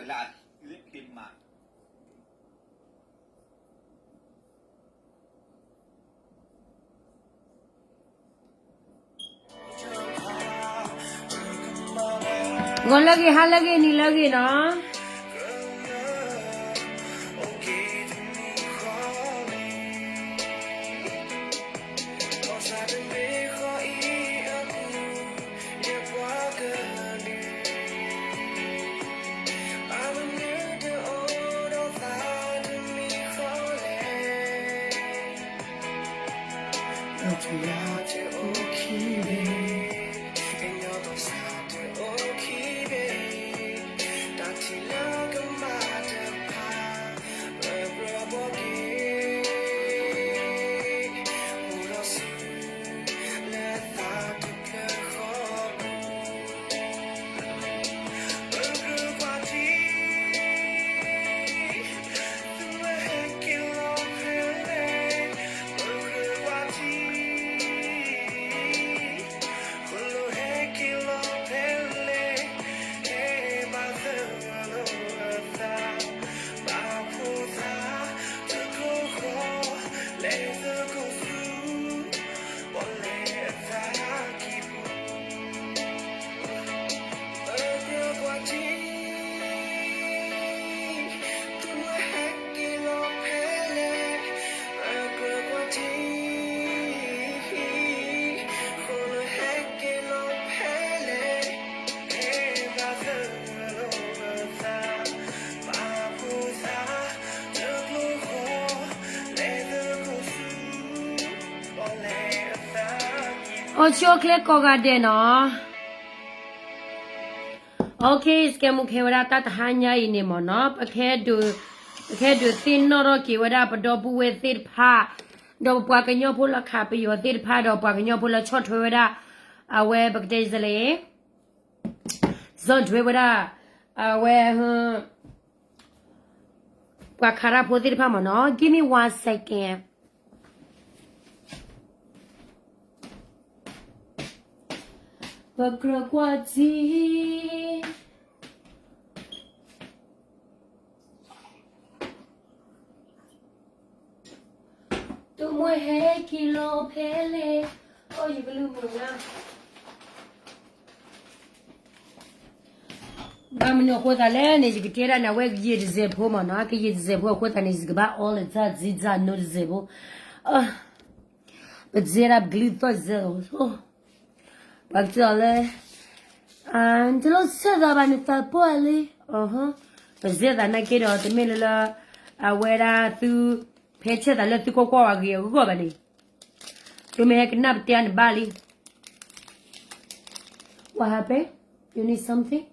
ဂီၤလၢအဂ့ၤ ဟါလၢအဂ့ၤ နံၤလၢအဂ့ၤနီၤ. အိၣ်ဆူၣ်အိၣ်ချ့ကိးဂၤဒဲးနီၤ. Okay, စကဲမူခဲဝဲဒၣ်တၢ်တဟါညါအံၤန့ၣ်မ့ၢ်နီၤ, ပကဟဲဒုးသ့ၣ်နီၣ်ထီၣ်က့ၤဝဲဒၣ်ပဒီပုၢ်ဝဲၢ်သ့ၣ်တဖၣ်, ဒီးပပှၤကညီဖိလၢခးပယီၤသ့ၣ်တဖၣ် ဒီးပှၤကညီဖိလၢဆီၣ်ထွဲဝဲဒၣ် အဝဲပကတဲလဲၣ် ဆီၣ်ထွဲဝဲဒၣ် အဝဲ ပှၤခးတၢ်ဖိသ့ၣ်တဖၣ်မ့ၢ်နီၤ. Give me one second. ပကြၢးကွၢ်ထံ တမှဲၤဟဲက့ၤလီၤဖဲလဲၣ်, အိၣ်ယကလုၢ်မုာ်ညါ ဘၣ်မနုၤအဃိသတးလဲၣ်န့ၣ် ယကတဲဒၣ်န့ၣ် အဝဲကယံာ်တစဲးဖိမ့ၢ်နီၤ, ကယံာ်တစဲးဖိအဃိသတးန့ၣ် ယကဘၣ်အီလၢတၢ် တစဲးဖိ, ပစဲဒၣ်ပကလုၢ်သီၣ်စဲး, ပှၤကစၢ်လၢ တလိၣ်ဆဲးသးဘၣ်န့ၣ် သးပှၢ်လံ, ပစဲသးနာ်က့ဒီး တမ့ၢ်လၢလၢ အဝဲဒၣ်သု ဖဲဆဲးသးလၢသုကွၢ်ကွၢ်ဝဲဂ့ၤအဂီၢ်ဘၣ်န့ၣ်, သုမ့ၢ်ဟဲကနၣ်ပတဲအီၤန့ၣ်ဘၣ်လံ. What happened? You need something?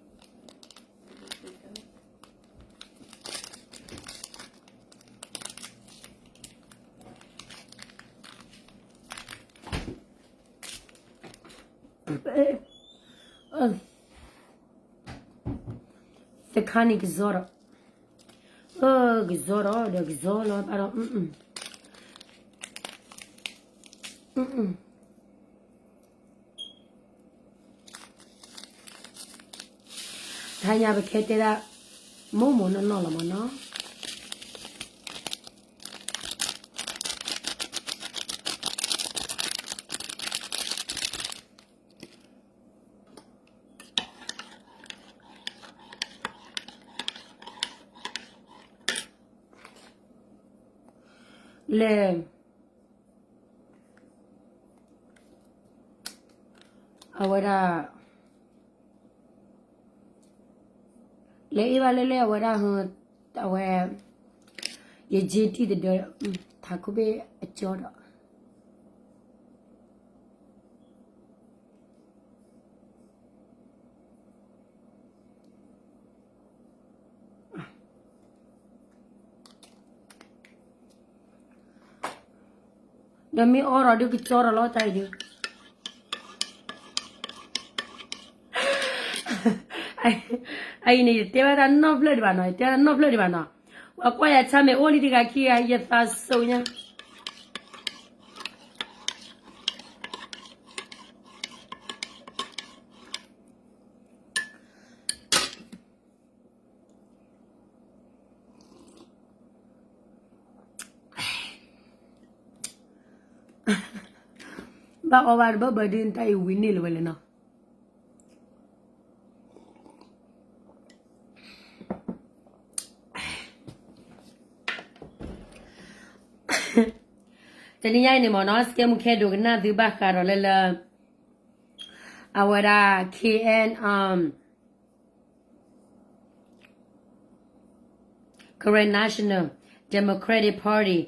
တခါန့ၣ်ကစီဒီး, ကစီဒီး ဒီးကစီလီၤဘၣ်ဒီး, တဟါညါပကဟဲတဲဒၣ် မိၢ်မိၢ်နီၢ်နီၢ်လီၤမ့ၢ်နီၤ. လဲၤ အဝဲဒၣ် လဲၤအ့ၣ်ဘၣ်လဲၣ်လဲၣ် အဝဲဒၣ် အဝဲ ယက့တံၢ်တဒၢ ထးခိၣ်ဘ့ၣ်အကၠီဒီး ဒီးမ့ၢ်အီၣ်ဒီးဒုးကကၠီဒီးလီၤတၢ်အံၤဒုး, အအံၤန့ၣ် ယတဲဘၣ်တၢ်နီတဖျၢၣ်ဒံးဘၣ်နီၤ, ယတဲဘၣ်တၢ်နီတဖျၢၣ်ဒံးဘၣ်နီၤ, ပှၤကွၢ်ယၤဆါမ့ၢ်အိၣ်လံတဂၤခံဂၤ ယသးစိၤညါ တ အီၣ်ဘၣ်တဘၣ်ဘၣ်ဒုး နတၢ်အံၤဝံၤန့ၢ်လၢၤဝဲလဲၣ်နီၤ. တနံၤညါအံၤန့ၣ်မ့ၢ်နီၤ စကဲမူခဲဒိၣ်ကနၣ်သုဘၣ်ဃးဒီးလၢလၢ အဝဲဒၣ် K N, um, Karen National Democratic Party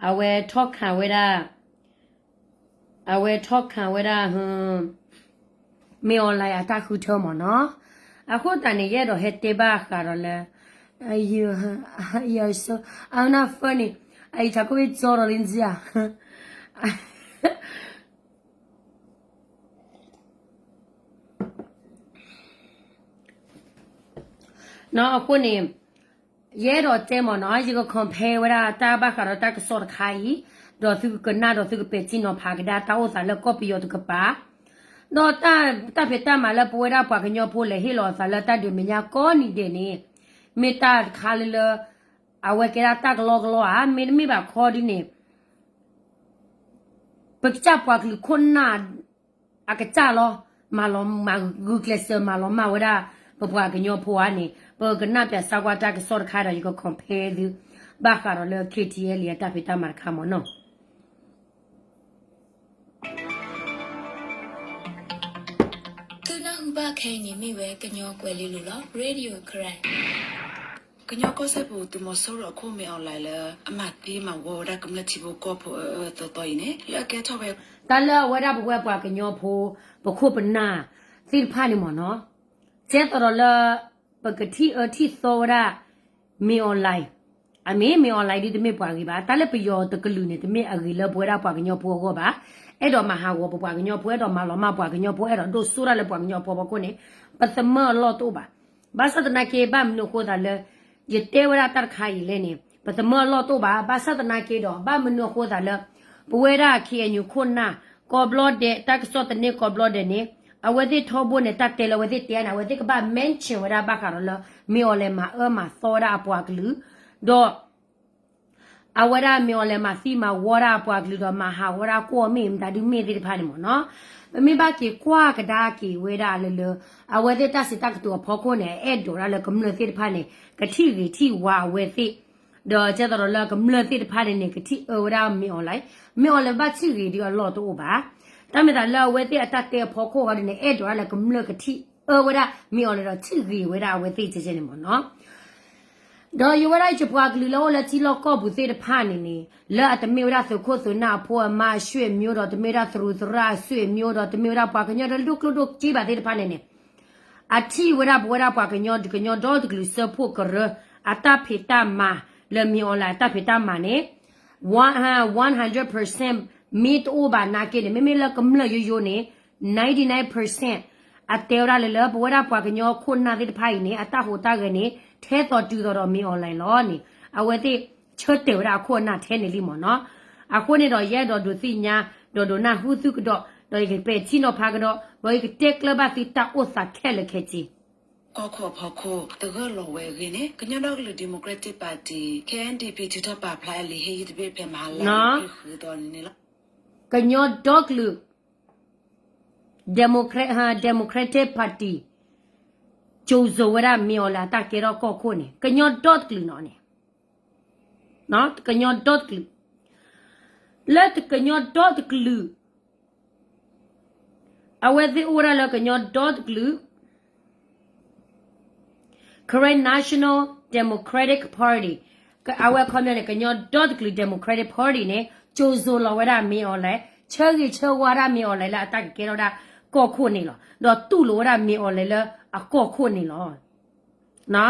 အဝဲထီၣ်ခးဝဲဒၣ် အဝဲထီၣ်ခးဝဲဒၣ် မ့ၢ်အီၤလၢအတၢ်ဃုထၢမ့ၢ်နီၤ. အဃိသတးန့ၣ် ယအဲၣ်ဒိးဟဲတဲဘၣ်ဃးဒီးလၢ ယ ယ so, အနၢ် funny, အအံၤ ဆၢကိၣ်ဝဲကၠီဒီးလံစၢ် နီၤ အဃိန့ၣ် ယအဲၣ်ဒိးတဲမ့ၢ်နီၤ ယက compare ဝဲဒၣ်တၢ်ဘၣ်ဃးဒီးတၢ်ကစီၣ်တခါအံၤ ဒီးသုကကနၣ်ဒီးသုကပဲာ်ထံနီၤဖးကဒါ တၢ်အိၣ်သးလၢကီၢ်ပယီၤတကပၤ ဒီးတၢ်ဖံးတၢ်မၤလၢပဝဲဒၣ်ပှၤကညီဖိလဲၤဟ့ၣ်လီၤအသးလၢတၢ်ဒုးမဲာ်ညါကိးနံၤဒဲးန့ၣ် မ့ၢ်တၢ်တခါလၢလၢ အဝဲကဲဒၣ်တၢ်ကလီကလီဧါ မ့တမ့ၢ်ဘၣ်ခီဒ်န့ၣ် ပကစၢ်ပှၤကလုာ်ခိၣ်နၢ် အကစၢ်လီၤ မၤလီၤမၢ်ဂုာ်ကျဲးစၢးမၤလီၤမၢ်ဝဲဒၣ် ပပှၤကညီဖိဧါန့ၣ် ပကနၣ်ပၠးစၢ်ကွၢ်တၢ်ကစီၣ်တခါဒီး ယက compare သု ဘၣ်ဃးဒီးလၢ K T L A အတၢ်ဖံးတၢ်မၤတခါမ့ၢ်နီၤ. သုနၢ်ဟူဘၣ်ခဲအံၤန့ၣ်မ့ၢ်ဝဲကညီကွဲၤလ့လိၤလီၤ Radio Karen ကညီကီၢ်စဲၣ်ပူၤ သုးမီၤစိရိၤအခိၣ် မ့ၢ်အီၤလဲၣ်လၢ အမၤသံမၤဝီဝဲဒၣ်ကမျၢၢ်ထံဖိကီၢ်ဖိအအၢအၢသီသီအံၤန့ၣ် လၢအကဲထီၣ်ဝဲ တၢ်လၢအဝဲဒၣ်ပဝဲပှၤကညီဖိ ပခိၣ်ပနၢ်သ့ၣ်တဖၣ်န့ၣ်မ့ၢ်နီၤ ကဲသိးဒီးလၢ ပကထံၣ်အၢထံၣ်သီဝဲဒၣ် မ့ၢ်အီၤလဲၣ် အမ့ၢ် မ့ၢ်အီၤလဲၣ်ဒ်တမ့ၢ်ပှၤဂ့ၤဘၣ် တၢ်လၢပယီၤတကလုာ်န့ၣ် တမ့ၢ်အဂ့ၤလၢပဝဲဒၣ်ပှၤကညီဖိအဂီၢ်ဘၣ် အဲၣ်ဒိးမၤဟးဂီၤပပှၤကညီဖိ အဲၣ်ဒိးမၤလီၤမၢ်ပှၤကညီဖိ အဲၣ်ဒိးဒိၣ်စိတၢ်လၢပှၤကညီဖိအဖီခိၣ်န့ၣ် ပသမၢအလီၢ်တအိၣ်ဘၣ် ဘၣ်ဆၣ်သနာ်က့ ဘၣ်မနုၤအဃိသတးလၢ ယတဲဝဲဒၣ်တၢ်တခါအံၤလဲၣ်န့ၣ် ပသမၢအလီၢ်တအိၣ်ဘၣ် ဘၣ်ဆၣ်သနာ်က့ဒီး ဘၣ်မနုၤအဃိသတးလၢ ပဝဲဒၣ် K N U ခိၣ်နၢ် ကိးဘျီဒဲး တၢ်ကစီၣ်သန့ကိးဘျီဒဲးန့ၣ် အဝဲသ့ၣ်ထီဘိန့ၣ် တၢ်တဲလၢအဝဲသ့ၣ်တဲန့ၣ် အဝဲသ့ၣ်ကဘၣ် mention ဝဲဒၣ်ဘၣ်ဃးဒီးလၢ မ့ၢ်အီၤလဲၣ်မၤအၢမၤသီဝဲဒၣ်အပှၤကလုာ် ဒီး အဝဲဒၣ်မ့ၢ်အီၤလဲၣ်မၤသံမၤဝီဒၣ်အပှၤကလုာ်ဒီး မၤဟးဂီၤဒၣ်ကွီၢ်မ့ၢ်မတၤဒုမ့ၢ်သ့ၣ်တဖၣ်န့ၣ်မ့ၢ်နီၤ. ပမ့ၢ်ဘၣ်က့ၤကွၢ်ကဒါက့ၤဝဲဒၣ်လၢလၢ အဝဲသ့ၣ်တၢ်စံးတၢ်ကတိၤအဖီခိၣ်န့ၣ် အဲၣ်ဒိးဒၣ်လၢကမျၢၢ်သ့ၣ်တဖၣ်န့ၣ် ကထံၣ်ဂ့ၤထံၣ်ဝါအဝဲသ့ၣ် ဒီးကဲသိးဒီးလၢကမျၢၢ်သ့ၣ်တဖၣ်န့ၣ်န့ၣ် ကထံၣ်အၢဝဲဒၣ်မ့ၢ်အီၤလဲၣ်, မ့ၢ်အီၤလဲၣ်ဘၣ်ထံၣ်ဂ့ၤဒုးအလီၢ်တအိၣ်ဘၣ်. တၢ်မ့ၢ်သးလၢအဝဲသ့ၣ်အတၢ်တဲအဖီခိၣ်ဃီဒ်န့ၣ် အဲၣ်ဒိးဒၣ်လၢကမျၢၢ်ကထံၣ်အၢဝဲဒၣ်မ့ၢ်အီၤလဲၣ်ဒီးထံၣ်ဂ့ၤဝဲဒၣ်အဝဲသ့ၣ်ကဲကဲန့ၣ်မ့ၢ်နီၤ. ဒီးယဝဲဒၣ်ယပှၤကလုာ်လၢအိၣ်လၢထံလီၢ်ကီၢ်ပူၤသ့ၣ်တဖၣ်န့ၣ်န့ၣ် လၢအတမ့ၢ်ဝဲဒၣ်သုးခိၣ်သုးနၢ်အဖိအမါအဆွေမျိုးဒီး တမ့ၢ်ဝဲဒၣ်သရူးသရၣ်အဆွေမျိုးဒီး တမ့ၢ်ဝဲဒၣ်ပှၤကညီတဒိၣ်ကျိၣ်ဒိၣ်စ့ဘၣ်သ့ၣ်တဖၣ်န့ၣ်န့ၣ် အထံၣ်ဝဲဒၣ်ပဝဲဒၣ်ပှၤကညီ ကညီဒီတကလုာ်စၢဖှိၣ်ကရၢ အတၢ်ဖံးတၢ်မၤ လၢမ့ၢ်အီၤလဲၣ်အတၢ်ဖံးတၢ်မၤန့ၣ် one hundred percent မ့ၢ်တအိၣ်ဘၣ်နာ်က့န့ၣ် မ့မ့ၢ်လၢကမျၢၢ်ယိယိန့ၣ် ninety nine percent အတဲဝဲဒၣ်လၢလၢ ပဝဲဒၣ်ပှၤကညီခိၣ်နၢ်သ့ၣ်တဖၣ်အံၤန့ၣ် အတၢ်ဟူးတၢ်ဂဲၤန့ၣ် ထဲသိးတုၤသိးဒီးမ့ၢ်အီၤလဲၣ်လီၤန့ၣ် အဝဲသ့ၣ်ဆၢတဲာ်ဝဲဒၣ်အခိၣ်အနၢ်ထဲန့ၣ်လံမ့ၢ်နီၤ. အဃိန့ၣ်ဒီး ယအဲၣ်ဒိးဒုးသ့ၣ်ညါ ဒီးဒိးနၢ်ဟူသုကဒီး ဒီးယကပဲာ်ထံနီၤဖးကဒီး ဒီးယကတဲကျၢၤဘၣ်သုတၢ်အိၣ်သးခဲလၢာ်ခဲဆ့ ကီၢ်ခိၣ်အဖီခိၣ် တဂၢၢ်လီၤဝဲအဂ့ၢ်န့ၣ် ကညီဒီကလုာ် Democratic Party, K N D P ထုးထီၣ်ပာ်ဖျါအလံာ်ဟ့ၣ်ယုၢ်တဘ့ၣ်ဖဲမဟါလါ ဃုသီန့ၣ်န့ၣ်လီၤ. ကညီဒီကလုာ် Democrat, Democratic Party ကၠိၤစိၤဝဲဒၣ်မ့ၢ်အီၤလၢအတၢ်ကဲထီၣ်ကီၢ်ခိၣ်န့ၣ် ကညီဒီတကလုာ်နီၤန့ၣ် ကညီဒီတကလုာ် လၢကညီဒီတကလုာ် အဝဲသ့ၣ်အိၣ်ဝဲဒၣ်လၢကညီဒီတကလုာ် Karen National Democratic Party အဝဲခီပညီန့ၣ် ကညီဒီတကလုာ် Democratic Party န့ၣ် ကၠိၤစိၤလီၤဝဲဒၣ်မ့ၢ်အီၤလဲၣ် ဆၢဂ့ၤဆၢဝါဒၣ်မ့ၢ်အီၤလဲၣ်လၢအတၢ်ကကဲထီၣ်ဝဲဒၣ်ကီၢ်ခိၣ်န့ၣ်လီၤ. ဒီးတူၢ်လိာ်ဝဲဒၣ်မ့ၢ်အီၤလဲၣ်လၢအကီၢ်ခိၣ်န့ၣ်လီၤ. အ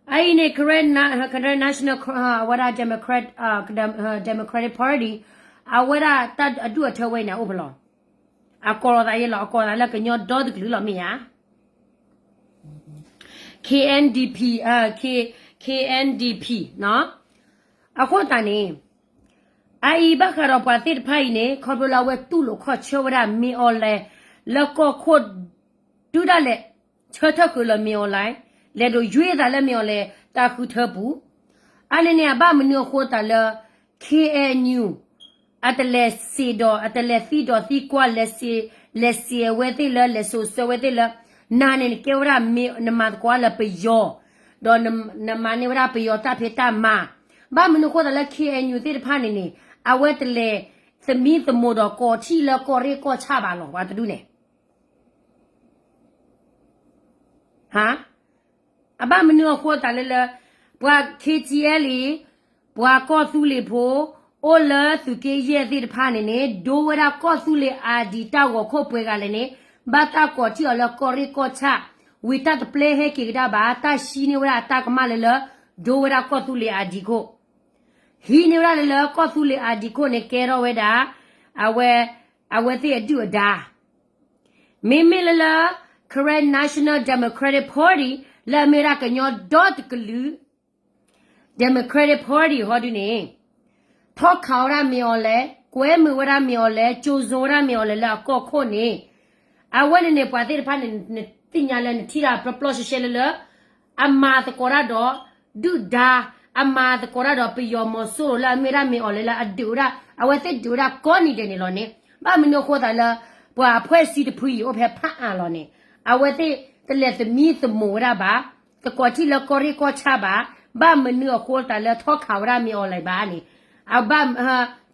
အံၤန့ၣ် Karen, Karen National အဝဲဒၣ် Democrat, Democratic Party အဝဲဒၣ်တၢ်အဒူၣ်အထၢဝဲအံၤန့ၣ်အိၣ်ပလီၢ် အကိးလီၤသးယဲလီၤ အကိးသးလၢကညီဒီတကလုာ်လီၤမ့ၢ်ဧါ K N D P, K, K N D P နီၤ. အဃိသတးန့ၣ် အအံၤဘၣ်ဃးဒီးပှၤသ့ၣ်တဖၣ်အံၤန့ၣ် ခီဖျိလၢအဝဲတူၢ်လိာ်ခီၣ်ဆၢဝဲဒၣ်မ့ၢ်အီၤလဲၣ် လၢကီၢ်ခိၣ် တုၤဒၣ်လဲာ် ဆၢထၢၣ်ဃုာ်လၢမ့ၢ်အီၤလဲၣ်, လဲၤဒိးယွ့သးလၢမ့ၢ်အီၤလဲၣ် တၢ်ဃုထၢပူၤ, အန့ၣ်န့ၣ် အဘၣ်မနုၤအဃိသတးလၢ K N U အတလဲၤစံးဒီး အတလဲၤသံဒီးသံကွၢ် လဲၤစံးအဝဲသ့ၣ်လၢ လဲၤစိာ်ဆၢဝဲသ့ၣ်လၢ နၤန့ၣ်နကဲဝဲဒၣ်မ့ၢ် နမၤသကိးလၢပယီၤ ဒီးနမၤန့ၢ်ဝဲဒၣ်ပယီၤတၢ်ဖံးတၢ်မၤ, ဘၣ်မနုၤအဃိသတးလၢ ခ့ၣ်အဲၣ်ယူၣ် သ့ၣ်တဖၣ်န့ၣ်န့ၣ် အဝဲတလဲၤသမံသမိးဒီးကီၢ်ထံၣ်လၢကီၢ်ရ့ၣ်ကီၢ်ဆၣ်ဘၣ်လီၤ ပှၤတဒူၣ်န့ၣ် ဟါ, အဘၣ်မနုၤအဃိသတးလၢလၢ ပှၤ ခ့ၣ်ထံၣ်အဲၣ်လံ, ပှၤကီၢ်သူလ့ၤဖိ အိၣ်လၢသုးက့ယဲၢ်သ့ၣ်တဖၣ်န့ၣ်န့ၣ် ဒိဝဲဒၣ်ကီၢ်သူလ့ၤအၤဒံးတၢ်ဂီၤခိၣ်ပှဲၤဂၤလဲၣ်န့ၣ် ဘၣ်တၢ်ကိးထံၣ်အီၤလၢကီၢ်ရ့ၣ်ကီၢ်ဆၣ်, ဝံၤတၢ်တပျဲဟဲက့ၤကဒါဘၣ် တၢ်ဟံးန့ၢ်ဝဲဒၣ်အတၢ်ကမၣ်လၢလၢ ဒိဝဲဒၣ်ကီၢ်သူလ့ၤအၤဒံးခိၣ်, ဟံးန့ၢ်ဝဲဒၣ်လၢလၢကီၢ်သူလ့ၤအၤဒံးခိၣ်န့ၣ် ကဲထီၣ်ဝဲဒၣ် အဝဲ အဝဲသ့ၣ်အဒုၣ်အဒါ မ့မ့ၢ်လၢလၢ Karen National Democratic Party လၢအမ့ၢ်ဝဲဒၣ်ကညီဒီတကလုာ် Democratic Party ဟီဒုန့ၣ် ထီၣ်ခးဝဲဒၣ်မ့ၢ်အီၤလဲၣ်, ကွဲမုာ်ဝဲဒၣ်မ့ၢ်အီၤလဲၣ်, ကၠိၤစိဝဲဒၣ်မ့ၢ်အီၤလဲၣ်လၢအကီၢ်ခိၣ်န့ၣ်, အဝဲန့ၣ်န့ၣ် ပှၤသ့ၣ်တဖၣ်န့ၣ် နသ့ၣ်ညါလၢနထံၣ်တၢ်ပျီပျီရှဲရှဲလၢလၢ အမၤသကိးတၢ်ဒီး ဒုၣ်ဒါ, အမၤသကိးတၢ်ဒီးပယီၤမီၤစိရိၤလၢအမ့ၢ်ဝဲဒၣ်မ့ၢ်အီၤလဲၣ်လၢအဒုးဝဲဒၣ် အဝဲသ့ၣ်ဒုးဝဲဒၣ်ကိးနံၤဒဲးန့ၣ်လီၤန့ၣ်, ဘၣ်မနုၤအဃိသတးလၢ ပှၤအဖှဲၣ်စံတဖုအံၤအိၣ်ဖဲဖးအါလီၤန့ၣ်, အဝဲသ့ၣ်တလဲၤသမံသမိးဝဲဒၣ်ဘၣ်, တကိးထံၣ်လၢကီၢ်ရ့ၣ်ကီၢ်ဆၣ်ဘၣ်, ဘၣ်မနုၤအဃိသတးလၢထီၣ်ခးဝဲဒၣ်မ့ၢ်အီၤလဲၣ်ဘၣ်န့ၣ်, အဘၣ်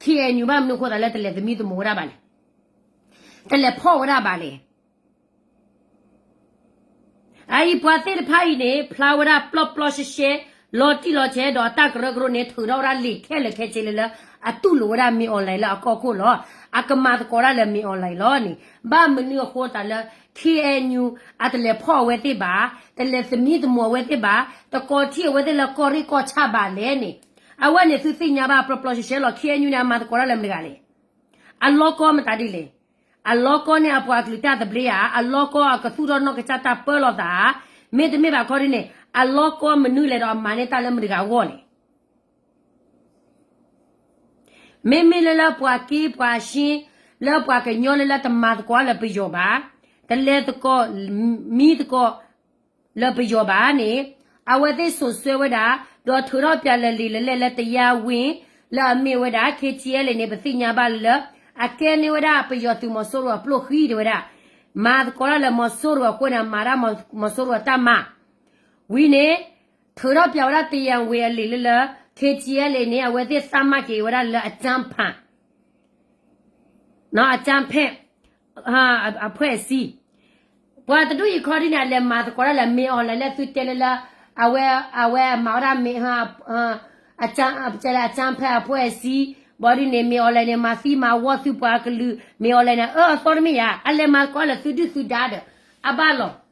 ခ့ၣ်အဲၣ်ယူၣ် ဘၣ်မနုၤအဃိသတးလၢတလဲၤသမံသမိးဝဲဒၣ်ဘၣ်လဲၣ်, တလဲၤဖီၣ်ဝဲဒၣ်ဘၣ်လဲၣ်. အအံၤပှၤသ့ၣ်တဖၣ်အံၤန့ၣ် ဖျါဝဲဒၣ်ပျီပျီရှဲရှဲ, လီၤတံၢ်လီၤဆဲးဒီးအတၢ်ကရၢကရိန့ၣ် ထုးထီၣ်ဝဲဒၣ်လံာ်ခဲလၢာ်ခဲဆ့လၢလၢ အတူၢ်လိာ်ဝဲဒၣ်မ့ၢ်အီၤလဲၣ်လၢအကီၢ်ခိၣ်လီၤ. အကမၤသကိးတၢ်လၢမ့ၢ်အီၤလဲၣ်လီၤန့ၣ်, ဘၣ်မနုၤအဃိသတးလၢ ခ့ၣ်အဲၣ်ယူၣ် အတလဲၤဖီၣ်အဝဲသ့ၣ်ဘၣ်, တလဲၤသမံသမိးအဝဲသ့ၣ်ဘၣ်, တကိးထံၣ်အဝဲသ့ၣ်လၢကီၢ်ရ့ၣ်ကီၢ်ဆၣ်ဘၣ်လဲၣ်န့ၣ်, အဝဲန့ၣ်သုသ့ၣ်ညါဘၣ်ပျီပျီရှဲရှဲလီၤ. ခ့ၣ်အဲၣ်ယူၣ်န့ၣ် အမၤသကိးတၢ်လၢမတၤတဂၤလဲၣ်. အလီၢ်ကီမတၤဒ်လဲၣ်. အလီၢ်ကီန့ၣ်အပှၤကလုာ်တၢ်သဘျ့ဧါ, အလီၢ်ကီအကသူၣ်ထီၣ်နီၢ်ကစၢ်တၢ်ပၢလီၤသးဧါ, မ့တမ့ၢ်ဘၣ်ခီဒ်န့ၣ် အလီၢ်ကီမနုၤလဲၣ်ဒီးအမၤန့ၢ်တၢ်လၢမတၤတဂၤအဂီၢ်လဲၣ်. မ့မ့ၢ်လၢလၢပှၤက့ပှၤဆှံ လၢပှၤကညီလၢလၢတမၤသကိးလၢပယီၤဘၣ်, တလဲၤသကိး မံသကိး လၢပယီၤဘၣ်န့ၣ်, အဝဲသ့ၣ်စိာ်ဆှၢဝဲဒၣ် ဒီးထုးထီၣ်ပၠးလၢလံာ်လၢလဲၢ်လၢတယါဝ့ၢ် လၢအမ့ၢ်ဝဲဒၣ် ခ့ၣ်ထံၣ်အဲၣ်လ့ၣ် န့ၣ် ပသ့ၣ်ညါဘၣ်လၢ အကဲန့ၢ်ဝဲဒၣ်ပယီၤသုးမီၤစိရိၤအပျိၢ်ဃံတဲဝဲဒၣ်, မၤသကိးတၢ်လၢမီၤစိရိၤအဃိန့ၣ် အမၤတၢ်မီၤစိရိၤအတၢ်မၤ, ဝံၤန့ၣ် ထုးထီၣ်ပၠးဝဲဒၣ်တယါဝ့ၢ်အလံာ်လၢလၢ ခ့ၣ်ထံၣ်အဲၣ်လ့ၣ်န့ၣ် အဝဲသ့ၣ်သးမၤက့ၤဝဲဒၣ်လၢအကၠၢဖၣ် အကၠၢဖၣ် အဖှဲၣ်စံ, ပှၤတဒူၣ်အံၤခီဒ်န့ၣ် အလဲၤမၤသကိးတၢ်လၢမ့ၢ်အီၤလဲၣ်လၢသုတဲလၢလၢ အဝဲ အဝဲမၤဝဲဒၣ်မ့ၢ် အကၠၢဖၣ်အဖှဲၣ်စံ, ဘၣ်ဒ်န့ၣ် မ့ၢ်အီၤလဲၣ်န့ၣ် မၤသံမၤဝီသုပှၤကလုာ် မ့ၢ်အီၤလဲၣ်န့ၣ် အၢ အသီတမ့ၢ်ယၤ အလဲၤမၤသကိးလၢသုဒုၣ်သုဒါဒီး အဘၣ်လီၤ.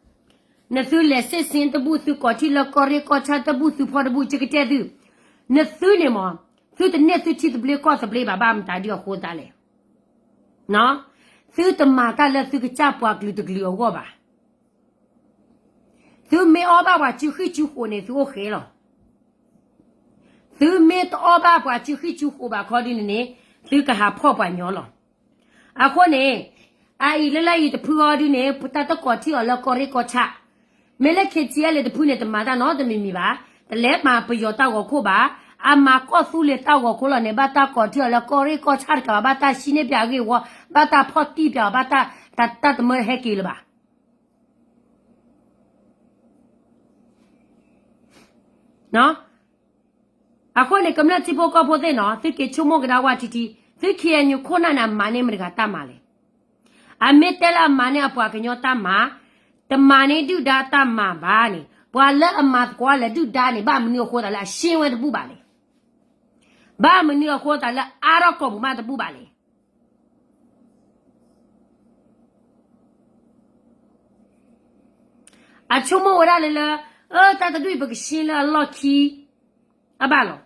နသုလဲၤစ့ၣ်စ့ၣ်တဘူၣ် သုကိးထံၣ်လၢကီၢ်ရ့ၣ်ကီၢ်ဆၣ်တဘူၣ်သုဖီတဘူၣ် ကကတဲသု, နသုန့ၣ်မး သုတန့ၢ်သုထံသဘျ့ကီၢ်သဘျ့ဘၣ် ဘၣ်မတၤဒ်အဃိသတးလဲၣ်. သုတမၤတၢ်လၢသုကစၢ်ပှၤကလုာ်တကလုာ်အဂီၢ်ဘၣ်. သုမ့ၢ်အီၣ်ဘၣ်ပှၤစုဃံၣ်စုဃိးန့ၣ် သုအိၣ်ဃဲလီၤ. သုမ့ၢ်တအီၣ်ဘၣ်ပှၤစုဃံၣ်စုဃိးဘၣ်ခီဒ်န့ၣ်န့ၣ် သုကဟးဖီၣ်ပှၤညီလီၤ. အဃိန့ၣ် အအံၤလၢလၢအံၤတဖုအီၤဒ်န့ၣ် ပတၢ်တကိးထံၣ်အီၤလၢကီၢ်ရ့ၣ်ကီၢ်ဆၣ်, မ့ၢ်လၢ ခ့ၣ်ထံၣ်အဲၣ်လ့ၣ် တဖုန့ၣ် တမၤတၢ်နီတမံၤမံၤဘၣ်, တလဲၤမၤပယီၤတၢ်ဂီၤခိၣ်ဘၣ်, အမၤကီၢ်သူလ့ၤတၢ်ဂီၤခိၣ်လီၤန့ၣ် ဘၣ်တၢ်ကိးထံၣ်အီၤလၢကီၢ်ရ့ၣ်ကီၢ်ဆၣ်တကးဘၣ် ဘၣ်တၢ်ဟံးန့ၢ်ပၠးအဂ့ၢ်အဝီ, ဘၣ်တၢ်ဖီၣ်တံၢ်ပၠးအီၤ ဘၣ်တၢ် တၢ်တမၢဟဲက့ၤလၢၤဘၣ်. အဃိန့ၣ် ကမျၢၢ်ထံဖိကီၢ်ဖိသ့ၣ်နီၤ သုက့ၤဆိကမိၣ်ကဒါဝဲထံထံ, သု ခ့ၣ်အဲၣ်ယူၣ် ခိၣ်နၢ်န့ၣ် အမၤန့ၢ်မတၤတဂၤတၢ်မၤလဲၣ်. အမ့ၢ်တဲလၢအမၤန့ၢ်အပှၤကညီတၢ်မၤ, တမၤန့ၢ်ဒုၣ်ဒါတၢ်မၤဘၣ်န့ၣ် ပှၤလၢအမၤသကိးလၢဒုၣ်ဒါန့ၣ် ဘၣ်မနုၤအဃိသတးလၢအရှင်းဝဲတဘူၣ်ဘၣ်လဲၣ်. ဘၣ်မနုၤအဃိသတးလၢအါထီၣ်ကိာ်ပူၤမးတဘူၣ်ဘၣ်လဲၣ်. အဆိကမိၣ်ဝဲဒၣ်လၢလၢ အၢ တၢ်တဒူၣ်အံၤ ပကရှင်းလၢအလီၢ်ခံ အဘၣ်လီၤ.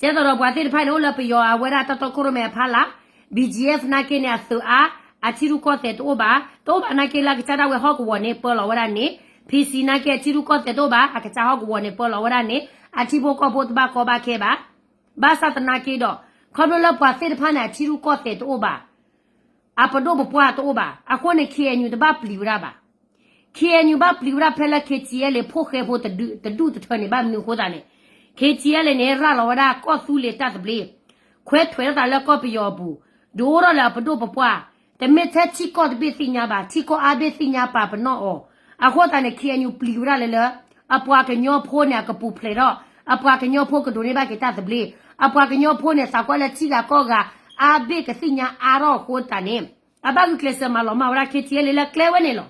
ကဲသိးဒီးပှၤသ့ၣ်တဖၣ်န့ၣ် အိၣ်လၢပယီၤအဝဲဒၣ်တၢ်တီခိၣ်ရိၣ်မဲအဖီလာ်, B G F နာ်က့န့ၣ် အသုးအါ, အထံရူၢ်ကီၢ်သဲးတအိၣ်ဘၣ်, တအိၣ်ဘၣ်နာ်က့လၢအကစၢ်ဒၣ်ဝဲဟီၣ်ကဝီၤန့ၣ် ပၢလီၤဝဲဒၣ်န့ၣ်, P C နာ်က့အထံရူၢ်ကီၢ်သဲးတအိၣ်ဘၣ်, အကစၢ်ဟီၣ်ကဝီၤန့ၣ် ပၢလီၤဝဲဒၣ်န့ၣ်, အထံဖိကီၢ်ဖိတဘၣ်ကီဘၣ်ခဲဘၣ်. ဘၣ်ဆၣ်သနာ်က့ဒီး ခီဖျိလၢပှၤသ့ၣ်တဖၣ်န့ၣ် အထံရူၢ်ကီၢ်သဲးတအိၣ်ဘၣ်, အပဒိၣ်ပပှၢ်တအိၣ်ဘၣ်, အဃိန့ၣ် ခ့ၣ်အဲၣ်ယူၣ် တဘၣ်ပျံၤဝဲဒၣ်ဘၣ်. ခ့ၣ်အဲၣ်ယူၣ် ဘၣ်ပျံၤဝဲဒၣ်ဖဲလၢ ခ့ၣ်ထံၣ်အဲၣ်လ့ၣ် ဖိၣ်ဃဲဖိတဒူၣ်တထၢန့ၣ် ဘၣ်မနုၤအဃိသတးန့ၣ်, ခ့ၣ်ထံၣ်အဲၣ်လ့ၣ်န့ၣ် ရၤလီၤဝဲဒၣ်ကီၢ်သူလ့ၤတၢ်သဘျ့, ခွဲးထွဲးထီၣ်သးလၢကီၢ်ပယီၤအပူၤ, ဒုးအိၣ်ထီၣ်လၢအပဒိၣ်ပပှၢ်, တမ့ၢ်ထဲထံကီၢ်တဘ့ၣ်သ့ၣ်ညါဘၣ်, ထံကီၢ်အါဘ့ၣ်သ့ၣ်ညါပာ်ပနီၣ်အီၤ, အဃိသတးန့ၣ် ခ့ၣ်အဲၣ်ယူၣ် ပျံၤဝဲဒၣ်လၢလၢ အပှၤကညီဖိန့ၣ် အကပူၤဖျဲးထီၣ်, အပှၤကညီဖိကဒိးန့ၢ်ဘၣ်က့ၤတၢ်သဘျ့, အပှၤကညီဖိန့ၣ် သးကွၢ်လၢထံဂၤကီၢ်ဂၤ အါဘ့ၣ်ကသ့ၣ်ညါအါထီၣ်အဃိသတးန့ၣ်, အဘၣ်ဂုာ်ကျဲးစၢးမၤလီၤမၢ်ဝဲဒၣ် ခ့ၣ်ထံအဲၣ်လၢ လၢကျဲဝဲန့ၣ်လီၤ.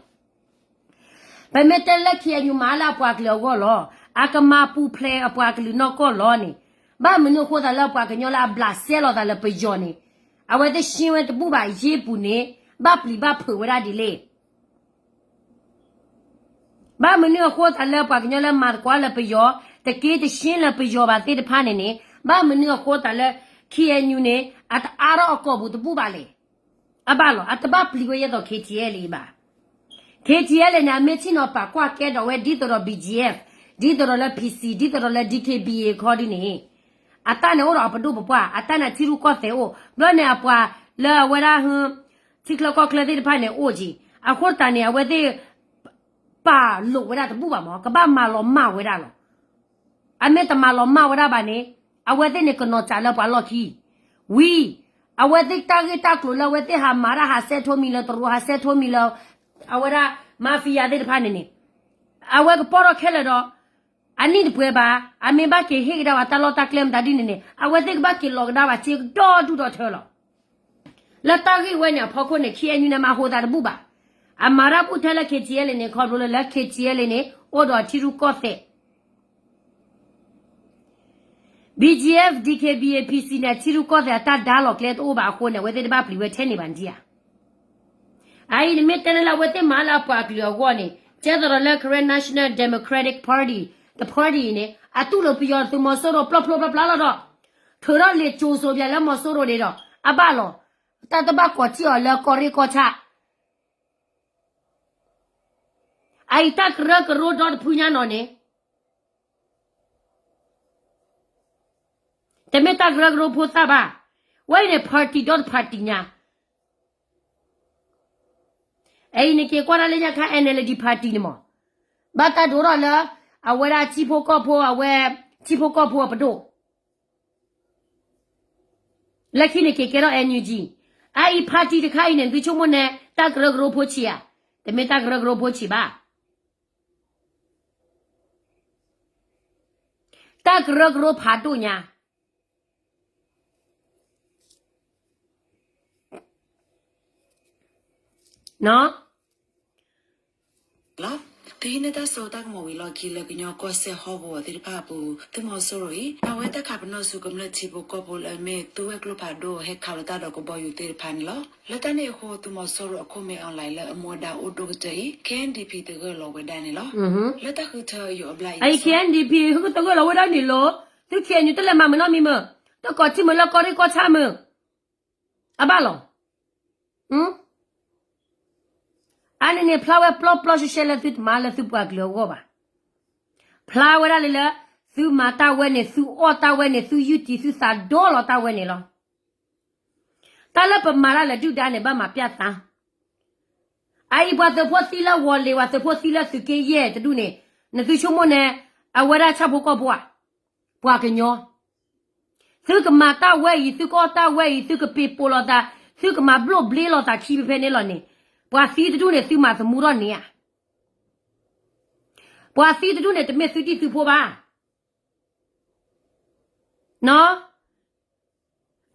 ပမ့ၢ်တဲလၢ ခ့ၣ်အဲၣ်ယူၣ် မၤလၢအပှၤကလုာ်အဂီၢ်လီၤ, အကမၤပူၤဖျဲးအပှၤကလုာ်နီၢ်ကီၢ်လီၤန့ၣ်, ဘၣ်မနုၤအဃိသတးလၢပှၤကညီလၢအဘျးစဲလီၤသးလၢပယီၤန့ၣ်, အဝဲသ့ၣ်ရှင်းဝဲတဘူၣ်ဘၣ် ယ့ၢ်ပူၤန့ၣ်, ဘၣ်ပျံၤဘၣ်ဖုးဝဲဒၣ်ဒ်လဲၣ်. ဘၣ်မနုၤအဃိသတးလၢပှၤကညီလၢမၤသကိးလၢပယီၤ, တက့တရှင်းလၢပယီၤဘၣ်သ့ၣ်တဖၣ်န့ၣ်န့ၣ်, ဘၣ်မနုၤအဃိသတးလၢ ခ့ၣ်အဲၣ်ယူၣ် န့ၣ် အတအါထီၣ်အကီၢ်ပူၤတဘူၣ်ဘၣ်လဲၣ်. အဘၣ်လီၤ, အတဘၣ်ပျံၤဝဲယဲသိး ခ့ၣ်ထံအဲၣ်လၢ ဘၣ်. ခ့ၣ်ထံအဲၣ်လၢန့ၣ် အမ့ၢ်ထံၣ်နီၤပာ်ကွၢ်ကဲဒီးဝဲ ဒ်သိးဒီး ဘီၣ်ကၠံၣ်အ့ဖ်, ဒ်သိးဒီးလၢ ဖံၣ်စံၣ်, ဒ်သိးဒီးလၢ ဒံၣ်ခ့ၣ်ဘံၣ်အ့ၣ် ခီဒ်န့ၣ်, အတၢ်န့ၣ်အိၣ်ဒီးအပဒိၣ်ပပှၢ်, အတၢ်န့ၣ်ထံရူၢ်ကီၢ်သဲးအိၣ်, ဘျီန့ၣ်အပှၤလၢအဝဲဒၣ် ထံချၢကီၢ်ချၢသ့ၣ်တဖၣ်န့ၣ်အိၣ်က့ၤ, အဃိသတးန့ၣ် အဝဲသ့ၣ် ပာ်လိာ်ဝဲဒၣ်တဘူၣ်ဘၣ်မး, ကဘၣ်မၤလီၤမၢ်ဝဲဒၣ်လီၤ. အမ့ၢ်တမၤလီၤမၢ်ဝဲဒၣ်ဘၣ်န့ၣ်, အဝဲသ့ၣ်န့ၣ်ကနီၤစးလၢပှၤလီၢ်ခံ, ဝံၤ, အဝဲသ့ၣ်တၢ်ဂ့ၢ်တၢ်ကျိၤလၢအဝဲသ့ၣ်ဟးမၤတၢ် ဟးဆဲးထိမံၤလၢတရူး ဟးဆဲးထိမံၤလၢ အဝဲဒၣ် mafia သ့ၣ်တဖၣ်န့ၣ်န့ၣ်, အဝဲကပီၢ်ထီၣ်ခဲလၢာ်ဒီး အနံၣ်တပှဲၤဘၣ်, အမ့ၢ်ဘၣ်က့ၤဟ့ၣ်ကဒါဝဲတၢ်လီၢ်တၢ်ကျဲမတၤဒ်န့ၣ်န့ၣ် အဝဲသ့ၣ်ကဘၣ်က့ၤလီၤကဒါဝဲစ့ကဒီဒူၣ်ဒီထၢလီၤ. လၢတၢ်ဂ့ၢ်ဝဲန့ၣ်အဖီခိၣ်န့ၣ် ခ့ၣ်အဲၣ်ယူၣ် န့ၣ် မၤဟူးသးတဘူၣ်ဘၣ်. အမၤတၢ်ဘူၣ်ထဲလၢ ခ့ၣ်ထံအဲၣ်လၢန့ၣ် ခီဖျိလၢ လၢ ခ့ၣ်ထံအဲၣ်လၢန့ၣ် အိၣ်ဒီးအထံရူၢ်ကီၢ်သဲး BGF, DKBA, PC န့ၣ် အထံရူၢ်ကီၢ်သဲးအတၢ်ဒါလီၤကျဲတအိၣ်ဘၣ်အဃိန့ၣ် အဝဲသ့ၣ်တဘၣ်ပျံၤဝဲထဲန့ၣ်ဘၣ်န့ၣ်ဧါ. အအံၤန့ၣ်မ့ၢ်တဲန့ၣ်လၢအဝဲသ့ၣ်မၤလၢအပှၤကလုာ်အဂီၢ်န့ၣ် ကဲသိးဒီးလၢ Karen National Democratic Party, တ party အံၤန့ၣ် အတူၢ်လိာ်ပယီၤသုးမီၤစိရိၤပျီဖျိပျီဖျါလီၤဒီး ထုးထီၣ်လံာ်ကၠိၤစိၤပၠးလၢမီၤစိရိၤန့ၣ်ဒီး အဘၣ်လီၤ. တၢ်တဘၣ်ကိးထံၣ်အီၤလၢကီၢ်ရ့ၣ်ကီၢ်ဆၣ် အအံၤတၢ်ကရၢကရိဒီတဖုညါနီၢ်န့ၣ် တမ့ၢ်တၢ်ကရၢကရိဖိသၣ်ဘၣ်. ဝဲအံၤန့ၣ် party ဒီတ party ညါ. အအံၤန့ၣ်က့ၤကွၢ်တၢ်လၢညါခါ NLD party န့ၣ်မး ဘၣ်တၢ်ဒိးထီၣ်လၢ အဝဲဒၣ်ထံဖိကီၢ်ဖိ အဝဲ ထံဖိကီၢ်ဖိအပဒိၣ် လၢခံန့ၣ်က့ၤကဲထီၣ် NUG. အအံၤ party တခါအံၤန့ၣ် သုဆိကမိၣ်န့ၣ် တၢ်ကရၢကရိဖိဆံးဧါ. တမ့ၢ်တၢ်ကရၢကရိဖိဆံးဘၣ်. တၢ်ကရၢကရိဖးဒိၣ်ညါ လီၤ. သုဟံးန့ၢ်တၢ်စိတၢ်ကမီၤဝံၤလီၢ်ခံလၢကညီကီၢ်စဲၣ်ဟီၣ်ကဝီၤသ့ၣ်တဖၣ်အပူၤ သုးမီၤစိရိၤအံၤ မၤဝဲတၢ်ခးပနီၣ်ဆူကမျၢၢ်ထံဖိကီၢ်ဖိလၢအမ့ၢ်သုးဝဲၢ်ကျိဖးဒိၣ်ဟဲခးလီၤတၢ်ဒီးကဘီယူၤသ့ၣ်တဖၣ်န့ၣ်လီၤ. လၢတၢ်န့ၣ်အဃိ သုးမီၤစိရိၤအခိၣ်မဲအီၣ်လဲၣ်လၢအမူအဒါအိၣ်ဒိၣ်ကတၢၢ်အံၤ KNDP သဂၢၢ်လီၤဝဲဒၣ်န့ၣ်လီၤ. လၢတၢ်ဃုထၢအယိာ်အဘျါအံၤ အအံၤ KNDP ဟဲသဂၢၢ်လီၤဝဲဒၣ်န့ၣ်လီၤ. သု KNU တလဲၤမၤမုာ်နီတမံၤမုာ်, တကိးထံမုာ်လၢကီၢ်ရ့ၣ်ကီၢ်ဆၣ်မုာ် အဘၣ်လီၤ. အါန့ၢ်န့ၣ် ဖျါဝဲပျီပျီရှဲရှဲလၢသုတမၤလၢသုပှၤကလုာ်အဂီၢ်ဘၣ်. ဖျါဝဲဒၣ်လၢလၢ သုမၤတၢ်ဝဲန့ၣ် သုအီၣ်တၢ်ဝဲန့ၣ် သုယုၢ်တံၤ သုသးဒီလီၤတၢ်ဝဲန့ၣ်လီၤ. တၢ်လၢပမၤတၢ်လၢဒုၣ်ဒါန့ၣ် ဘၣ်မၤပျၢ်သး. အအံၤပှၤသုးဖိသံလၢဝီၤလ့ၤ ပှၤသုးဖိသံလၢသုးက့ယဲၢ်တဒူၣ်န့ၣ် နသုဆိကမိၣ်န့ၣ် အဝဲဒၣ်ဆၣ်ဖိကီၢ်ဖိဧါ. ပှၤကညီ သုကမၤတၢ်ဝဲအံၤ သုကအီၣ်တၢ်ဝဲအံၤ သုကပ့ၤပိာ်လိာ်သး သုကမၤဘျိၣ်ဘျ့လိာ်သးခံဖဲဖဲန့ၣ်လီၤန့ၣ် ပှၤသံတဒူၣ်န့ၣ် သုမၤသမူထီၣ်န့ၣ်ဧါ. ပှၤသံတဒူၣ်န့ၣ် တမ့ၢ်သုဒံၣ်သုဖိဘၣ်.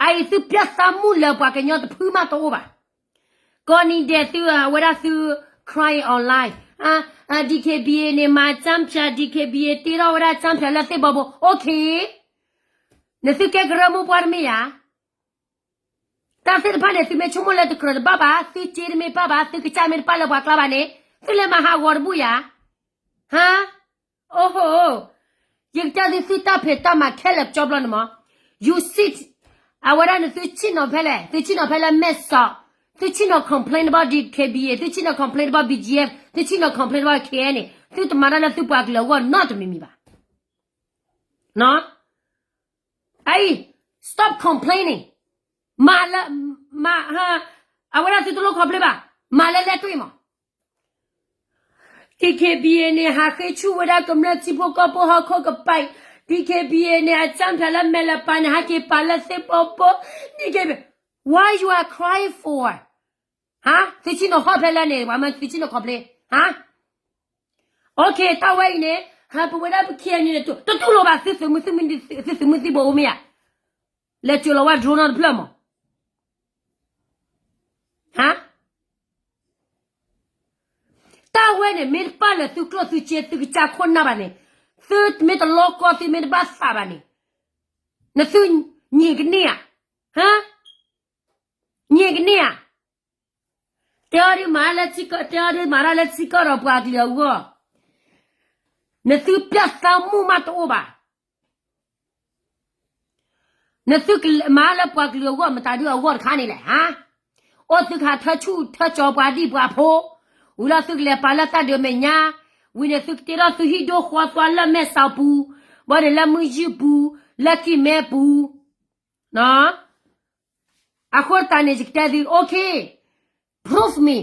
အအံၤသုပျၢ်သးမူလၢပှၤကညီတဖုမးတအိၣ်ဘၣ်. ကိးနံၤဒဲးသု အဝဲဒၣ်သု cry online, DKBA န့ၣ် မၤကၠၢဖၠး DKBA တ့ထီၣ်ဝဲဒၣ်ကၠၢဖၠးလၢသ့ၣ်ဘီဘိ OK. နသုကဲကရၢမိၢ်ပှၢ်တမ့ၢ်ဧါ. တၢ်သ့ၣ်တဖၣ်န့ၣ် သုမ့ၢ်ဆိကမိၣ်လၢတကြၢးတဘၣ်ဘၣ်, သုစ့တမ့ၢ်ဘၣ်ဘၣ်, သုကစၢ်မ့ၢ်တပၣ်လၢပှၤကျါဘၣ်န့ၣ် သုလဲၤမၤဟးဂီၤတဘူၣ်ယၤ. ဟါ, အိၣ်ဟိ, ယကတဲသု သုတၢ်ဖံးတၢ်မၤခဲလၢာ်ကၠီဘျီန့ၣ်မး, you sit, အဝဲဒၣ်န့ၣ် သုဆ့ၣ်နီၤဖဲလဲၣ်, သုဆ့ၣ်နီၤဖဲလၢမဲၢ်စီး, သုဆ့ၣ်နီၤ complain about DKBA, သုဆ့ၣ်နီၤ complain about BGF, သုဆ့ၣ်နီၤ complain about KNA, သုတမၤတၢ်လၢသုပှၤကလုာ်အဂီၢ်နီတမံၤမံၤဘၣ်. အအံၤ stop complaining. မၤလၢ, မၤ, အဝဲဒၣ်သုတလိၣ် complain ဘၣ်, မၤလၢလဲၣ်တွံၢ်မး. DKBA န့ၣ် ဟးဃ့ဆူၣ်ဝဲဒၣ်ကမျၢၢ်ထံဖိကီၢ်ဖိဟီၣ်ခိၣ်ကပၤ, DKBA န့ၣ် အကၠၢ်ဖျါလၢမဲာ်လပၤန့ၣ် ဟဲက့ၤပာ်လၢသ့ၣ်ပိဖိ DKBA, what you are crying for? ဟါ, သုဆ့ၣ်နီၤဟီၣ်ဖဲလဲၣ်န့ၣ် ပှၤမၢသုဆ့ၣ်နီၤခီဖျိ, ဟါ, OK တၢ်ဝဲအံၤန့ၣ် ဟါ ပဝဲဒၣ်ပခံဂၤန့ၣ် တတူၢ်လိာ်ဘၣ်သုသုးမုၢ်သံၣ်ဘိ သုသုးမုၢ်သံၣ်ဘိအိၣ်မ့ၢ်ဧါ, လဲၤစၢၤလီၤဝဲ drone နီတဖျၢၣ်မး ဟါ, တၢ်ဝဲန့ၣ် မ့ၢ်တပာ်လၢသုကျိၣ်သုစ့သုကစၢ်ခိၣ်နၢ်ဘၣ်န့ၣ်, သုမ့ၢ်တလီကီသုမ့ၢ်တဘၣ်သးဘၣ်န့ၣ်, နသုညံးကန့ၢ်ဧါ, ဟါ, ညံးကန့ၢ်ဧါ, တဲအီၤဒ်မၤလၢ, တဲအီၤဒ်မၤတၢ်လၢထံကီၢ်ဒီးပှၤကလုာ်အဂီၢ်, နသုပျၢ်သးမူမးတအိၣ်ဘၣ် နသုကမၤလၢပှၤကလုာ်အဂီၢ် မတၤဒုးအဂီၢ်တခါန့ၣ်လဲၣ်, ဟါ, အိၣ်သုကဟးထၢဆူၣ်ထၢကၠီၤပှၤဒံၣ်ပှၤဖိ, ဝံၤလီၤသုကလဲၤပာ်လၢတၢ်ဒုးမဲာ်ညါ, ဝံၤန့ၣ်သုကတ့ထီၣ်သုဟံၣ်ဒိၣ်ဃီသွါလၢမဲာ်ဆှးပူၤ, ဘၣ်န့ၣ်လၢမုၢ်ယုၢ်ပူၤ, လၢကံၢ်မဲပူၤ, အဃိသတးန့ၣ် ယကတဲသု, OK, prove me,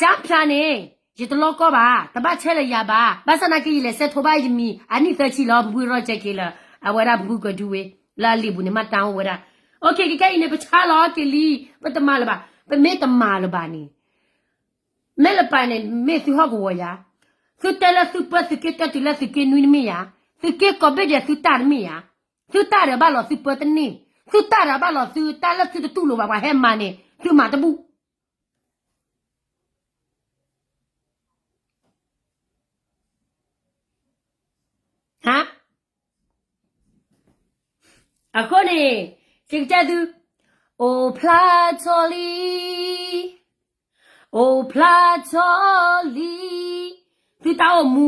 ကၠၢ်ဖျါန့ၣ် ယတလီကီဘၣ်, တဘၣ်ဆဲးလၢယၤဘၣ်, ဘၣ်ဆၣ်သနာ်က့ ယလဲၤဆဲးထိးဘၣ်ယမံၤ အနံၣ်သၢဆံလီၤ, ပဖုရီကဲက့ၤလၢ အဝဲဒၣ်ပဖုကွဲၤထူဝ့ လၢအလံာ်ပူၤန့ၣ် မၤတၢ်အိၣ်ဝဲဒၣ်, OK ခဲအံၤန့ၣ် ပဆါလီၤက့ၤလံ, ပတမၤလၢၤဘၣ်, ပမ့ၢ်တမၤလၢၤဘၣ်န့ၣ် မဲာ်လပၤန့ၣ် မ့ၢ်သုဟီၣ်ကဝီၤယၤ, သုတဲလၢသုပၢသုးက့တၢတုၤလၢသုးက့နွံတမ့ၢ်ယၤ, သုးက့ကိးဘ့ၣ်ဒဲးသုတၢ်တမ့ၢ်ယၤ, သုတၢ်ဒီးဘၣ်လီၤသုပၢတန့ၢ်, သုတၢ်ဒီးဘၣ်လီၤသုတၢ်လၢသုတတူၢ်လိာ်ဘၣ်ပှၤဟဲမၤန့ၣ် သုမၤတဘူၣ် ဟါ, အဃိန့ၣ် ယကတဲသု, အိၣ်ဖျါထီၣ်လံ, အိၣ်ဖျါထီၣ်လံ, သုတၢ်အိၣ်မူ,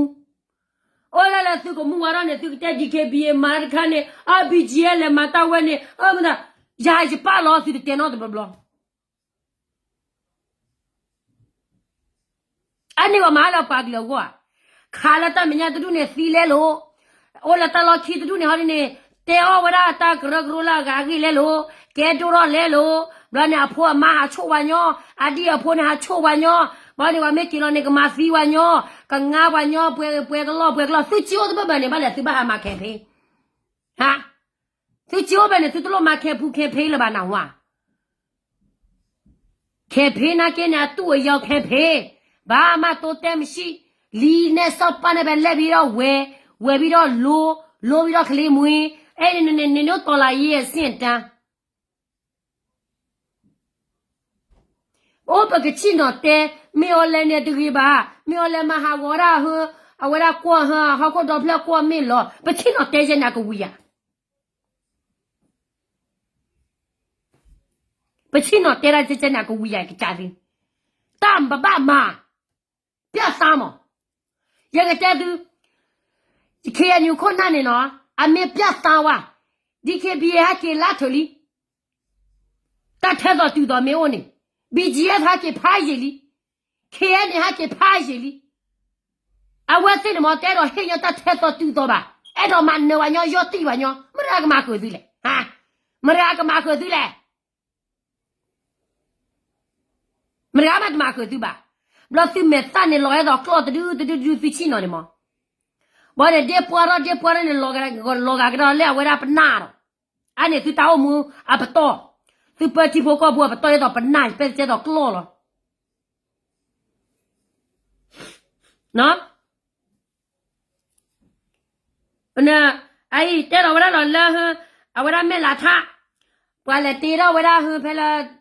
အိၣ်လၢလၢသုကမူဝဲထီၣ်န့ၣ် သုကတဲ DKBA မၤတခါန့ၣ် အ BGF လဲၤမၤတၢ်ဝဲန့ၣ် အမ့ၢ်ဒၣ်, ယၤယပာ်လီၤသုတတဲနီတဘျီဘျီ အန့ၣ်ဂီၢ်မၤလၢပှၤကလုာ်အဂီၢ်ဧါ, ခးလၢတၢ်မဲာ်ညါတဒူၣ်န့ၣ်သံလဲလိာ်, အိၣ်လၢတၢ်လီၢ်ခံတဒူၣ်န့ၣ်ဟီဒ်န့ၣ်, တဲအီၣ်ဝဲဒၣ်တၢ်ကရၢကရိလၢအဂၤအဂ့ၢ်လဲလိာ်, ကဲဒိၣ်ထီၣ်လဲလိာ်, ဘျီန့ၣ်အဖိအမါဟးဆိၣ်ဝဲညီ, အဒံၣ်အဖိန့ၣ်ဟးဆိၣ်ဝဲညီ, ဘျီန့ၣ်ပှၤမ့ၢ်က့ၤလီၤန့ၣ် ကမၤသံဝဲညီ, ကငါပှၤညီ, ပှဲၤပှဲၤကလီၢ်ပှဲၤကလီၢ်, သုစ့အိၣ်တဘၣ်ဘၣ်န့ၣ် ဘၣ်လဲၣ်သုဘၣ်ဟးမၤ campaign ဟါ, သုစ့အိၣ်ဘၣ်န့ၣ် သုတလိၣ်မၤ campaign လၢၤဘၣ်နၢ်ဟူဧါ campaign နာ်က့န့ၣ် အတူၢ်အယီၤ campaign, ဘၣ်မးတိတဲမဆံး, လံာ်နဲၣ်စီၤပၤန့ၣ် ပလဲၤဘံဒီးဝဲ, ဝဲဘံဒီးလိ, လိဘံဒီးကလံၤမှံ, အဲန့ၣ်န့ၣ်န့ၣ် နအိၣ်တီလၢယဲၢ်ဆ့ၣ်တၢ် အိၣ်ပကဆ့ၣ်နီၤတဲ, မ့ၢ်အီၤလဲၣ်န့ၣ်တဂ့ၤဘၣ်, မ့ၢ်အီၤလဲၣ်မၤဟးဂီၤဒၣ်ဟၢ, အဝဲဒၣ်ကွီၢ်ဟၢ, ဟီၣ်ခိၣ်ဒီဖျၢၣ်ကွီၢ်မ့ၢ်လီၤ, ပဆ့ၣ်နီၤတဲယဲန့ၣ်အကဝံၤယၤ ပဆ့ၣ်နီၤတဲဒၣ်ကဲကဲန့ၣ် အကဝံၤယၤကစၢ်သ့, တၢ်ပဘၣ်မၤ, ပျၢ်သါမး, ယကတဲသု, ယ KNU ခိၣ်နၢ်န့ၣ်နီၤ, အမ့ၢ်ပျၢ်သါဝဲ, DKBA ဟဲက့ၤလါထၢၣ်လံ, တၢ်ထဲသိးတုၤသိးမ့ၢ်အိၣ်န့ၣ်, BGF ဟဲက့ၤဖးယံာ်လံ, KNA ဟဲက့ၤဖးယံာ်လံ အဝဲသ့ၣ်န့ၣ်မ့ၢ်တအဲၣ်ဒိးဟ့ၣ်ညီတၢ်ထဲသိးတုၤသိးဘၣ်, အဲၣ်ဒိးမၤနၢၤဝဲညီ ယီၢ်တံၢ်ဝဲညီ, မတၤကမၤဃုာ်သုလဲၣ်, မတၤကမၤဃုာ်သုလဲၣ်, မတၤမးတမၤဃုာ်သုဘၣ်, ဘျီသုမဲာ်သၣ်န့ၣ်လီၤအဲၣ်သိးကျီၢ်တဒုတဒုတဒုသုဆ့ၣ်နီၤန့ၣ်မး, ဘၣ်န့ၣ်ဒ့ပှၤထီၣ်ဒ့ပှၤထီၣ်န့ၣ် လီၤဂာ်ကဒီးလၢအဝဲဒၣ်ပနၢ်ဒီး, အန့ၣ်သုတၢ်အိၣ်မူအပတီၢ်, သုပၢထံဖိကီၢ်ဖိအပတီၢ် အဲၣ်သိးပနၢ် ပဲကဲသိးကျီၢ်လီၤ အံၤတဲထီၣ်ဝဲဒၣ်လီၤလၢ အဝဲဒၣ်မဲာ်လးထး, ပှၤလဲၤတ့ထီၣ်ဝဲဒၣ်ဟၢဖဲလၢ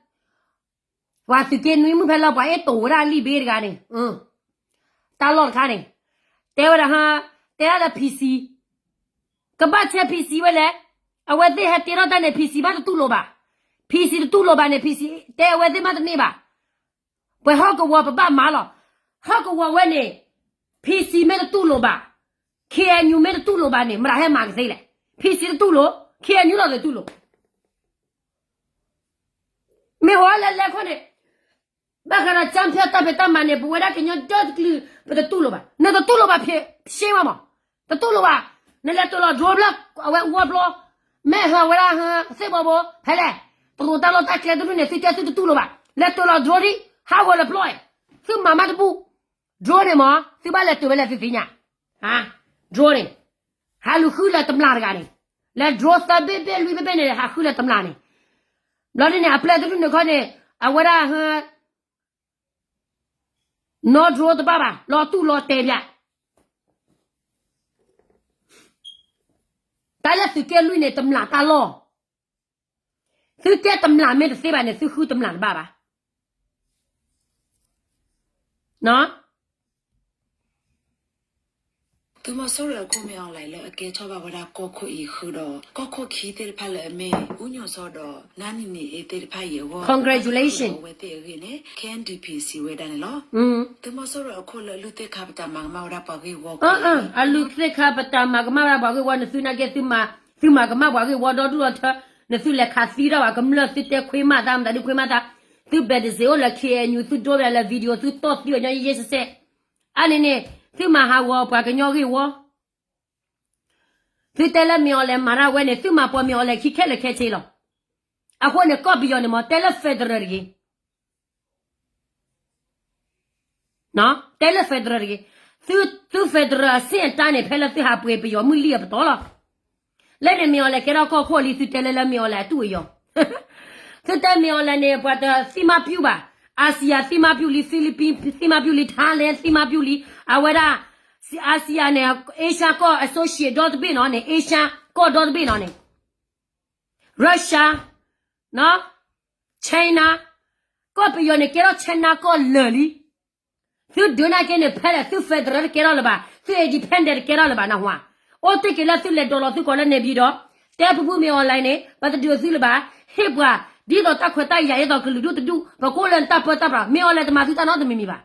ပှၤသုးက့နွံမုၣ်ဖဲလၢပှၤအဲၣ်တိာ်ဝဲဒၣ်လံာ်ဘ့တဂၤန့ၣ်, တၢ်လီၢ်တခါန့ၣ်, တဲဝဲဒၣ်, တဲဒၣ်လၢ PC, ကဘၣ်ဆဲး PC ဝဲလဲၣ်, အဝဲသ့ၣ်ဟဲတ့ထီၣ်တၢ်န့ၣ် PC မးတတူၢ်လိာ်ဘၣ်, PC တတူၢ်လိာ်ဘၣ်န့ၣ် PC တဲအဝဲသ့ၣ်မးတန့ၢ်ဘၣ် ပှၤဟီၣ်ကဝီၤပဘၣ်မၤလီၤ. ဟီၣ်ကဝီၤဝဲန့ၣ် PC မ့ၢ်တတူၢ်လိာ်ဘၣ်, KNU မ့ၢ်တတူၢ်လိာ်ဘၣ်န့ၣ် မတၤဟဲမၤကသ့လဲၣ်. PC တတူၢ်လိာ်, KNU လီၤတတူၢ်လိာ်. မ့ၢ်ဟိလဲၤလဲၤခိၣ်န့ၣ် ဘၣ်ဃးဒီးကၠၢဖၠၢၣ်တၢ်ဖံးတၢ်မၤန့ၣ် ပဝဲဒၣ်ကညီဒီတကလုာ် ပတတူၢ်လိာ်ဘၣ်. နတတူၢ်လိာ်ဘၣ်ဖဲရှဲမးမး, တတူၢ်လိာ်ဘၣ်. နလဲၤတၢၤလီၤ drone ဖျၢၣ် အဝဲအူအီၣ်ဖျီ, မ့ၢ်ဟၢဝဲဒၣ်ဟၢ သ့ၣ်ဘီဘိ ဖဲလဲၣ်, တရူးတၢ်လီၢ်တၢ်ကျဲတဒူၣ်န့ၣ် သုတဲသုတတူၢ်လိာ်ဘၣ်. လဲၤတၢၤလီၤ drone ဒံး ဟးဂီၤလၢပျီ, သုမၤမးတဘူၣ်. drone န့ၣ်မး သုဘၣ်လဲၤတၢၤဝဲလဲၣ်သုသ့ၣ်ညါ, drone န့ၣ် ဟးလူၤဃုလၢၤတမျၢ်တဂၤန့ၣ်, လၢ drone သၢဘ့ၣ်ဘ့ၣ်လွံၢ်ဘ့ၣ်ဘ့ၣ်န့ၣ် ဟးဃုလၢၤတမျၢ်န့ၣ်, ဘျီဒ်န့ၣ် အပျဲၢ်တဒူၣ်န့ၣ်ခီန့ၣ် အဝဲဒၣ်ဟ နီၢ် drone တဘၣ်ဘၣ်, လီၤတူၢ်လီၤတဲာ်ဘၣ်. တၢ်လၢသုးက့လွံၢ်န့ၣ် တမျၢ်တၢ်လီၢ်, သုတဲတမျၢ်မ့ၢ်တသ့ဘၣ်န့ၣ် သုဃုတမျၢ်တဘၣ်ဘၣ်. သုးမီၤစိရိၤအခိၣ် မ့ၢ်အီၤလဲၣ် လၢအကဲထီၣ်ဘၣ်ဝဲဒၣ်ကီၢ်ခိၣ်အံၤဃုာ်ဒီး ကီၢ်ခိၣ်ခံသ့ၣ်တဖၣ်လၢအမ့ၢ် အူညိၣ်စီဒီး နါနံၤနံၤအ့သ့ၣ်တဖၣ်အံၤအဂီၢ် congratulation အဝဲသ့ၣ်အဂ့ၢ်န့ၣ် K N D P စံးဝဲဒၣ်န့ၣ်လီၤ. သုးမီၤစိရိၤအခိၣ်လၢအလုၢ်သ့ၣ်ခါပတာ်မၤကမၣ်ဝဲဒၣ်ပှၤဂ့ၢ်ဝီ, အလုၢ်သ့ၣ်ခါပတာ်မၤကမၣ်ဝဲဒၣ်ပှၤဂ့ၢ်ဝီန့ၣ် သုနာ်က့ သုမၤကမၣ်ပှၤဂ့ၢ်ဝီဒီဒူၣ်ဒီထၢ, နသုလဲၤခးသံထီၣ်ဘၣ်ကမျၢၢ် သုတဲခွ့မးသး မတၤဒုးခွ့မးသး, သု ဘဲးတစ့အိၣ်လၢ K N U သုဒိဝဲဒၣ်လၢ video သုတီၢ်သံအီၤညီယဲၢ်စဲးစဲး, အါန့ၣ်န့ၣ် သုမၤဟးဂီၤပှၤကညီဂ့ၢ်ဝီ, သုတဲလၢမ့ၢ်အီၤလဲၣ်မၤတၢ်ဝဲန့ၣ် သုမၤပိာ်မ့ၢ်အီၤလဲၣ်ခံခဲလၢာ်ခဲဆ့လီၤ. အဃိန့ၣ် ကီၢ်ပယီၤန့ၣ်မ့ၢ်တဲလၢ federal တဂ့ၤ တဲလၢ federal တဂ့ၤ, သု federal အဆင့်အတန်းန့ၣ် ဖဲလၢသုဟးပှ့ၤပယီၤမုၢ်လံၢ်အပတီၢ်လီၤ. လၢန့ၣ်မ့ၢ်အီၤလဲၣ်ကဲထီၣ်ကီၢ်ခိၣ်လံ သုတဲလၢလၢမ့ၢ်အီၤလဲၣ်အတူၢ်အယီၤ, သုတဲမ့ၢ်အီၤလဲၣ်န့ၣ် ပှၤတသံမၤပျူၢ်ဘၣ်, အၤစံယၤသံမၤပျူၢ်လံ, Philippines သံမၤပျူၢ်လံ, Thailand သံမၤပျူၢ်လံ, အဝဲဒၣ် အၤစံယၤန့ၣ် Asia ကီၢ် associate ဒီတဘ့ၣ်နီၤန့ၣ် Asia ကီၢ်ဒီတဘ့ၣ်နီၤန့ၣ် Russia, China, ကီၢ်ပယီၤန့ၣ် ကဲထီၣ် China ကီၢ်လၢာ်လံ. သုဒုးနာ်က့န့ၣ် ဖဲလဲၣ်သု federal တကဲထီၣ်လၢၤဘၣ်, သု independent တကဲထီၣ်လၢၤဘၣ်နၢ်ဟူဧါ. အိၣ်တ့ၢ်က့ၤလၢသုလဲၤဒိးလီၤသုကိးလၢ နေပြည်တော်, တဲပူၤပူၤမ့ၢ်အီၤလဲၣ်န့ၣ် ပတဒုးသုလၢၤဘၣ်, ဟ့ၣ်ပှၤ ဒ်သိးတၢ်ခွဲးတၢ်ယာ် ဒ်သိးကလုာ်ဒူၣ်တဒူၣ် ပကအိၣ်လၢနတၢ်ပၢတၢ်ပြး, မ့ၢ်အီၤလဲၣ်တမၤသုတၢ်နီတမံၤမံၤဘၣ်.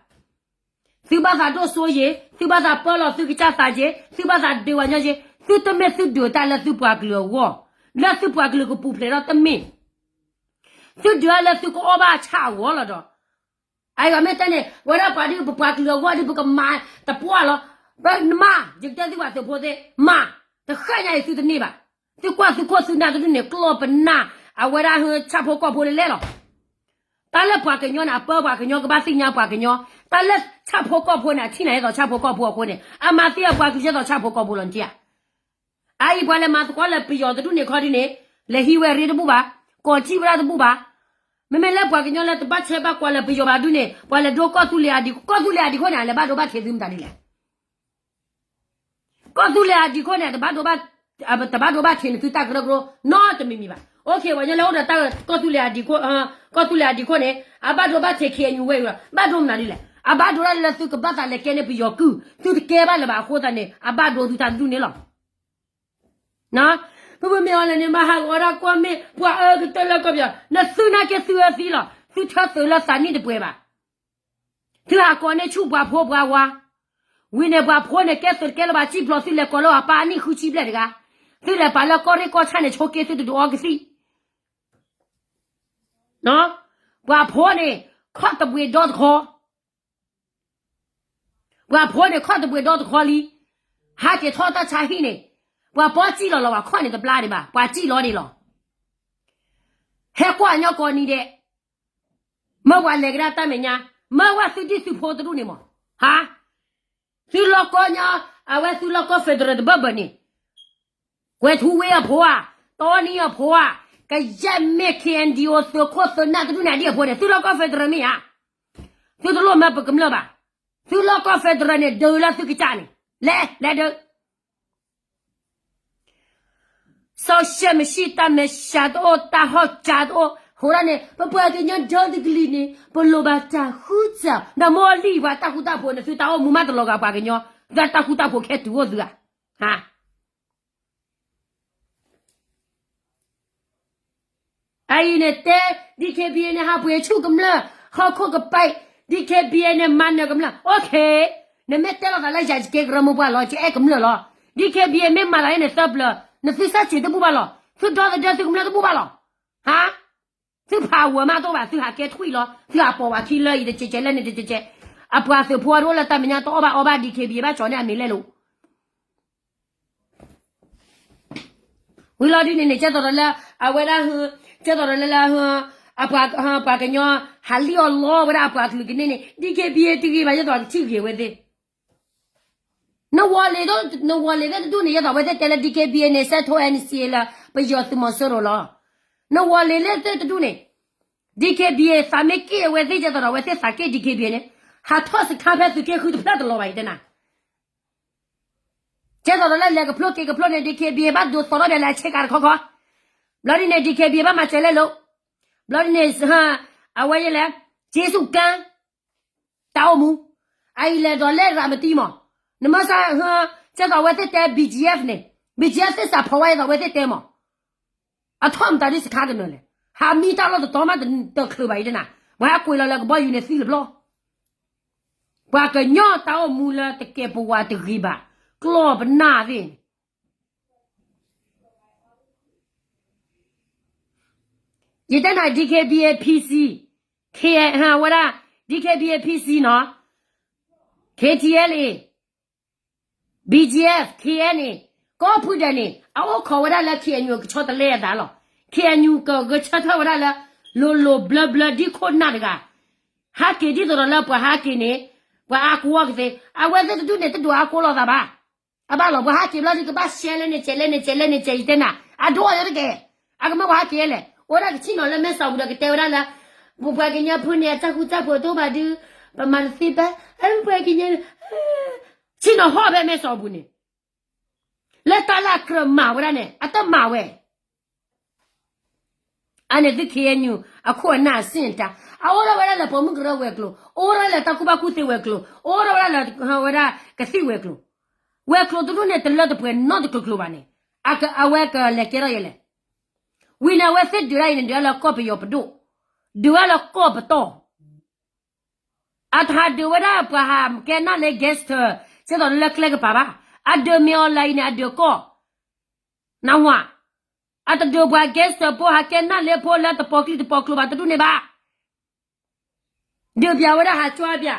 သုဘၣ်သးဒိၣ်စိယ့ၤ, သုဘၣ်သးပၢလီၤသုကစၢ်သးက့ၤ, သုဘၣ်သးဒုးဝဲညီက့ၤ, သုတမ့ၢ်သုဒုးတၢ်လၢသုပှၤကလုာ်အဂီၢ်, လၢသုပှၤကလုာ်ကပူၤဖျဲးထီၣ်တမ့ၢ်, သုဒုးတၢ်လၢသုကအီၣ်ဘၣ်ဆၣ်အဂီၢ်လီၤဒီး, အဂၤမ့ၢ်တဲန့ၣ် ဝဲဒၣ်ပှၤဒုးပပှၤကလုာ်အဂီၢ်ဒုး ပကမၤတပှၢ်လီၤ, ပနမၤ, ယကတဲသုပှၤသုးဖိသ့ၣ်, မၤ, တဃၣ်ညါအံၤသုတန့ၢ်ဘၣ်, သုကွၢ်သုခိၣ်သုနၢ်တဒူၣ်န့ၣ် ကျီၢ်ပနၢ်, အဝဲဒၣ်ဟၢဆၣ်ဖိကီၢ်ဖိလၢလဲၣ်လီၤ. တၢ်လၢပှၤကညီန့ၣ် အပၢပှၤကညီ ကဘၣ်သ့ၣ်ညါပှၤကညီ, တၢ်လၢဆၣ်ဖိကီၢ်ဖိန့ၣ် အထံၣ်နၤဒ်သိးဆၣ်ဖိကီၢ်ဖိအဃိန့ၣ် အမၤသ့အပှၤကလုာ်ဒ်သိးဆၣ်ဖိကီၢ်ဖိလီၤနထံၣ်ဧါ. အအံၤပှၤလဲၤမၤသကိးလၢပယီၤတဒူၣ်န့ၣ်ခီဒုန့ၣ်, လဲၤဟံးဝဲရ့တဘူၣ်ဘၣ်, ကိးထံၣ်ဝဲဒၣ်တဘူၣ်ဘၣ်. မ့မ့ၢ်လၢပှၤကညီလၢတဘၣ်ဆဲးဘၣ်ကွၢ်လၢပယီၤဘၣ်ဒုန့ၣ် ပှၤလဲၤဒိကီၢ်သူလ့ၤအဒံး, ကီၢ်သူလ့ၤအဒံးခိၣ်န့ၣ် အလဲၤဘၣ်ဒိဘၣ်ထံးသုမတၤဒ်လဲၣ်. ကီၢ်သူလ့ၤအဒံးခိၣ်န့ၣ် တဘၣ်ဒိဘၣ်, တဘၣ်ဒိဘၣ်ထံးန့ၣ် သုတၢ်ကရၢကရိနီတမံၤမံၤဘၣ်. အိၣ်ခ့ ပှၤကညီလၢအိၣ်ဒီးတၢ်ကီၢ်သူလ့ၤအဒံးခိၣ်, ကီၢ်သူလ့ၤအဒံးခိၣ်န့ၣ် အဘၣ်ဒိဘၣ်ထံး ခ့ၣ်အဲၣ်ယူၣ်ဝဲအံၤလီၤ. ဘၣ်ဒိမနုၤဒ်လဲၣ်. အဘၣ်ဒိဒၣ်လၢသုကဘၣ်သးလဲၤကဲန့ၢ်ပယီၤကုၢ်, သုတကဲဘၣ်လၢၤဘၣ်အဃိသတးန့ၣ် အဘၣ်ဒိသုတၢ်တဒူၣ်န့ၣ်လီၤ. မ့မ့ၢ်အီၤလဲၣ်န့ၣ် မၤဟးဂီၤဒၣ်ကွၢ်မ့ၢ်ပှၤအၢကတၢၢ်လၢကီၢ်ပယီၤ, နသုနာ်က့သုအၢသံလီၤ. သုထၢသုးလၢသးနံၣ်တပှဲၤဘၣ်. သုဟးကိးန့ၢ်ဆူၣ်ပှၤဖိပှၤဝါ, ဝံၤန့ၣ်ပှၤဖိန့ၣ် ကဲသုးတကဲလၢၤဘၣ် စံၣ်ဖျိးသုလဲၤကိးလၢအပၢ်အနံၣ်ဃုဆံဘျဲၣ်တဂၤ, သုလဲၤပာ်လၢကီၢ်ရ့ၣ်ကီၢ်ဆၣ်န့ၣ် ဆိးက့သုတဒုးအီကသံၣ် ပှၤဖိန့ၣ် ခီၣ်တဘှ့ၣ်ဒီတခီ, ပှၤဖိန့ၣ် ခီၣ်တဘှ့ၣ်ဒီတခီလံ. ဟးက့ၤထီၣ်တၢ်ဆါဟံၣ်န့ၣ်, ပှၤပီၢ်စံၣ်လီၤလီၤ ပှၤခီၣ်န့ၣ်တဘျါဒံးဘၣ်, ပှၤစံၣ်လီၤဒံးလီၤ. ဟဲကွၢ်ညီကိးနံၤဒဲး, မၢပှၤလဲၤကဒါတၢ်မဲာ်ညါ, မၢဝဲသုဒံၣ်သုဖိတဒူၣ်န့ၣ်မး, ဟါ သုလီၢ်ကီၢ်ညီ, အဝဲသုလီၢ်ကီၢ် federal တဘၢၣ်ဘၢၣ်န့ၣ်, ကွဲၤထူဝ့အဖိဧါ, တီနံအဖိဧါ, ကယဲၢ်မ့ၢ် K N D O သုးခိၣ်သုးနၢ်တဒူၣ်န့ၣ်ဒံၣ်အဖိန့ၣ် သုလီၢ်ကီၢ် federal မ့ၢ်ဧါ. သုတလိၣ်မၢပကမျၢၢ်ဘၣ်. သုလီၢ်ကီၢ် federal န့ၣ် ဒုးလၢသုကစၢ်န့ၣ်, လဲၤ လဲၤဒုး စီၤၡဲးမၡံၣ် တၢ်မဲာ်ဆှးတအိၣ် တၢ်ဟီၣ်ကၢတအိၣ်, အဃိဒၣ်န့ၣ် ပပှၤကညီဒီတကလုာ်န့ၣ် ပလိၣ်ဘၣ်တၢ်ဃူတၢ်, ဒီးမိၢ်လံၢ်ပှၤတၢ်ဃူတၢ်ဖိးန့ၣ် သုတၢ်အိၣ်မူမးတလီၤဂာ်ပှၤကညီ, ဒီးတၢ်ဃူတၢ်ဖိးခဲတုၤအိၣ်သုဧါ. အအံၤန့ၣ်တဲ D K B A န့ၣ် ဟးပှ့ၤဆူၣ်ကမျၢၢ်, ဟီၣ်ခိၣ်ကပာ်, D K B A န့ၣ် မၤနၢၤကမျၢၢ်, OK, နမ့ၢ်တဲလိာ်သးလၢယၤ ယကဲကရၢမိၢ်ပှၢ်လီၤ, ယအဲၣ်ကမျၢၢ်လီၤ. D K B A မ့ၢ်မၤသးန့ၣ်သၢပျၢၤ, နသုစၢ်စ့ၤတဘူၣ်ဘၣ်လီၤ, သုဒီသဒၢသုကမျၢၢ်တဘူၣ်ဘၣ်လီၤ. ဟါ, သုဖးဝဲမးတအိၣ်ဘၣ်, သုဟးကဲထွံၣ်လီၤ, သုဟးပိာ်ဝဲခံလၢယတကဲကဲလၢန့ၣ်တကဲကဲ, အပှၤသုးဖိတအိၣ်လၢတၢ်မဲာ်ညါတအီၣ်ဘၣ်အီဘၣ် D K B A ဘၣ်ကၠီန့ၢ်အမံၤလဲၣ်လိၤ ဝံၤလီၤဒ်န့ၣ်န့ၣ် ကဲသိးဒီးလၢ အဝဲဒၣ်ဟ, ကဲသိးဒီးလၢလၢဟ, အပှၤ, ပှၤကညီ ဟးလံၣ်အီၣ်လီဝဲဒၣ်အပှၤကလုာ်ကန့ၢ်န့ၣ် ဒ်က့ဘံတဂ့ၤဘၣ် ယဲသိးကထံၣ်ဂ့ၤဝဲသ့ၣ်. နဝီၤလ့ၤ, နဝီၤလ့ၤသ့ၣ်တဒူၣ်န့ၣ် ယဲသိးအဝဲသ့ၣ်တဲလၢ D K B A န့ၣ် စဲးထိ N C A လၢ ပယီၤသုးမီၤစိရိၤလီၤ. နဝီၤလ့ၤလၢသ့ၣ်တဒူၣ်န့ၣ် D K B A သးမ့ၢ်က့ၣ်အဝဲသ့ၣ် ယဲသိးဒီးအဝဲသ့ၣ်သးက့ၣ် D K B A န့ၣ် ဟးထီၣ်စခါဖဲသုးက့ဃုတဖျၢၣ်တလီၤဘၣ် ယတဲနၤ ကဲသိးဒီးလၢလဲၤကဖျိက့ၤကဖျိန့ၣ် D K B A ဘၣ်ဒိသီထီၣ်ဘၣ်လၢအဆ့ကၤတခီခီ, ဘျီဒ်န့ၣ် D K B A ဘၣ်မၤစၢၤလဲလိာ်, ဘျီဒ်န့ၣ် အဝဲယဲလဲၣ်, က့စူၣ်ကၢ်, တၢ်အိၣ်မူ, အအံၤလဲၤဒီးလဲၤရၤမတံမး, နမ့ၢ်စၢ်, ကဲသိးအဝဲသ့ၣ်တဲ B G F န့ၣ်, B G F သ့ၣ်စးဖီဝဲယဲသိးအဝဲသ့ၣ်တဲမး, အထီၣ်မတၤဒ်စခါကနၢၤလဲၣ်, ဟးမံတၢ်လီၢ်တတီၤမးတချုးဘၣ် ယတဲနၤ, ပှၤဟးကွံာ်လီၤလၢကဘီယူၤန့ၣ်သံလၢဘျီ ပှၤကညီတၢ်အိၣ်မူလၢတကဲပဝးတဂ့ၤဘၣ်, ကျီၢ်ပနၢ်သ့ၣ်န့ၣ်, ယတဲနၤ D K B A P C, K, ဝဲဒၣ် D K B A P C နီၤ, K T L A, B G F, K N A, ကိးဖုဒဲးန့ၣ် အအိၣ်ခိးဝဲဒၣ်လၢ K N U ကဆီတလဲအသးလီၤ. K N U ကဂဲၤဆၢထၢၣ်ဝဲဒၣ်လၢ လိၤလိၤဘျၢဘျၢဒ်ခိၣ်နၢ်တဂၤ ဟးက့ၤဒ်သိးဒီးလၢပှၤဟးက့ၤန့ၣ် ပှၤအါကိးအီၤကသ့, အဝဲသ့ၣ်တဒူၣ်န့ၣ် တဒိးအါကိးလိာ်သးဘၣ်. အဘၣ်လီၤ ပှၤဟးက့ၤဘျီဒ်ကဘၣ်ရှဲလဲန့ၣ် ကဲးလဲန့ၣ် ကဲးလဲန့ၣ် ကဲး ယတဲနၤအဒိၣ်အီၤတက့ၢ်. အကမၢပှၤဟးက့ၤလဲၣ် အိၣ်ဒၣ်ကဆ့ၣ်နီၤလၢမဲၢ်စီၤပူၤဒီးကတဲဝဲဒၣ်လၢ ပှၤကညီဖိန့ၣ် အတၢ်ဃူတၢ်ဖိးတအိၣ်ဘၣ်ဒုး ပမၤတသ့ဘၣ် ပှၤကညီ ဆ့ၣ်နီၤဟီၣ်ဖဲမဲၢ်စီၤပူၤန့ၣ် လၢတၢ်လၢအကြၢးမၤဝဲဒၣ်န့ၣ် အတမၤဝဲ အန့ၣ်သု K N U အခိၣ်အနၢ်အဆင့်အတၢ် အအိၣ်ထီၣ်ဝဲဒၣ်လၢပိာ်မုၣ်ကရၢဝဲၤကျိၤ အိၣ်ထီၣ်ဝဲဒၣ်လၢတၢ်ကူၣ်ဘၣ်ကူၣ်သ့ဝဲၤကျိၤ အိၣ်ထီၣ်ဝဲဒၣ်လၢဝဲဒၣ်ကသံၣ်ဝဲၤကျိၤ ဝဲၤကျိၤတဒူၣ်န့ၣ် တလၢတပှဲၤနီတကျိၤကျိၤဘၣ်န့ၣ် အဝဲကလဲၤကဲထီၣ်ယဲလဲၣ်. ဝံၤန့ၣ် အဝဲသ့ၣ်ဒုးဒၣ်အံၤန့ၣ် ဒုးဒၣ်လၢကီၢ်ပယီၤပဒိၣ် ဒုးဒၣ်လၢကီၢ်ပတီၢ် အတဟးဒုးဝဲဒၣ်ပှၤဟးကဲနၢ်လၢ gangster ကဲသိးလၢကျဲကပၤဘၣ်. အဒုးမ့ၢ်အီၤလၢအံၤန့ၣ် အဒုးကီၢ် နဝၤ အတဒုးပှၤ gangster ဖိဟးကဲနၢ်လၢဖိလၢတပီၤကျံတပီၤကျိၤဘၣ်တဒူၣ်န့ၣ်ဘၣ်. ဒုးပၠးဝဲဒၣ်ဟးကွၢ်ပၠး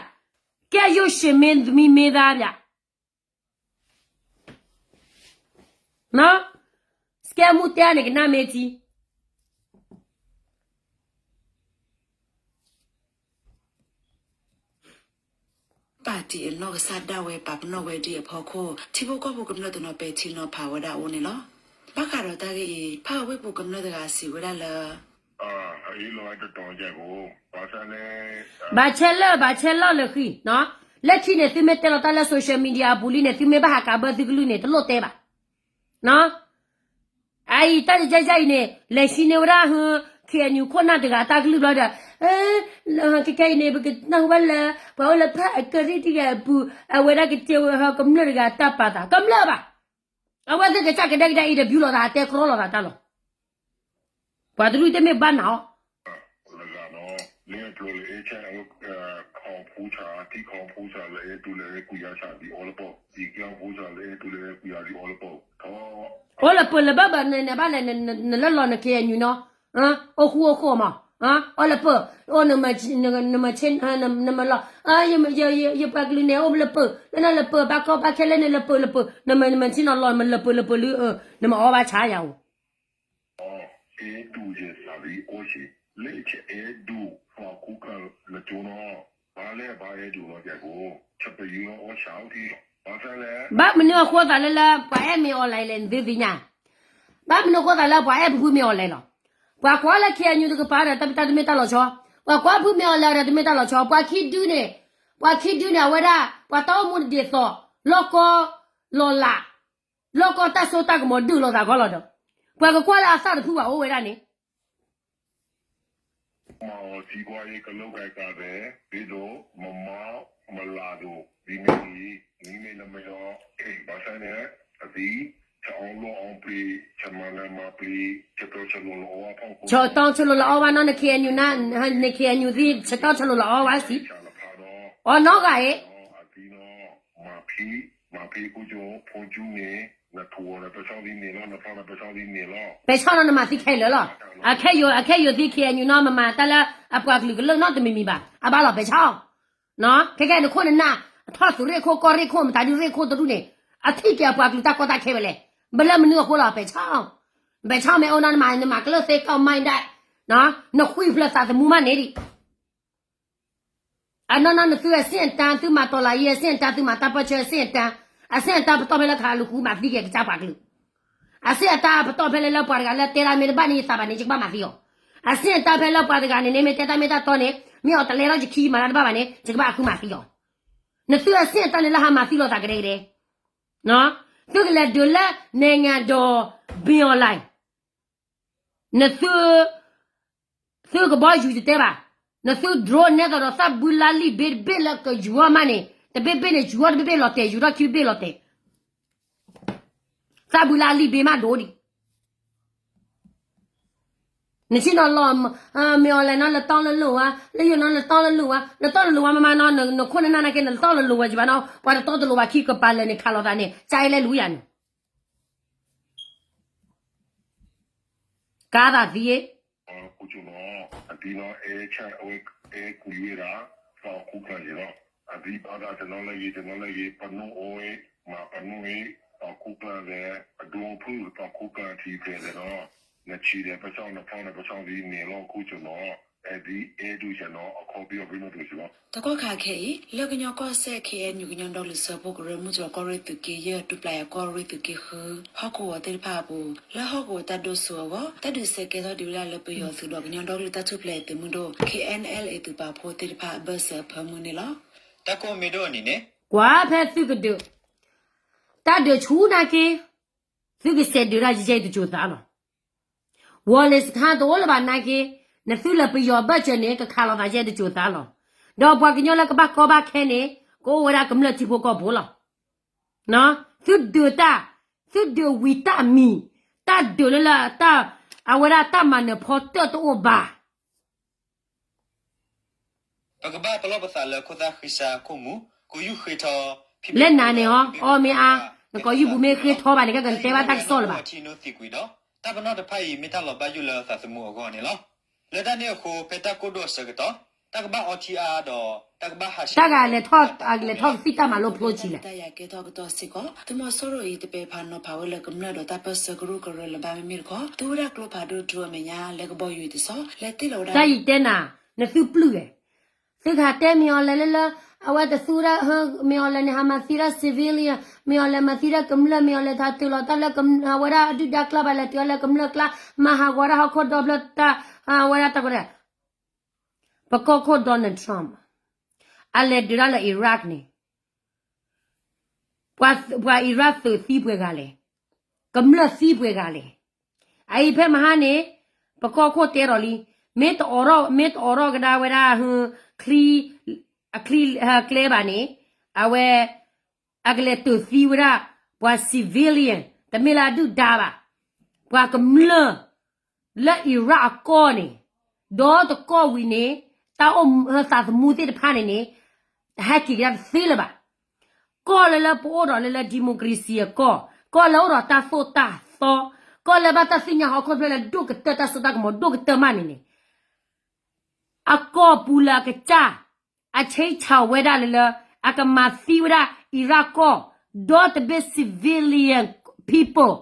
ကဲယိၣ်ရှ့မ့သမံမ့သါပၠး စကဲမူတဲန့ၣ်ကနၣ်မ့ၢ်ထံ ဘၣ်တံၢ်အနီၢ်ကစၢ်ဒၣ်ဝဲ ပာ်ပနီၣ်ဝဲဒ်အဖီခိၣ် ထံဖိကီၢ်ဖိကမျၢၢ်တနီၤပဲာ်ထံနီၤဖးဝဲဒၣ်အအိၣ်န့ၣ်လီၤ. ဘၣ်ဃးဒီးတၢ်ဂ့ၢ်အံၤ ဖးဝ့ၢ်ပူၤကမျၢၢ်တဂၤစံးဝဲဒၣ်လၢ ဘၣ်ဆဲလၢ ဘၣ်ဆဲလၢလၢဃံ လၢခံန့ၣ် သုမ့ၢ်တဲလီၤတၢ်လၢ social media အပူၤလံန့ၣ် သုမ့ၢ်ဘၣ်ဟးကးဘၢသုကလုၢ်န့ၣ် တလိၣ်တဲဘၣ် အအံၤတၢ်တယါယါအံၤန့ၣ် လဲၤဟံးန့ၢ်ဝဲဒၣ် KNU ခိၣ်နၢ်တဂၤတၢ်ကလုၢ်ဘျီဒီး ခဲခဲအံၤန့ၣ် ပကနၢ်ဟူဘၣ်လၢ ပှၤအိၣ်လၢဖၣ်အကရံၣ်တဂၤအပူၤ အဝဲဒၣ်ကတဲဝဲဟီကမျၢၢ်တဂၤတၢ်ပာ်သး ကမျၢၢ်ဘၣ်. အဝဲသ့ၣ်ကစၢ်ကဒဲကဒဲအံၤဒီး ဘျုးလိာ်သး တဲကြီလိာ်သးတၢ်လီၤ. ပှၤတဒူၣ်တမ့ၢ်ဘၣ်နၤအီၤ အိၣ်လၢပၢၤလၢအဲၣ်တူၢ်လၢအဲၣ်ကွံာ်ယါဆၣ်ဒ်အီလပၢၤ, အံၤကဲအီဖိဆၣ်လၢအဲၣ်တူၢ်လၢအဲၣ်ကွံာ်ယါဒ်အီလပၢၤ, အိၣ်လၢပၢၤလၢဘၣ်ဘၣ်န့ၣ် နဘၣ်လဲၤ နလၢလီၤန KNU နီၤ, အိၣ်ဃူအိၣ်ဃိၣ်မး, အိၣ်လၢပၢၤ, အိၣ် နမၤဆ့ နမၤလီၤ, ယပှၤကလုာ်န့ၣ် အိၣ်လၢပၢၤ လၢနလၢပၢၤ ဘၣ်ကီဘၣ်ခဲလၢနလၢပၢၤလၢပၢၤ နမၤဆ့နီၤလီၤ နမၤလၢပၢၤလၢပၢၤလၢ နမၤအီဘၣ်ဆါယၤဧိၤ အဲၣ်ဒူၣ်ယဲၢ်သးလံအိၣ်ဆံး, လၢအဲၣ်ဒူၣ် ဖးခူခၣ်လၢကၠိနီၤ, ဘၣ်လဲၣ်ဘၣ်အဲၣ်ဒူၣ်နီၤကဲကိး, ဆပယူၤလီၤအီၣ်ဆၣ်အိၣ်ထံလီၤ, ဘၣ်ဆၣ်လဲၣ်, ဘၣ်မနုၤအဃိသးလၢလၢပှၤအဲၣ်မ့ၢ်အီၤလဲၣ်လဲၣ် နသုသ့ၣ်ညါ, ဘၣ်မနုၤအဃိသးလၢပှၤအဲၣ်ဖုမ့ၢ်အီၤလဲၣ်လီၤ, ပှၤကွၢ်လၢ KNU တကပၤဒီး တၢ်တမ့ၢ်တၢ်လီၤဆီ, ပှၤကွၢ်ဖုမ့ၢ်အီၤလဲၣ်ဒီး တမ့ၢ်တၢ်လီၤဆီ, ပှၤခံဒုန့ၣ်, ပှၤခံဒုန့ၣ် အဝဲဒၣ် ပှၤတၢ်အိၣ်မူတဒ်သိး, လီၢ်ကီၢ်, လီၢ်လၤ လီၢ်ကီၢ်တၢ်စိတၢ်ကမီၤဒုးလိာ်သးဂီၢ်လီၤဒီး, ပှၤကကွၢ်လၢအသၣ်တဖုဘၣ်အိၣ်ဝဲဒၣ်န့ၣ်, မၤအီၤသံကွၢ်အံၤ ကလိကဲကးသဲး ဘ့ဒိၣ် မမါ မလၤဒိၣ် ဒ်မ့ၢ်အံၤ နမ့ၢ်နမ့ၢ်အီၤ ဘၣ်ဆၣ်န့ၣ် အသံ ဆအီလိၣ်အီပျံၤ ဆမၤနၢၤမၤပျံၤ ဆတီၢ်ဆလိာ်လီၤအီဝဲဖီခိၣ် ဆတီၢ်ဆလိာ်လီၤအီဝဲနီၤ န KNU န န KNU သ့ၣ် ဆတီၢ်ဆလိာ်လီၤအီဝဲစံး ဆၣ်လီၤဖးဒီး အီနီၢ်ဂၤအံၤ အသံနီၤ မၤဖံး မၤဖံးခိၣ်ကၠိ ဖိကၠူမ့ၢ် နထူၣ်အီၤဒီး ပဆီသံန့ၣ်လီၤ နဖျီဒီး ပဆီသံန့ၣ်လီၤ ပဲာ်ဆီနီၤ နမၤသံခဲလၢာ်လီၤ အခဲယိာ် အခဲယိာ်သံ KNU နီၤ မမၤတၢ်လၢ အပှၤကလုာ်ကလုာ်နီတမံၤမံၤဘၣ် အဘၣ်လီၤ ပဲာ်ဆီ ခဲကဲနခိၣ်နနၢ် အထီၣ်သုးရ့ၣ်ခိၣ် ကီၢ်ရ့ၣ်ခိၣ် မတၤဒုးရ့ၣ်ခိၣ်တဒူၣ်န့ၣ် အထံၣ်က့ၤအပှၤကလုာ်တၢ်ကီတၢ်ခဲဝဲလဲၣ် ဘၣ်လၢမနုၤအဃိလီၤ ပဲာ်ဆီ ပဲာ်ဆီမ့ၢ်အိၣ်နီၤ နမၤ နမၤကလၢၢ်သ့ကီၢ်မါဒၣ် နဃုဖျၢၣ်သးသမူမးန့ၣ်ဒံး အနီၢ်နီၢ်နသုအဆင့်အတန်း သုမၤတီၢ်လၢအံၤအဆင့်အတန်း သုမၤတၢ်ပၢၢ်ဆၢအဆင့်အတန်း အဆ့ၣ်အတၢ်ပတီၢ်ဖဲလၢခးလူၤဃုမၤသံက့ၤကစၢ်ပှၤကလုာ်, အဆ့ၣ်အတၢ်ပတီၢ်ဖဲလၢလၢပှၤတဂၤလၢတဲဒၣ်မ့ၢ်တဘၣ်န့ၢ်ယသးဘၣ်န့ၣ် ယကဘၣ်မၤသံအီၤ, အဆ့ၣ်အတၢ်ဖဲလၢပှၤတဂၤန့ၣ်န့ၣ် မ့ၢ်တဲတၢ်မ့ၢ်တၢ်တီန့ၣ် မ့ၢ်အီၤတလဲထီၣ်ယခံမၤတၢ်တဘၣ်ဘၣ်န့ၣ် ယကဘၣ်ဃုမၤသံအီၤ, နသုအဆ့ၣ်အတၢ်န့ၣ်လၢဟးမၤသံလိာ်သးကဒဲကဒဲ သုကလဲၤဒုးလၢ နဲၣ်ညါဒီး ဘ့ၣ်အီၤလဲၣ်, နသု သုကဘီယူၤယတဲဘၣ်, နသု drone နဲသိးဒီးသၣ်ဘုလါလံာ်ဘ့တဘ့ၣ်လၢကယူၤအီၤမးန့ၣ် တဘ့ၣ်ဘ့ၣ်န့ၣ် ယူၤအီၤတဘ့ၣ်ဘ့ၣ်လီၤတဲာ် ယူၤထီၣ်ခံဘ့ၣ်လီၤတဲာ်, သၣ်ဘုလါလံာ်ဘ့မးဒိၣ်ဒံး, နဆ့ၣ်နီၤလီၤ မ့ၢ်အီၤလဲၣ်နီၤ လတီၢ်လၢလိၣ်ဝဲ လၢယိၤနီၤ လတီၢ်လၢလိၣ်ဝဲ လတီၢ်လၢလိၣ်ဝဲမးမးနီၤ နခိၣ်နနၢ်နာ်က့ နလတီၢ်လၢလိၣ်ဝဲယဘၣ်နီၤ ပှၤတတီတလိၤဘၣ်ခံကပၤလၢာ်န့ၣ် ခးလိာ်သးန့ၣ် ကၢ်အ့လဲလူၤယၤန့ၣ် ကါသးသံ အဒ်နီၤ အဲဆၣ်ဝဲ အဲကူးဝဲဒၣ် သီခူကၠၢ်ယဲလီၤ အဒ်ဘၣ်ဒၣ်တနီၤလၢဂ့ၤ တနီၤလၢဂ့ၤ ပနိၣ်အိၣ် မၤပနိၣ်အ့ သီခူကၠၢ်လဲၣ် အဒိဖုၣ် သီခူကၠၢ်ထံဖျဲးလဲၣ်နီၤ နဆံးဒီးပဆီၣ်နဖီၣ်န့ၣ် ပဆီၣ်ဒ်န့ၣ်လီၤ ခိၣ်ကၠိနီၤ အဲဒ်အဲဒိၣ်ယဲနီၤ အခီပညီပနိၣ်တအိၣ်ယဲလီၤ တကီၢ်ခါခဲအံၤ လၢကညီကီၢ်စဲၣ် ခ့ၣ်အဲၣ်ယူၣ် ကညီဒီကလုာ်စၢဖှိၣ်ကရၢ မုၢ်တြီၢ်ကီၢ်ရ့ၣ်သုးက့ယဲၢ် ဒူပျာ်ယၤကီၢ်ရ့ၣ်သုးက့ဃု ဟီၣ်ကဝီၤသ့ၣ်တဖၣ်အပူၤ လၢဟီၣ်ကဝီၤတၢ်ဒိၣ်စိအဂီၢ် တၢ်ဒုးစဲးကဲထီၣ်ဒံးဝဲဒၣ်လၢပယီၤသုးဒီးကညီဒီကလုာ်တၢ်ထူၣ်ဖျဲးသုးမုၢ်ဒိၣ် ခ့ၣ်အဲၣ်အဲလ်အ့ သုးပာ်ဖှိၣ်သ့ၣ်တဖၣ်အဘၢၣ်စၢၤအဖၢမုၢ်န့ၣ်လီၤ. တၢ်ကိးမံၤဒိၣ်အနံၤန့ၣ် ကွၢ်ဖဲသုကဒုး တၢ်ဒုးဆူၣ်နာ်က့ သုကစဲးဒုးတၢ်ယဲၢ်တစိၤသးလီၤ. ဝီၤလ့ၤစခါတအိၣ်လၢၤဘၣ်နာ်က့ နသုလၢပယီၤဘၢၣ်စၢၤန့ၣ် ကခးလိာ်သးယဲၢ်တစိၤသးလီၤ. ဒီးပှၤကညီလၢကဘၣ်ကီဘၣ်ခဲန့ၣ် ကအိၣ်ဝဲဒၣ်ကမျၢၢ်ထံဖိကီၢ်ဖိလီၤ. သုဒုးတၢ်, သုဒုးဝံၤတၢ်မံၤ, တၢ်ဒုးလၢလၢတၢ်, အဝဲဒၣ်တၢ်မၤနၢၤဖီတၢၣ်တအိၣ်ဘၣ်. ပကဘၣ်ပလီၢ်ပသးလၢခိၣ်သၣ်ဃံစါခိၣ်မူၤ, ကယူၢ်ဃ့ထီ, ဖံးဘၣ်အီမ့ၢ်အါ, နကိးယူၢ်ပူၤမ့ၢ်ဃ့ထီဘၣ်န့ၣ် ကဲကနတဲဘၣ်တၢ်ကစီၣ်လၢၤဘၣ်. ထံနိသံကွံာ်ဒီး, တၢ်ပနီၣ်တဖၣ်အံၤ မ့ၢ်တၢ်လီၤဘၣ်ယိၣ်လၢသးသမူအဂီၢ်န့ၣ်လီၤ. လၢတၢ်န့ၣ်အဃိ ဖဲတၢ်ကိၢ်ဒိၣ်အဆၢကတီၢ်, တၢ်ကဘၣ်အီထံအါဒီး တၢ်ကဘၣ်ဟးဆှဲး တၢ်ဂၤလဲၤထီၣ်, လဲၤထီၣ်ကသံၣ်တၢ်မၤလိဖျိဆံးလဲၣ်. တၢ်ယၤကဲထီၣ်ကတီၢ်စ့ၢ်ကီး, သုးမီၤစိရိၤအံၤ တပဲၤဖးနီၤဖးဝဲလၢကမျၢၢ်ဒီးတၢ်ပၢၢ်ဆၢကရူၢ်ကရၢလၢၤဘၣ်မ့မ့ၢ်တခီ, သူဝဲဒၣ်ကျိဖးဒိၣ်တြူအမဲာ်ညါ လဲၤကဘီယူၤအံၤတစီၤ လဲၤတ့ၢ်လီၤဝဲဒၣ် တၢ်ယံၤတဲနၤ, နသုပျုၢ်လဲၣ်. သုကဟးတဲမ့ၢ်အီၤလဲၣ်လၢလၢ, အဝဲတသူဝဲဒၣ်, မ့ၢ်အီၤလဲၣ်န့ၣ် ဟးမၤသံဒၣ် civilian, မ့ၢ်အီၤလဲၣ်မၤသံဒၣ်ကမျၢၢ်, မ့ၢ်အီၤလဲၣ်တၢ်တုၤလီၤတၢ်လၢအဝဲဒၣ်အဒုၣ်ဒါကျါဘၣ်လဲၣ်, တုၤအီၤလၢကမျၢၢ်ကျါ, မၤဟးဂီၤဒၣ်ဟီၣ်ခိၣ်ဒီဖျၢၣ်တၢ်, အဝဲဒၣ်တၢ်ကီ, ပကီၢ်ခိၣ် Donald Trump, အလဲၤဒုးတၢ်လၢ Iraq န့ၣ် ပှၤ Iraq သုးသံပှဲၤဂၤလဲၣ်, ကမျၢၢ်သံပှဲၤဂၤလဲၣ်. အအံၤဖဲမဟါန့ၣ်, ပကီၢ်ခိၣ်တဲဒီးလံ, မ့ၢ်တအိးထီၣ်, မ့ၢ်တအိးထီၣ်ကဒါဝဲဒၣ်, ချံ, အချံ, ကျဲဘၣ်န့ၣ်, အဝဲ, အကလဲၤသုးသံဝဲဒၣ်, ပှၤ civilian, တမ့ၢ်လၢအဒုၣ်ဒါဘၣ်, ပှၤကမျၢၢ် လၢ Iraq အကီၢ်န့ၣ်, ဒီတကီၢ်ဝံၤန့ၣ်, တၢ်အိၣ်သးသမူသ့ၣ်တဖၣ်န့ၣ်န့ၣ်, တဟဲက့ၤကဒါတသ့လၢၤဘၣ်. ကီၢ်လၢလၢပအိၣ်ဒီးလၢလၢ democracy အကီၢ်, ကီၢ်လၢအိၣ်ဒီးတၢ်သိၣ်တၢ်သီ, ကီၢ်လၢဘၣ်တၢ်သ့ၣ်ညါဟီၣ်ခိၣ်ဖျၢၣ်လၢဒိၣ်ကတၢၢ်တၢ်စိတၢ်ကမီၤဒိၣ်ကတၢၢ်မးန့ၣ်န့ၣ် အကီၢ်ပူၤလၢအကစၢ်, အဆ့ဆးဝဲဒၣ်လၢလၢ, အကမၤသံဝဲဒၣ် Iraq ကီၢ်, ဒီတဘ့ၣ် civilian people,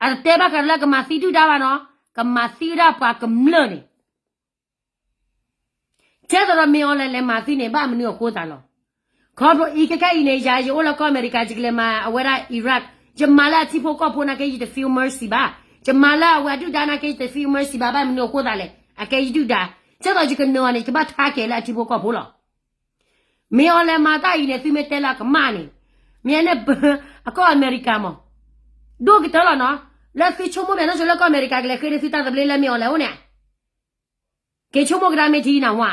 အတတဲဘၣ်ဃးလၢကမၤသံဒုၣ်ဒါဘၣ်နီၤ, ကမၤသံဝဲဒၣ်ပှၤကမျၢၢ်န့ၣ် ကဲသိးဒီးမ့ၢ်အီၤလဲၣ်လဲၤမၤသံန့ၣ် ဘၣ်မနုၤအဃိသးလီၤ. ခီဖျိအံၤခဲခဲအံၤန့ၣ် ယၤယအိၣ်လၢကီၢ်အမဲရကၤ ယကလဲၤမၤအဝဲဒၣ် Iraq, ယမၤလၢအထံဖိကီၢ်ဖိနာ်က့ ယတ feel mercy ဘၣ်. ယမၤလၢအဝဲအဒုၣ်ဒါနာ်က့ ယတ feel mercy ဘၣ်. ဘၣ်မနုၤအဃိသးလဲၣ်, အကဲယဒုၣ်ဒါ, ကဲသိးယကနၢၤအီၤန့ၣ် ယကဘၣ်ထါကဲၤလၢအထံဖိကီၢ်ဖိလီၤ. မ့ၢ်အီၤလဲၤမၤတၢ်အံၤန့ၣ် သုမ့ၢ်တဲလၢအကမၣ်န့ၣ်, မ့ၢ်န့ၣ်, အကီၢ်အမဲရကၤမး, ဒိၣ်ကတၢၢ်လီၤနီၤ, လၢသုဆိကမိၣ်ဘၣ်နီၢ်ဆိလၢကီၢ်အမဲရကၤကလဲၤဃ့န့ၢ်သုတၢ်သဘျ့လၢမ့ၢ်အီၤလဲၤအိၣ်န့ၣ် က့ၤဆိကမိၣ်ကဒါမ့ၢ်ထံနၤဝါ.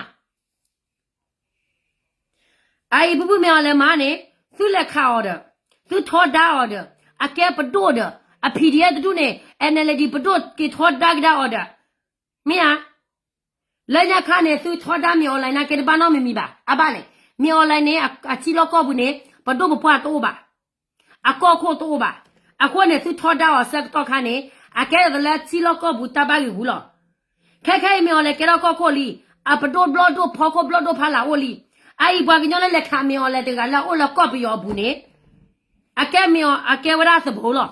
အအံၤဖုဖုမ့ၢ်အီၤလဲၤမၤန့ၣ်, သုလဲၤခးအီၤဒီး, သုထီဒါအီၤဒီး, အကဲပဒိၣ်ဒီး, အ PDF တဒူၣ်န့ၣ်, NLD ပဒိၣ်က့ၤထီဒါကဒါအီၤဒီး, မ့ၢ်ဧါ. လၢညါခါန့ၣ် သုထီဒါမ့ၢ်အီၤလဲၤနာ်က့တဘၣ်နီတမံၤမံၤဘၣ်, အဘၣ်လဲၣ်. မ့ၢ်အီၤလဲၤန့ၣ် အထံလီၢ်ကီၢ်ပူၤန့ၣ် ပဒိၣ်ပပှၢ်တအိၣ်ဘၣ် အကီၢ်ခိၣ်တအိၣ်ဘၣ်. အဃိန့ၣ် သုထီဒါအီၤဆၢကတီၢ်ခါန့ၣ်, အကဲဒ်သိးလၢထံလီၢ်ကီၢ်ပူၤတၢ်ဘၣ်ဂ့ၢ်ဂူၤလီၤ. ခဲခဲအံၤမ့ၢ်အီၤလဲၤကဲထီၣ်ကီၢ်ခိၣ်လံ, အပဒိၣ်ဘျီၣ်ဒိၣ်ဖီခိၣ်ဘျီၣ်ဒိၣ်ဖးလၢ်အိၣ်လံ. အအံၤပှၤကညီလၢလဲၤခးမ့ၢ်အီၤလဲၤတဂၤလၢအအိၣ်လၢကီၢ်ပယီၤအပူၤန့ၣ်, အကဲမ့ၢ်အီၤ အကဲဝဲဒၣ်သဘိလီၤ.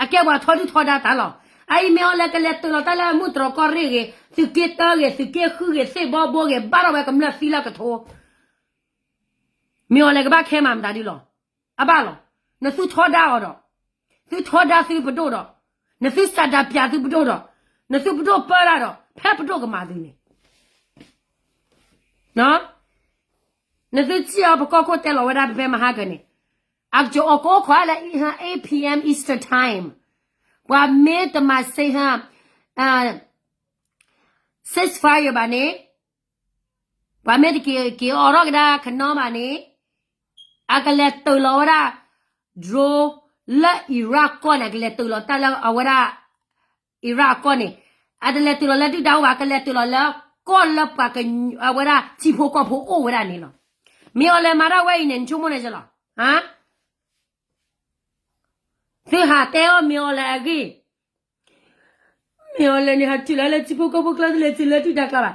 အကဲပှၤထီဒုၣ်ထီဒါတၢ်လီၤ. အအံၤမ့ၢ်အီၤလဲၤကလဲၤတုၤလီၤတၢ်လၢမုၢ်တြီၢ်ကီၢ်ရ့ၣ်ဂ့ၤ, သုးက့တၢဂ့ၤ, သုးက့ဃုဂ့ၤ, သ့ၣ်ဘီဘိဂ့ၤ, ဘၣ်ထီၣ်ဝဲကမျၢၢ်သံလၢကထိ မ့ၢ်အီၤလဲၤကဘၣ်ခဲမၤမတၤဒုလီၤ. အဘၣ်လီၤ. နသုထီဒါအီၤဒီး, သုထီဒါသုပဒိၣ်ဒီး, နသုစးဒးပၠးသုပဒိၣ်ဒီး, နသုပဒိၣ်ပၢတၢ်ဒီး ဖဲပဒိၣ်ကမၤသုန့ၣ် နသုထံၣ်အီၤ ပကီၢ်ခိၣ်တဲလီၤဝဲဒၣ်ဖဲမဟါကၢန့ၣ်, အကစၢ်အီၣ်ကိးခီလၢ eight p.m. Eastern Time, ပှၤမ့ၢ်တမၤစ့ဟ ceasefire ဘၣ်န့ၣ်, ပှၤမ့ၢ်တက့ၤက့ၤအိးထီၣ်ကဒါကနီဘၣ်န့ၣ်, အကလဲၤတ့ၢ်လီၤဝဲဒၣ် drone လၢ Iraq ကီၢ်န့ၣ်, အကလဲၤတ့ၢ်လီၤတၢ်လၢအဝဲဒၣ် Iraq ကီၢ်န့ၣ်, အတလဲၤတ့ၢ်လီၤလၢဒုၣ်ဒါအိၣ်ဘၣ်, ကလဲၤတ့ၢ်လီၤလၢကီၢ်လၢပှၤက အဝဲဒၣ်ထံဖိကီၢ်ဖိအိၣ်ဝဲဒၣ်န့ၣ်လီၤ. မ့ၢ်အီၤလဲၤမၤတၢ်ဝဲအံၤန့ၣ် နဆိကမိၣ်န့ၣ်လီၤ. သုဟးတဲအီၤမ့ၢ်အီၤလဲၤအဂ့ၢ်, မ့ၢ်အီၤလဲၤန့ၣ် ဟးတုၤလၢလၢထံဖိကီၢ်ဖိကျါ တလဲၤတုၤလၢဒုၣ်ဒါကျါဘၣ်.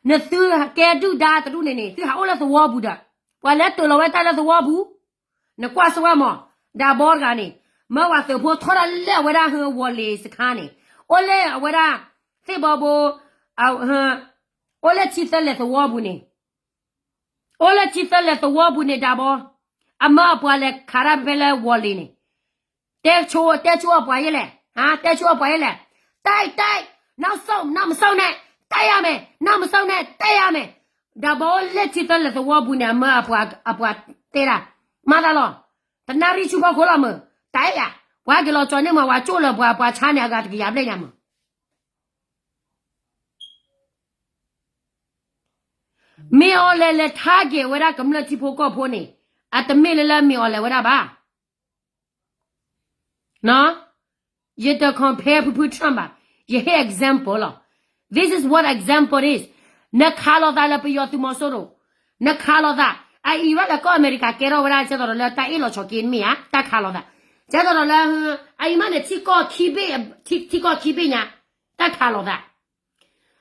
နသုကဲဒုၣ်ဒါတဒူၣ်န့ၣ်န့ၣ် သုဟးအိၣ်လၢသဝီပူၤဒီး, ပှၤလဲၤတ့ၢ်လီၤဝဲတၢ်လၢသဝီပူၤ, နကွၢ်စၢၤဝဲမး, ဒၣ်ဘီတဂၤန့ၣ်, မၢဝဲသုးဖိထီဒါလၢအဝဲဒၣ်ဟၢဝီၤလ့ၤစခါန့ၣ်, အိၣ်လၢအဝဲဒၣ် သ့ၣ်ဘီဘိ, အိၣ်လၢထံသၢလဲၤသဝီပူၤန့ၣ်, အိၣ်လၢထံသၢလဲၤသဝီပူၤန့ၣ် ဒၣ်ဘီ, အမၢအပှၤလဲၤခးတၢ်ဖဲလၢဝီၤလ့ၤန့ၣ်, တဲဆိ, တဲဆိအပှၤယဲလဲၣ်, တဲဆိအပှၤယဲလဲၣ်, တိုက်, တိုက်, နောက်ဆုတ်, နောက်မဆုတ်နဲ့, တိုက်ရမယ်, နောက်မဆုတ်နဲ့, တိုက်ရမယ်. ဒၣ်ဘီအိၣ်လၢထံသၢလဲၤသဝီပူၤန့ၣ် အမၢအပှၤတဲဒၣ်, မၤသးလီၤ, တနၣ်ရံၣ်ဆူဖီခိၣ်လီၤမး, တၢ်အဲၣ်ယၤ, ပှၤက့ၤလီၤကၠီၤန့ၢ်မး ပှၤကၠိလၢပှၤ, ပှၤဆါန့ၣ်အဂၤတကယၤဘျဲၣ်ညါမး. မ့ၢ်အီၤလဲၤလဲၤ target ဝဲဒၣ်ကမျၢၢ်ထံဖိကီၢ်ဖိန့ၣ်, အတမ့ၢ်လၢလၢမ့ၢ်အီၤလဲၤဝဲဒၣ်ဘၣ်. ယတ compare ဖုဖု Trump ဘၣ်, ယဟ့ၣ် example လီၤ. This is what example is. နခးလိာ်သးလၢပယီၤသုးမီၤစိရိၤ, နခးလိာ်သး, အအံၤဘၣ်လၢကီၢ်အမဲရကၤကဲထီၣ်ဝဲဒၣ် ကဲသိးဒီးလၢတၢ်အ့ၣ်လိာ်ဆိးက့မ့ၢ်ဧါ, တၢ်ခးလိာ်သး, ကဲသိးဒီးလၢ, အအံၤမးန့ၣ် ထံကီၢ်ခံဘ့ၣ်, ထံကီၢ်ခံဘ့ၣ်ညါ, တၢ်ခးလိာ်သး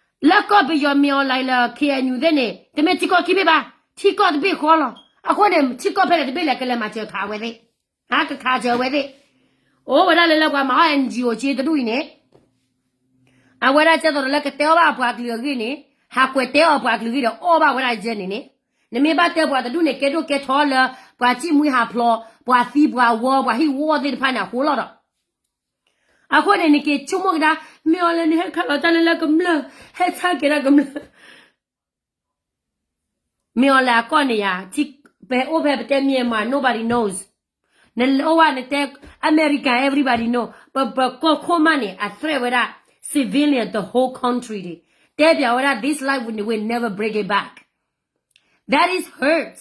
လၢကီၢ်ပယီၤမ့ၢ်အီၤလဲၤလၢ K N U သ့ၣ်န့ၣ် တမ့ၢ်ထံကီၢ်ခံဘ့ၣ်ဘၣ်, ထံကီၢ်တဘ့ၣ်ဃီလီၤ. အဃိန့ၣ် ထံကီၢ်ဖဲလဲၣ်တဘ့ၣ်လဲၣ် ကလဲၤမၤစၢၤခးအဝဲသ့ၣ်, ဟးကခးစၢၤအဝဲသ့ၣ်, အိၣ်ဝဲဒၣ်လၢလၢပှၤမၤအီၣ် N G O က့တဒူၣ်အံၤန့ၣ်, အဝဲဒၣ်ကဲသိးဒီးလၢကတဲအီၣ်ဘၣ်အပှၤကလုာ်အဂ့ၢ်န့ၣ်, ဟးကွဲးတဲအီၣ်အပှၤကလုာ်ဂ့ၢ်ဒီးအီၣ်ဘၣ်ဝဲဒၣ်ယဲန့ၣ်န့ၣ်, နမ့ၢ်ဘၣ်တဲပှၤတဒူၣ်န့ၣ် ကဲဒိၣ်ကဲထီလၢ ပှၤစံၣ်မှံဟးဖျိး, ပှၤသံပှၤဝီ ပှၤဟံၣ်ဝီသ့ၣ်တဖၣ်န့ၣ် အဃိလီၤဒီး အဃိန့ၣ် နက့ၤဆိကမိၣ်ကဒါ, မ့ၢ်အီၤလဲၤန့ၣ် ဟဲခးလီၤတၢ်လၢလၢကမျၢၢ်, ဟဲဆါက့ၤတၢ်ကမျၢၢ်, မ့ၢ်အီၤလဲၤအကီၢ်န့ၣ်ယါ, ပအိၣ်ဖဲပတဲ Myanmar, nobody knows. နအိၣ်ဝဲနတဲ America, everybody know. ပကီၢ်ခိၣ်မးန့ၣ် အ threat ဝဲဒၣ် civilian the whole country ဒၣ်, တဲပၠးဝဲဒၣ် this life will never break it back. That is hurt.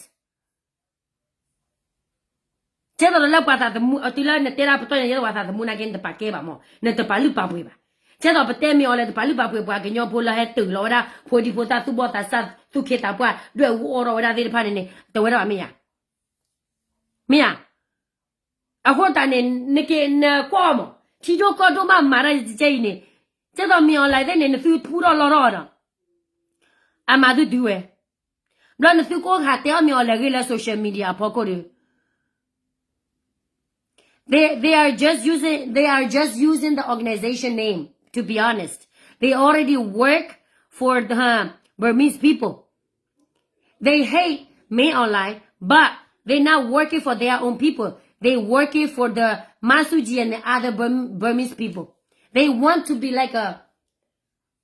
ကဲသိးဒီးလၢပှၤသးသမူ တုၤလၢနတဲဒၣ်ပတီၢ်ညါ ယဲသိးပှၤသးသမူနာ်က့ နတပာ်ကဲဘၣ်မး, နတပာ်လုၢ်ပာ်ပှ့ၤဘၣ်. ကဲသိးပတဲမ့ၢ်အီၤလဲၤ တပာ်လုၢ်ပာ်ပှ့ၤပှၤကညီဖိလၢဟဲတုၤလီၤဝဲဒၣ် ဖိဒံဖိသၣ် သူၣ်ဘီၣ်သးစၢ် သူၣ်ခ့သးပှၢ် ဒွဲၣ်အူအီၣ်ထီၣ်ဝဲဒၣ်သ့ၣ်တဖၣ်န့ၣ်န့ၣ် တဝဲဒၣ်ဘၣ်မ့ၢ်ဧါ. မ့ၢ်ဧါ. အဃိသတးန့ၣ် နက့ၤနကွၢ်မး, ထံဒိၣ်ကီၢ်ဒိၣ်ဘၣ်မၤတၢ်ယကဲအံၤန့ၣ်, ကဲသိးမ့ၢ်အီၤလဲၤသ့ၣ်န့ၣ် နသုဖူထီၣ်လီထီၣ်ဒီး အမၤသုတုၤဝဲ, ဘျီနသုကအိၣ်ခးတဲအီၣ်မ့ၢ်အီၤလဲၤဂ့ၢ်လၢ social media အဖီခိၣ်ဒီး They, they are just using, they are just using the organization name, to be honest. They already work for the Burmese people. They hate Min Aung Hlaing, but they're not working for their own people. They working for the Massoudji and the other Burm-, Burmese people. They want to be like a,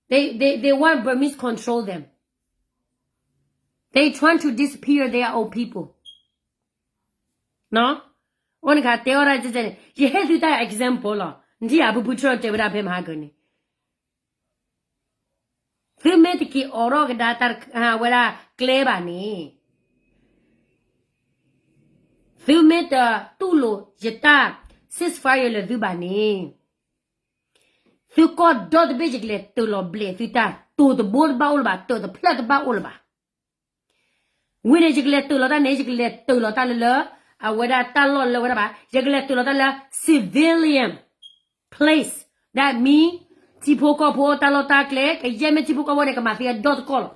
they, they, they want Burmese control them. They trying to disappear their own people. အိၣ်နခါတဲအီၣ်ဒၣ်န့ၣ် ယဟ့ၣ်သုတၢ် example လီၤ. နထံၣ်ဧါ ဖုဖုထၢၣ်တဲဝဲဒၣ်ဖဲမဟါကၢန့ၣ်, သုမ့ၢ်တက့ၤအိးထီၣ်ကဒါတၢ်ဝဲဒၣ်ကျဲဘၣ်န့ၣ်, သုမ့ၢ်တတူၢ်လိာ်ယတၢ် ceasefire လၢသုဘၣ်န့ၣ်, သုကီၢ်ဒီတဘ့ၣ် ယကလဲၤတ့ၢ်လီၤဘျဲးသုတၢ်, တိၤတဘိတဘၣ်အိၣ်လၢၤဘၣ်, တၢ်တဖျၢၣ်တဘၣ်အိၣ်လၢၤဘၣ်. ဝံၤန့ၣ် ယကလဲၤတ့ၢ်လီၤတၢ်န့ၣ် ယကလဲၤတ့ၢ်လီၤတၢ်လၢလၢ အဝဲဒၣ်တၢ်လီၢ်လၢဝဲဒၣ်ဘၣ်, ယကလဲၤတ့ၢ်လီၤတၢ်လၢ civilian place, that mean ထံဖိကီၢ်ဖိတၢ်လီၢ်တၢ်ကျဲ, ကယဲၢ်မ့ၢ်ထံဖိကီၢ်ဖိန့ၣ် ကမၤသံအဒီတကီၢ်လီၤ.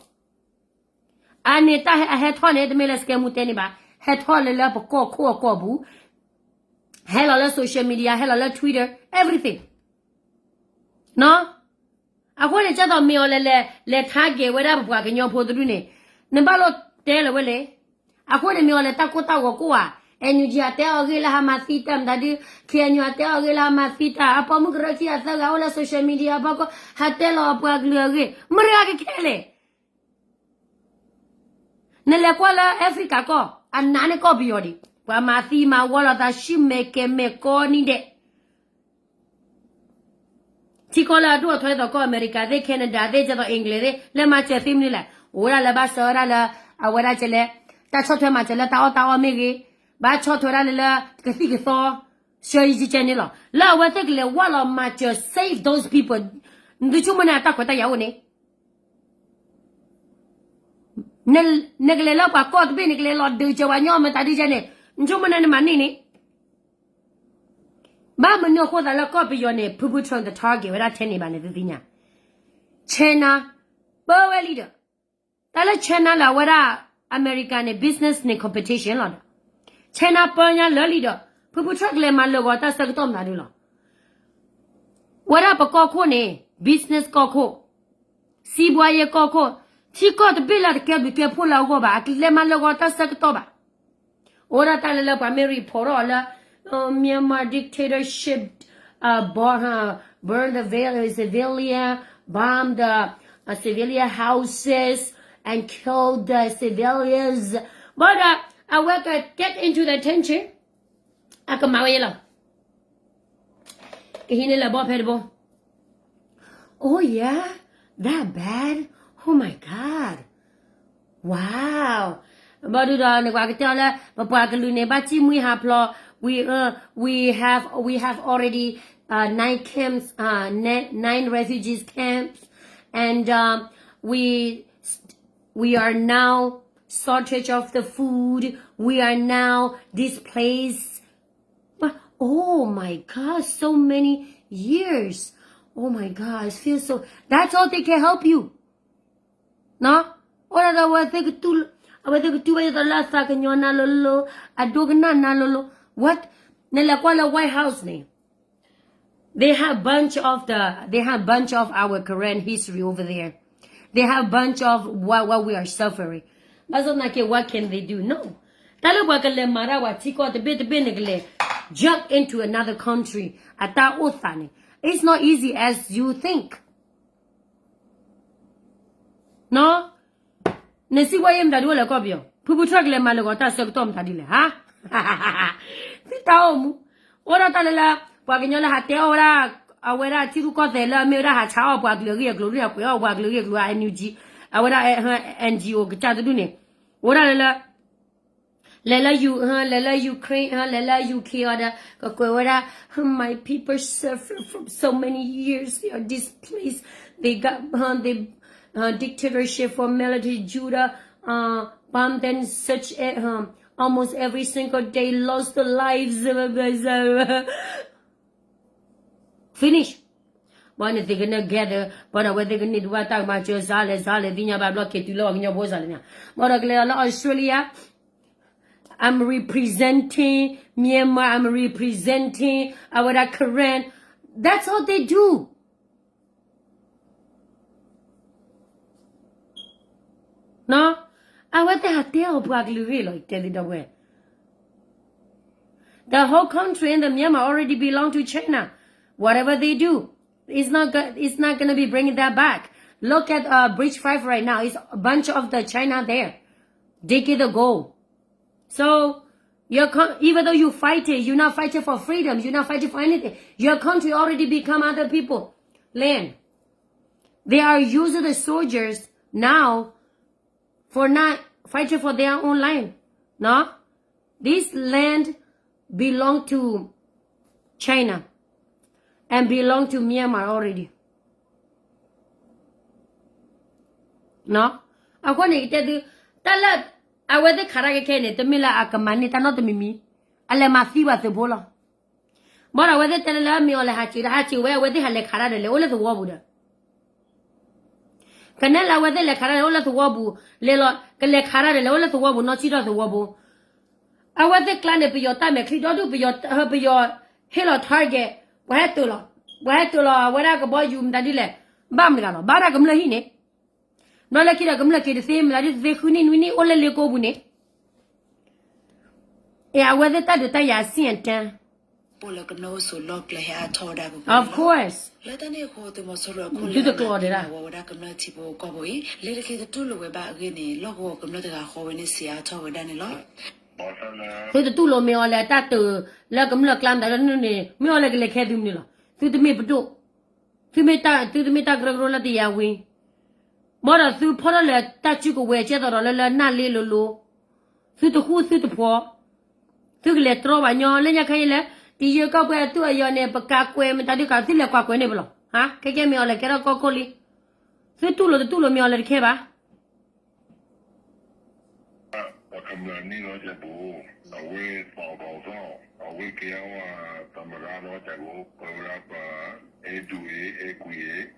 အန့ၣ်တၢ်ဟဲထီၣ်န့ၣ် တမ့ၢ်လၢ စကဲမူ တဲန့ၣ်ဘၣ်, ဟဲထီၣ်လၢလၢပကီၢ်ခိၣ်အကီၢ်ပူၤ, ဟဲလီၤလၢ social media, ဟဲလီၤလၢ Twitter, everything. အဃိန့ၣ် ကဲသိးမ့ၢ်အီၤလဲၤလဲၤ လဲၤ target ဝဲဒၣ်ပပှၤကညီဖိတဒူၣ်န့ၣ်, နဘၣ်လိၣ်တဲလၢၤဝဲလဲၣ်. အဃိန့ၣ် မ့ၢ်အီၤလဲၤတၢ်ကိၢ်တၢ်ဂီၤကိၢ်ဧါ, NUG အတဲအီၤဂ့ၢ်လၢဟးမၤသံတၢ်မတၤဒုး, KNU အတဲအီၤဂ့ၢ်လၢဟးမၤသံတၢ်, အပိာ်မုၣ်ကရၢခံအသၢဂၤအိၣ်လၢ social media အဖီခိၣ် ဟးတဲလီၤအပှၤကလုာ်အဂ့ၢ်, မတၤတဂၤကဲလဲၣ်. နလဲၤကွၢ်လၢ Africa ကီၢ်, အနးန့ၢ်ကီၢ်ပယီၤဒံး, ပှၤမၤသံမၤဝီလိာ်သး ဆူမဲာ်ကဲၤမဲာ်ကီနံၤဒဲး ထံကီၢ်လၢအဒိၣ်အထွဲသိးကီၢ်အမဲရကၤသ့ၣ် Canada သ့ၣ် ဒ်သိး English သ့ၣ် လဲၤမၤစၢၤသ့မနုၤလဲၣ်. အိၣ်ဝဲဒၣ်လၢဘၣ်ဆှၢဝဲဒၣ်လၢ အဝဲဒၣ်ကဲလဲၣ်, တၢ်ဆီၣ်ထွဲမၤစၢၤလၢတၢ်အီၣ်တၢ်အီမ့ၢ်ဂ့ၤ, ဘၣ်ဆီၣ်ထွဲဒၣ်လၢလၢကသံၣ်ကသီ, ဆှၢယံၤကဲန့ၣ်လီၤ. လၢအဝဲသ့ၣ်ကလဲၤဝဲလီၤမၤစၢၤ save those people, နသုဆိကမိၣ်န့ၣ်အတၢ်ခွဲးတၢ်ယာ်အိၣ်န့ၣ် နကလဲၤလၢပှၤကီၢ်တဘ့ၣ်န့ၣ် ကလဲၤလီၤဒုးစၢၤပှၤညီမတၤဒုးကဲန့ၣ်, နဆိကမိၣ်န့ၣ်နမၤန့ၢ်န့ၣ်. ဘၣ်မနုၤအဃိသးလၢကီၢ်ပယီၤန့ၣ် ဖုဖု Trump တ target ဝဲဒၣ်ထဲန့ၣ်ဘၣ်န့ၣ် သုသ့ၣ်ညါ, China ပၢဝဲလံဒီး, တၢ်လၢ China လၢအဝဲဒၣ် America န့ၣ် business န့ၣ် competition လီၤဒီး, China ပၢညါလၢာ်လံဒီး ဖုဖု Trump ကလဲၤမၤလၢာ်ဂီၤတၢ်ဆၢကတီၢ်မတၤဒုးလီၤ. ဝဲဒၣ်ပကီၢ်ခိၣ်န့ၣ် business ကီၢ်ခိၣ် စံးဘှါယဲၢ်ကီၢ်ခိၣ်, ထံကီၢ်တဘ့ၣ်လၢတကဲဘျုးကဲဖှိၣ်လၢအဂီၢ်ဘၣ်, အကလဲၤမၤလၢာ်ဂီၤတၢ်ဆၢကတီၢ်ဘၣ်. အိၣ်ဒၣ်တၢ်လၢလၢပှၤမ့ၢ် report ထီၣ်လၢ Myanmar dictatorship, uh, burn, burn the vil- civilian, bomb the uh, civilian houses and kill the civilians. ဘၣ်ဒီး အဝဲက get into the attention, အကမၤဝဲယဲလီၤ. ကဟံးန့ၢ်လၢဘီဖဲတဘိ. Oh yeah, that bad? Oh my God. Wow. ဘၣ်ဒုးဒီး နကွၢ်ကတဲအီၤလၢ ပပှၤကလုာ်န့ၣ် ဘၣ်စံၣ်မှံဟးဖျိး, we, uh, we have, we have already, uh, nine camps, uh, nine, nine refugees camps, and um, we, we are now shortage of the food. We are now displaced. But, oh my God, so many years. Oh my God, I feel so. That's all they can help you. အိၣ်ဒၣ်ဒီး အဝဲသ့ၣ်ကတူၢ်ဘၣ်ယသိးလၢအသးကညီၤနၤလိၤလိၤ, အဒိကနၣ်နၤလိၤလိၤ. What? နလဲၤကွၢ်လၢ White House န့ၣ်, they have bunch of the, they have bunch of our Karen history over there. They have bunch of what, what we are suffering. ဘၣ်ဆၣ်သနာ်က့ what can they do? No. တၢ်လၢပှၤကလဲၤမၤတၢ်ပှၤထံကီၢ်တဘ့ၣ်တဘ့ၣ်န့ၣ် ကလဲၤ jump into another country အတၢ်အိၣ်သးန့ၣ် it's not easy as you think. နစံးဘှါယဲၢ်မတၤဒုးအိၣ်လၢကီၢ်ပယီၤ, ဖုဖု Trump ကလဲၤမၤလၢာ်ဂီၤတၢ်ဆၢကတီၢ်မတၤဒ်လဲၣ်, ဟါ, သုတၢ်အိၣ်မူ, အိၣ်ဒၣ်တၢ်လၢလၢ ပှၤကညီလၢဟးတဲအီၣ်ဝဲဒၣ်, အဝဲဒၣ်ထံရူၢ်ကီၢ်သဲးလၢအမ့ၢ်ဝဲဒၣ်ဟးဆါအီၣ်ပှၤကလုာ်အဂ့ၢ်အကျိၤဒ်န့ၣ် ပှ့ၤအီၣ်ပှၤကလုာ်အဂ့ၢ်အကျိၤ NUG, အဝဲဒၣ် NGO ကစၢ်တဒူၣ်န့ၣ်, အိၣ်ဒၣ်လၢလၢ လဲၤလၢ U, လဲၤလၢ Ukraine, လဲၤလၢ U K အီၤဒီး ကကွဲးဝဲဒၣ်, my people suffer from so many years, they are displaced, they got, they, uh, dictatorship for military junta, uh, bomb them such, uh, almost every single day, lost their lives. Finish. ဘၣ်န့ၣ်သ့ၣ်ကနၢ် gather, ဘၣ်ဒီးအဝဲသ့ၣ်ကန့ၢ်ဒံးဘၣ်တၢ်ကမၤစၢၤစးလဲၣ်စးလဲၣ်သ့ၣ်ညါဘၣ်ဘျီက့ၤတုၤလၢပှၤကညီဖိစးလဲၣ်ညါ, ဘၣ်ဒီးကလဲၤလီၤလၢ Australia, I'm representing Myanmar, I'm representing အဝဲဒၣ် Karen, that's all they do. အဝဲသ့ၣ်ဟးတဲအီၣ်ပှၤကလုာ်ဂ့ၢ်လီၤ တဲသ့ဒီပုၢ်ဝဲၢ်, the whole country in the Myanmar already belong to China. Whatever they do, it's not go- it's not gonna be bringing that back. Look at uh, Bridge Five right now. It's a bunch of the China there digging the gold. So your co- even though you fight it, you're not fighting for freedom. You're not fighting for anything. Your country already become other people land. They are using the soldiers now for not fighting for their own land. No, this land belong to China and belong to Myanmar already. အဃိန့ၣ် ကတဲသု, တၢ်လၢ အဝဲသ့ၣ်ခးတၢ်ခဲခဲန့ၣ် တမ့ၢ်လၢအကမၤန့ၢ်တၢ်နီတမံၤမံၤ, အလဲၤမၤသံပှၤသုးဖိလီၤ. ဘၣ်ဒီးအဝဲသ့ၣ်တဲလၢလၢအမ့ၢ်အီၤလဲၤဟးစၢၤဒီး ဟးစၢၤဝဲ အဝဲသ့ၣ်ဟးလဲၤခးတၢ်ဒီးလဲၤအိၣ်လၢသဝီပူၤဒီး ကနဲၣ်လၢအဝဲသ့ၣ်လဲၤခးတၢ်ဒီးအိၣ်လၢသဝီပူၤ, လဲၤလီၤ ကလဲၤခးတၢ်ဒီးလဲၤအိၣ်လၢသဝီပူၤ နီၢ်ဆံၣ်ထီၣ်သဝီပူၤ, အဝဲသ့ၣ်ကျါန့ၣ် ပယီၤတၢ်မဲာ်ချံဒီဒူၣ် ပယီၤ, ပယီၤဟ့ၣ်လီၤ target, ပှၤဟဲတုၤလီၤ, ပှၤဟဲတုၤလီၤ အဝဲဒၣ်ကဘီယူၤမတၤဒ်လဲၣ်, ဘၣ်မတၤတဂၤလီၤ ဘၣ်ဒၣ်ကမျၢၢ်ဟံၣ်န့ၣ်, ဒီးလၢခံဒီးကမျၢၢ်က့ၤတသ့ မတၤဒ်တသ့ ဃုနံၣ်နွံနံၣ်အိၣ်လၢလ့ကိပူၤန့ၣ် အဲ အဝဲသ့ၣ်တၢ်ဒုးတၢ်ယၤစံၣ်အတၢ် ပိၣ်လၢကမျၢၢ်အိၣ်ဆိးလီၢ်ကျဲဟဲအါထီၣ်ဝဲဒၣ်ပူၤ of course လၢတၢ်န့ၣ်အဃိ သုးမီၤစိရိၤအခိၣ်လၢသုတကျိးဒံးဒၣ် ဝဲဒၣ်ကမျၢၢ်ထံဖိကီၢ်ဖိအံၤ လၢတက့ၤတတူၢ်လိာ်ဝဲဘၣ်အဂ့ၢ်န့ၣ် လီၢ်ကဝီၤကမျၢၢ်တဂၤဃီဝဲန့ၣ် စံးအါထီၣ်ဝဲဒၣ်န့ၣ်လီၤ. သုတတူၢ်လိာ်မ့ၢ်အီၤလဲၣ် တၢ်တုၤလၢကမျၢၢ်ကျါမတၤလၢနုၢ်န့ၣ် မ့ၢ်အီၤလဲၣ်ကလဲၤခဲသုမနုၤလီၤ. သုတမ့ၢ်ပဒိၣ် သုမ့ၢ်တၢ် သုတမ့ၢ်တၢ်ကရၢကရိလၢတယၤဝံၤ ဘၣ်ဒီးသုဖီၣ်ထီၣ်လၢတၢ်စုကဝဲၤကဲသိးဒီးလၢလၢနၢ်လ့လိၤလိၤ သုတဃူသုတဖိး သုကလဲၤတြီဘၣ်ညီ လၢညါခါအံၤလဲၣ် တယုၢ်ကီၢ်ပှဲၤအတူၢ်အယီၤန့ၣ် ပကးကွဲးမတၤဒုးကး သုလဲၤကွၢ်ကွဲးန့ၣ်ပလီၢ် ဟါ ခဲကဲမ့ၢ်အီၤလဲၣ် ကဲထီၣ်ကီၢ်ခိၣ်လံ သုတူၢ်လိာ်တတူၢ်လိာ်မ့ၢ်အီၤလဲၣ်တခဲဘၣ် ပကမျၢၢ်န့ၣ်လီၤကဲပူၤ အဝဲသီၣ်ကီၢ်သီၣ် အဝဲကဲဝဲ သမရၣ်လီၤကဲပူၤ ပဝဲဒၣ်ပှၤအဲၣ်ဒူၣ်အဲၣ်ကွံ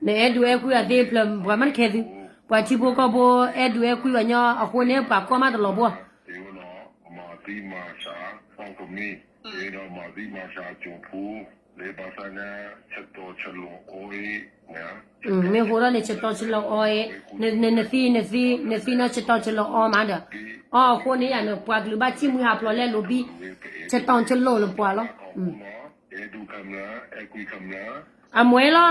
နအဲၣ်ဒူၣ်အဲၣ်ကွံအသ့ဖျၢၣ် ပှၤမ့ၢ်တခဲသု ပှၤထံဖိကီၢ်ဖိအဲၣ်ဒူၣ်အဲၣ်ကွံဘၣ်ညီ အဃိန့ၣ် ပှၤကီၢ်မးတလီၤဘှီ မၤသံမၤစှၤ သီၣ်ကမံ ဒီးမၤသံမၤစှၤကၠိဖိ လၢဘၣ်ဆၣ်ညါ ဆတီၢ်ဆလီၤအီအံၤ မ့ၢ်ဟိထီၣ်န့ၣ် ဆတီၢ်ဆလီၤအီအံၤ နသံ နသံ နသံနီၢ်ဆတီၢ်ဆလီၤအီမးဒီး အီအဃိန့ၣ်ယၤန့ၣ် ပှၤကလုာ်ဘၣ်စံၣ်မှံဟးဖျိးလဲလိာ်ဘံ ဆတီၢ်ဆလီၤလၢပှၤလီၤ အမွဲလီၤ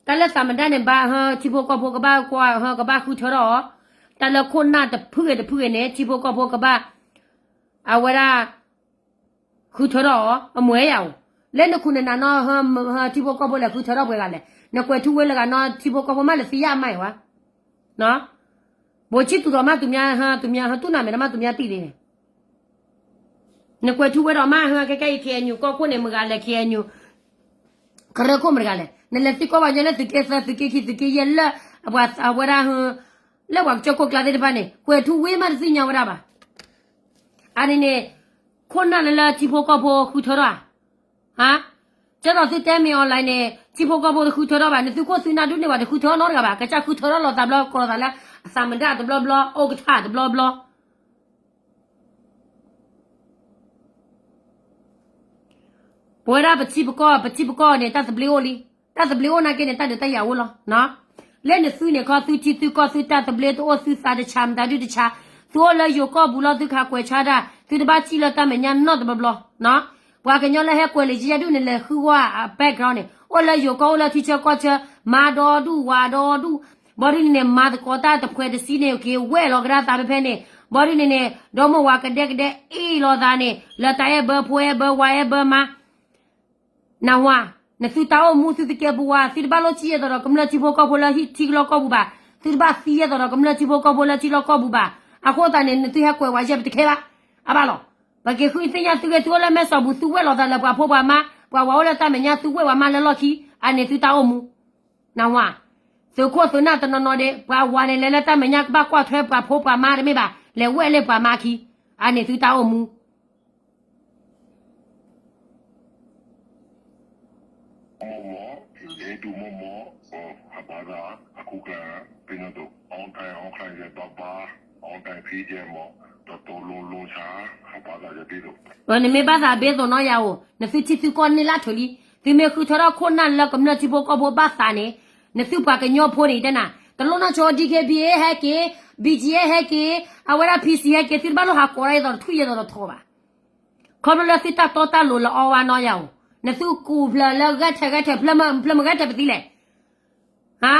တၢ်လၢသးမတၢ်န့ၣ်ဘၣ် ဟၢ ထံဖိကီၢ်ဖိကဘၣ်ကွၢ် ဟၢ ကဘၣ်ဃုထၢထီၣ်အီၤ တၢ်လၢခိၣ်နၢ်တဖုဂ့ၤတဖုဂ့ၤန့ၣ် ထံဖိကီၢ်ဖိကဘၣ် အဝဲဒၣ် ဃုထၢထီၣ်အီၤ အမွဲယၤဧိၤ လၢနခူၣ်နနၤနီၢ် ဟၢ ထံဖိကီၢ်ဖိလဲၤဃုထၢထီၣ်ပှဲၤဂၤလဲၣ် နကွဲးထူဝ့လၢဂၤနီၢ် ထံဖိကီၢ်ဖိမးလဲၤသံယၣ်အမါအံၤဝဲ ဘိးဆံၣ်သူၣ်ထီၣ်မး သူများ ဟၢ သူများ ဟၢ တူၢ်နၤမဲာ်တၢ်မး သူများတံၢ်လံန့ၣ် နကွဲးထူဝ့ဒီးမး ဟၢ ခဲကဲအံၤ KNU ကီၢ်ခိၣ်န့ၣ် မတၤဂၤလဲၣ် KNU ကရၢခိၣ်မတၤဂၤလဲၣ် နလဲၤသံကွၢ်ဘၣ်ညီလၢသုးက့သၢ သုးက့ခံ သုးက့ယဲၢ်လၢ အဝဲဒၣ် လၢပှၤကစၢၢ်ခိၣ်ကျါသ့ၣ်တဖၣ်န့ၣ် ကွဲးထူဝ့မးတသ့ၣ်ညါဝဲဒၣ်ဘၣ် အန့ၣ်န့ၣ် ခိၣ်နၢ်လၢလၢထံဖိကီၢ်ဖိဃုထၢထီၣ်ဧါ ဟါ ကဲသိးသုတဲမ့ၢ် online န့ၣ် ထံဖိကီၢ်ဖိတဃုထၢထီၣ်ဘၣ် နသုးခိၣ်သုးနၢ်ဒုးန့ၢ်ဘၣ် တဃုထၢနီတဂၤဘၣ် ကစၢ်ဃုထၢထီၣ်လိာ်သးဘျီ ကိးလိာ်သးလၢ အသးမတၢ်တဘျီဘျီ အိၣ်ကထါတဘျီဘျီ ပဝဲဒၣ်ပထံပကီၢ် ပထံပကီၢ်န့ၣ် တၢ်သဘျ့အိၣ်လံ တၢ်သဘျ့အိၣ်နာ်က့န့ၣ် တၢ်ဒုးတၢ်ယၤအိၣ်လီၤ လၢနသုန့ၣ်ခီ သုထံသုကီၢ်သုတၢ်သဘျ့တအိၣ် သုသးတဆး မတၤဒုတဆး သုအိၣ်လၢယိၤကီၢ်ပူၤလီၤ သုခးကွဲးဆါတၢ် သုတဘၣ်စံၣ်လၢတၢ်မဲာ်ညါနီတဘျီဘျီ ပှၤကညီလၢဟဲကွဲးလံာ်ကယဲၢ်ဒုန့ၣ် လဲၤဃုဝဲအ background န့ၣ် အိၣ်လၢယိၤကီၢ် အိၣ်လၢထံဆၢကီၢ်ဆၢ မၤဒီဒူၣ်ဝၤဒီဒူၣ် ဘီဒုန့ၣ်န့ၣ် မၤသကိးတၢ်တဖှဲးတဆံန့ၣ် က့ၤဝဲၢ်လီၤကဒါသးဖဲဖဲန့ၣ် ဘီဒုန့ၣ်န့ၣ် ဒီမိၢ်ဝၤကဒဲကဒဲအ့ၣ်လိာ်သးန့ၣ် လၢတၢ်အဲၣ်ဘၢဖိအဲၣ်ဘၢဝၤအဲၣ်ဘၢမါ နဝၤ နသုတၢ်အိၣ်မူသုသကဲးပဝး သုတဘၣ်လိၣ်စံၣ်ယဲၢ်သိးဒီးကမျၢၢ်ထံဖိကီၢ်ဖိလၢထံလီၢ်ကီၢ်ပူၤဘၣ် သုတဘၣ်သံယဲၢ်သိးဒီးကမျၢၢ်ထံဖိကီၢ်ဖိလၢထံလီၢ်ကီၢ်ပူၤဘၣ် အဃိသတးန့ၣ် နသုဟဲကွဲးဝဲယဲၢ်ပတခဲဘၣ် အဘၣ်လီၤ ပက့ၤဃုသ့ၣ်ညါသုဂ့ၢ် သုအိၣ်လၢမဲၢ်ဆီးပူၤ သုဝဲၢ်လိာ်သးလၢပှၤဖိပှၤမါ ပှၤဝၤအိၣ်လၢတၢ်မဲာ်ညါ သုဝဲၢ်ပှၤမါလၢလီၢ်ခံ အန့ၣ်သုတၢ်အိၣ်မူ နဝၤ သုးခိၣ်သုးနၢ်တနီၤနီၤဒၣ် ပှၤဝၤန့ၣ်လဲၤလၢတၢ်မဲာ်ညါကဘၣ်ကွၢ်ထွဲပှၤဖိပှၤမါတမ့ၢ်ဘၣ် လဲၤဝဲၢ်လၢပှၤမါခံ အန့ၣ်သုတၢ်အိၣ်မူ မီၢ်မီၢ် အဲၣ်ဒူၣ်မီၢ်မီၢ် ဟးဘၣ်သး အခုကလၢ ပ့ၤနီၣ်သိး အီၣ်တၢ်အီၣ်ချါယဲၢ်ဘၣ်ဘၣ် အီၣ်တၢ်ဖံးယဲၢ်မီၢ် တတီလိၤလိၤဆါ ဟးဘၣ်သးယဲၢ်ဘ့ၣ်သိး နမ့ၢ်ဘၣ်သးဘ့ၣ်သိးနီၢ်ယၤဧိၤ နသုထံသုကီၢ်န့ၢ်လၢထုးလံ သုမ့ၢ်ဃုထၢထီၣ်ခိၣ်နၢ်လၢကမျၢၢ်ထံဖိကီၢ်ဖိဘၣ်သးန့ၣ် နသုပှၤကညီဖိန့ၣ်တဲနၤ တလိၣ်နီၢ်ဆိ DKBA ဟဲက့ၤ BGF ဟဲက့ၤ အဝဲဒၣ် PC ဟဲက့ၤ သုတဘၣ်လိၣ်ဟးကိးတၢ်ယဲၢ်သိးတထွံၣ်ယဲၢ်သိးတထီဘၣ် ခီဖျိလၢသုတၢ်တီတၢ်လိၤလၢအီဝဲနီၢ်ယၤဧိၤ နသုကူၣ်ဖျၢၣ်လၢဂဲၤထၢၣ်ဂဲၤထၢၣ် ဖျၢၣ်မဂဲၤထၢၣ်ပသံလဲၣ် ဟါ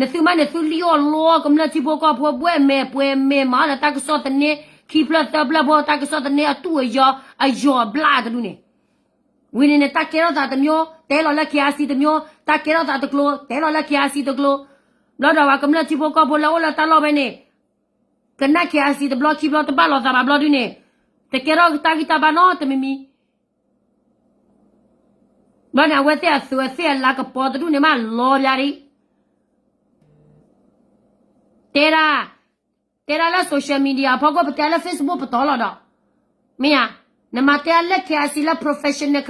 နသုမးန့ၣ် သုလံၣ်အီၣ်လိအီၣ်ကမျၢၢ်ထံဖိကီၢ်ဖိ ဘှဲၣ်မဲာ်ပှဲၤမဲာ်မၤအီၣ်လၢတၢ်ကစီၣ်သန့ ခံဖျၢၣ်သၢဖျၢၣ်ဖိ တၢ်ကစီၣ်သန့အတူၢ်အယီၤ အယီၤဘျါတဒူၣ်န့ၣ် ဝံၤန့ၣ်န့ၣ် တၢ်ကဲထီၣ်သးတမျိုး တဲလီၤလၢ KIC တမျိုး တၢ်ကဲထီၣ်သးတကျိၤ တဲလီၤလၢ KIC တကျိၤ ဘျီဒီးပှၤကမျၢၢ်ထံဖိကီၢ်ဖိလၢအိၣ်လၢတၢ်လီၢ်ဖဲန့ၣ် ကနၣ် KIC တဘျီခံဘျီတဘၣ်လိာ်သးဘၣ်ဘျီဒုန့ၣ် တကဲထီၣ်တၢ်ဂံၢ်တၢ်ဘါနီတမံၤမံၤ ဘျီန့ၣ် အဝဲသ့ၣ်အသုးအသ့ၣ်အလၤကပီၤတဒူၣ်န့ၣ်မးလီၤဘျါဒံး တဲဒၣ် တဲဒၣ်လၢ social media အဖီခိၣ် ပတဲလၢ Facebook ပတီၢ်လီၤဒီး မ့ၢ်ဧါ နမၤတဲလၢ KIC လၢ Professional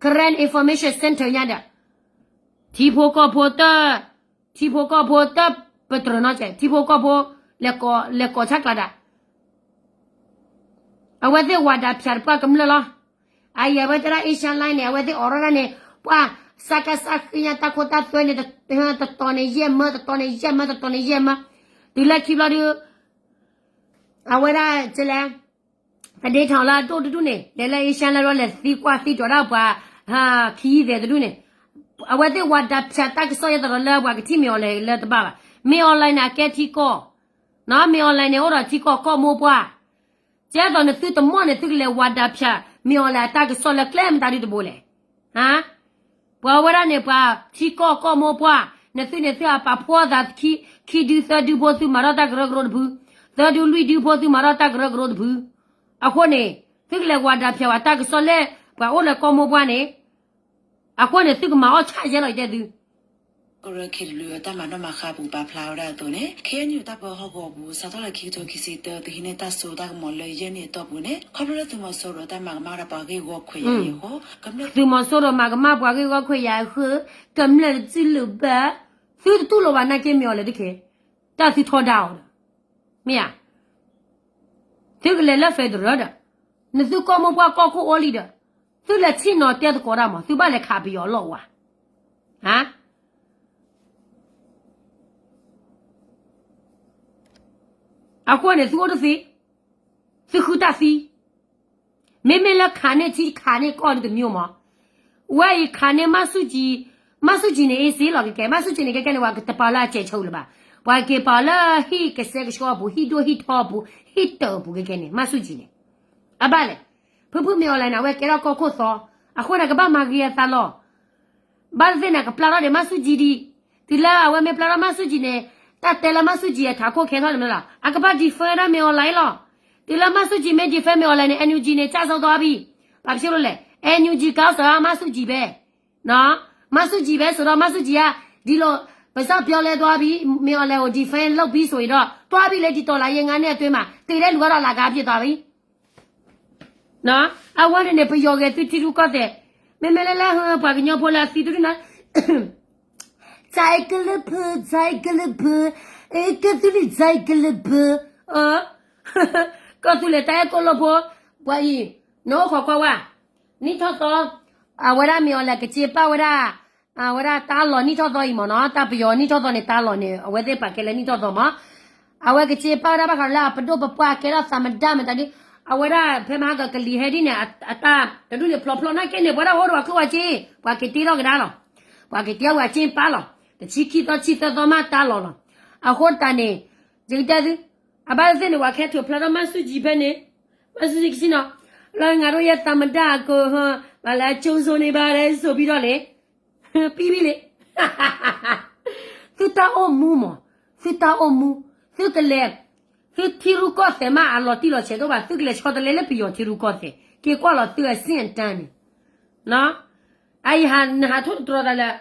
Karen Information Center ညါဒီး ထံဖိကီၢ်ဖိတ ထံဖိကီၢ်ဖိတပတြၢၤနီတစဲး ထံဖိကီၢ်ဖိ လဲၤကိးဆါကျးဒၣ် အဝဲသ့ၣ်ဝၤဒၣ်ဖၠးတပှၢ်ကမျၢၢ်လီၤ. အအံၤအဝဲတဲဒၣ် Asia Line န့ၣ် အဝဲသ့ၣ်အိးထီၣ်ဒၣ်န့ၣ် ပှၤစးကစၢ်ဃ့ညါတၢ်ခိတၢ်သွဲန့ၣ် တတီၤန့ၣ်ယဲၢ်မၢ တတီၤန့ၣ်ယဲၢ်မၢ တတီၤန့ၣ်ယဲၢ်မၢ တုၤလၢခံဘျီဒု အဝဲဒၣ်လဲၣ် အဒ့ထီၣ်လၢအဒိၣ်တဒူၣ်န့ၣ် လဲၤလၢအ့ရှါလၢရီလဲၤသံကွၢ်သံတွၤဒၣ်ပှၤ ခံသဲးတဒူၣ်န့ၣ် အဝဲသ့ၣ်ဝၤဒၣ်ဖၠးတၢ်ကစီၣ်ယဲသိးဒီးလၢပှၤကထံၣ်မ့ၢ်အီၤလဲၣ်လၢတဘၣ်ဘၣ်. မ့ၢ်အီၤလဲၣ်န့ၣ် အကဲထံကီၢ်, မ့ၢ်အီၤလဲၣ်န့ၣ် အိၣ်ဒီးထံကီၢ်ကီၢ်မိၢ်ပှၢ် ကဲသိးနသုတမီၢ်န့ၣ် သုကလဲၤဝၤဒၣ်ဖၠး မ့ၢ်အီၤလဲၣ်အတၢ်ကစီၣ်လၢကျဲမတၤဒုတဘိလဲၣ်. ပှၤဝဲဒၣ်န့ၣ် ပှၤထံကီၢ်ကီၢ်မိၢ်ပှၢ်, နသုန့ၣ်သုအပာ်ဖှိၣ်သး ခံဒုသၢဒုဖိသုမၤထီၣ်တၢ်ကရၢကရိတဖု, သၢဒုလွံၢ်ဒုဖိသုမၤထီၣ်တၢ်ကရၢကရိတဖု. အဃိန့ၣ် သုကလဲၤဝၤဒၣ်ဖၠးဝဲတၢ်ကစီၣ်လၢ ပှၤအိၣ်လၢကီၢ်မိၢ်ပှၢ်န့ၣ် အဃိန့ၣ် သုကမၤအီၣ်ဆၣ်ယဲလီၤ ယတဲသု ကရၢခ့တဘျုးအတၢ်မၤနီၣ်မၤဃါပူၤ ပာ်ဖျါဝဲဒၣ်အသိးန့ၣ် ခ့ၣ်အဲၣ်ယူၣ်တၢ်ပၢဟီၣ်ကဝီၤပူၤ စးထီၣ်လၢခံကထိခံဆံတၢ သုဟံးန့ၢ်တၢ်စိတၢ်ကမီၤလၢယဲၢ်နံၣ်အတီၢ်ပူၤန့ၣ် ခီဖျိလၢသုးမီၤစိရိၤအတၢ်မၤကမၣ်ဝဲဒၣ်ပှၤဂ့ၢ်ဂီၢ်ခွဲးယာ်အံၤအဃိ သုးမီၤစိရိၤမၤကမၣ်ပှၤဂ့ၢ်ဂီၢ်ခွဲးယာ်အဃိ ကမျၢၢ်တတူၢ်လိာ်ဘၣ်, သုတတူၢ်လိာ်ဘၣ်နာ်က့မ့ၢ်အီၤလဲၣ်တခ့, တၢ်သုထီဒါအီၤဒီး မ့ၢ်ဧါ သုကလဲၤလၢ federal ဒီး နသုကီၢ်မိၢ်ပှၢ်ကီၢ်ခိၣ်အိၣ်လံဒီး သုလဲၤဆ့ၣ်နီၤတဲသကိးတၢ်မး သုဘၣ်လဲၤခးပယီၤအလီၢ်ဝါ, အဃိန့ၣ် သုအိၣ်တသ့, သုဃုတၢ်သံ, မ့မ့ၢ်လၢခးန့ၢ်ထံခးန့ၢ်ကီၢ်ဒ်တမံၤမး, ဝဲအံၤခးန့ၢ်မၤဆူၣ်ကံ, မၤဆူၣ်ကံန့ၣ် အ့စ့လီၤကဲကဲ, မၤဆူၣ်ကံန့ၣ် ကဲကဲန့ၣ် ပှၤကတပာ်လၢအစဲးဆိလၢၤဘၣ်, ပှၤက့ၤပာ်လၢဟံၣ်ကစဲကဆှီပူၤ ဟံၣ်ဒိၣ်ဟံၣ်ထီပူၤ ဟံၣ်တၢၢ်ပူၤကဲကဲန့ၣ် မၤဆူၣ်ကံန့ၣ်, အဘၣ်လဲၣ်, ဖုဖုမ့ၢ်အီၤလဲၣ်န့ၣ် အဝဲကဲထီၣ်ကီၢ်ခိၣ်သီ, အဃိန့ၣ် ကဘၣ်မၤဂ့ၤအသးလီၤ ဘၣ်သ့ၣ်သ့ၣ်န့ၣ် ကပျၢ်ထီၣ်ဒီးမၤဆူၣ်ကံဒံး, တုၤလၢအဝဲမ့ၢ်ပျၢ်ထီၣ်မၤဆူၣ်ကံန့ၣ်, တၢ်တဲလၢမၤဆူၣ်ကံအထးခိၣ်ခဲထီၣ်န့ၣ်မ့ၢ်လီၤ, အကဘၣ် defend ဒၣ်မ့ၢ်အီၤလဲၣ်လီၤ, တုၤလၢမၤဆူၣ်ကံမ့ၢ် defend မ့ၢ်အီၤလဲၣ်န့ၣ် NUG န့ၣ် ကၢ်စီၣ်သီဘံၣ်, ဘၣ်ဖဲလဲၣ်, NUG ကၢ်စီၣ်မၤဆူၣ်ကံဖဲ, မၤဆူၣ်ကံဖဲစိဒီးမၤဆူၣ်ကံဧါ, ဒ်လီၤ, ပစံးပျီလဲၤသီဘံၣ်, မ့ၢ်အီၤလဲၣ်အိၣ် defend လီၤဘံၣ်စိအံၤဒီး သီဘံၣ်လၢဒ်သိးလၢယဲၢ်နံၣ်အသွ့မး တ့ၢ်ဒဲးလူၤဝဲဒီးလၢကါဖျိသီဘံၣ် အဝဲန့ၣ်န့ၣ် ပယီၤဂဲၤသုထံရူၢ်ကီၢ်သဲး, မ့မ့ၢ်လၢလၢပှၤကညီဖိလၢအသံတရူၢ်နီၤ, ကလုၢ်ဖု, ကလုၢ်ဖု, ကဲသုလံ ကလုၢ်ဖု, ကီၢ်သူလ့ၤတၢ်အဲၣ်ကိၣ်လိၣ်ဖိ, ပှၤအံၤ, နအိၣ်ခိးကွၢ်ဝဲ, နံၣ်ထီၣ်သီ, အဝဲဒၣ်မ့ၢ်အီၤလဲၣ် ကစ့ပာ်ဝဲဒၣ် အဝဲဒၣ်တၢ်လီၢ်နံၣ်ထီၣ်သီအံၤမ့ၢ်နီၤ, တၢ်ပယီၤနံၣ်ထီၣ်သီန့ၣ် တၢ်လီၢ်န့ၣ် အဝဲသ့ၣ်ပာ်ကဲလၢနံၣ်ထီၣ်သီမး, အဝဲကစ့ပာ်ဝဲဒၣ်ဘၣ်ဃးလၢအပဒိၣ်ပပှၢ်ကဲထီၣ်သးမတၢ်မတၤဒ်, အဝဲဒၣ်ဖဲမဟါကကလံၤဟဲဒ်န့ၣ် အတၢ်တဒူၣ်န့ၣ် ဖျိဖျိနာ်က့န့ၣ် ပဝဲဒၣ်အိၣ်ဒီးပှၤကျိၣ်ဝဲက့, ပှၤက့ၤတ့ထီၣ်ကဒါလီၤ, ပှၤက့ၤတ့ထီၣ်ဝဲက့ပာ်လီၤ, တဆံခံသီဆံသၢသီမးတၢ်လီၢ်လီၤ, အဃိတၢ်န့ၣ်, ယကတဲသု, အဘၣ်သ့ၣ်န့ၣ် ပှၤခဲထုးဖျါထီၣ်မၤဆူၣ်ကံဖဲန့ၣ်, မၤဆူၣ်ကံကစံနီၤ, လၢငါတို့ရဲ့သမ္မတက ဘၣ်လၢ အကြိုဆိုနေပါတယ် ဆိုပြီးတော့ လံ ပြီးပြီလံ သုတၢ်အိၣ်မူမး, သုတၢ်အိၣ်မူ, သုကလဲၤ, သုထံရူၢ်ကီၢ်သဲးမးအလီၤတံၢ်လီၤဆဲးတအိၣ်ဘၣ်, သုကလဲၤဆီတလဲလၢပယီၤထံရူၢ်ကီၢ်သဲး, က့ၤကွၢ်လီၤသုအဆင့်အတန်းန့ၣ်, အအံၤနဟးထိၣ်သတြီၤသးလၢ,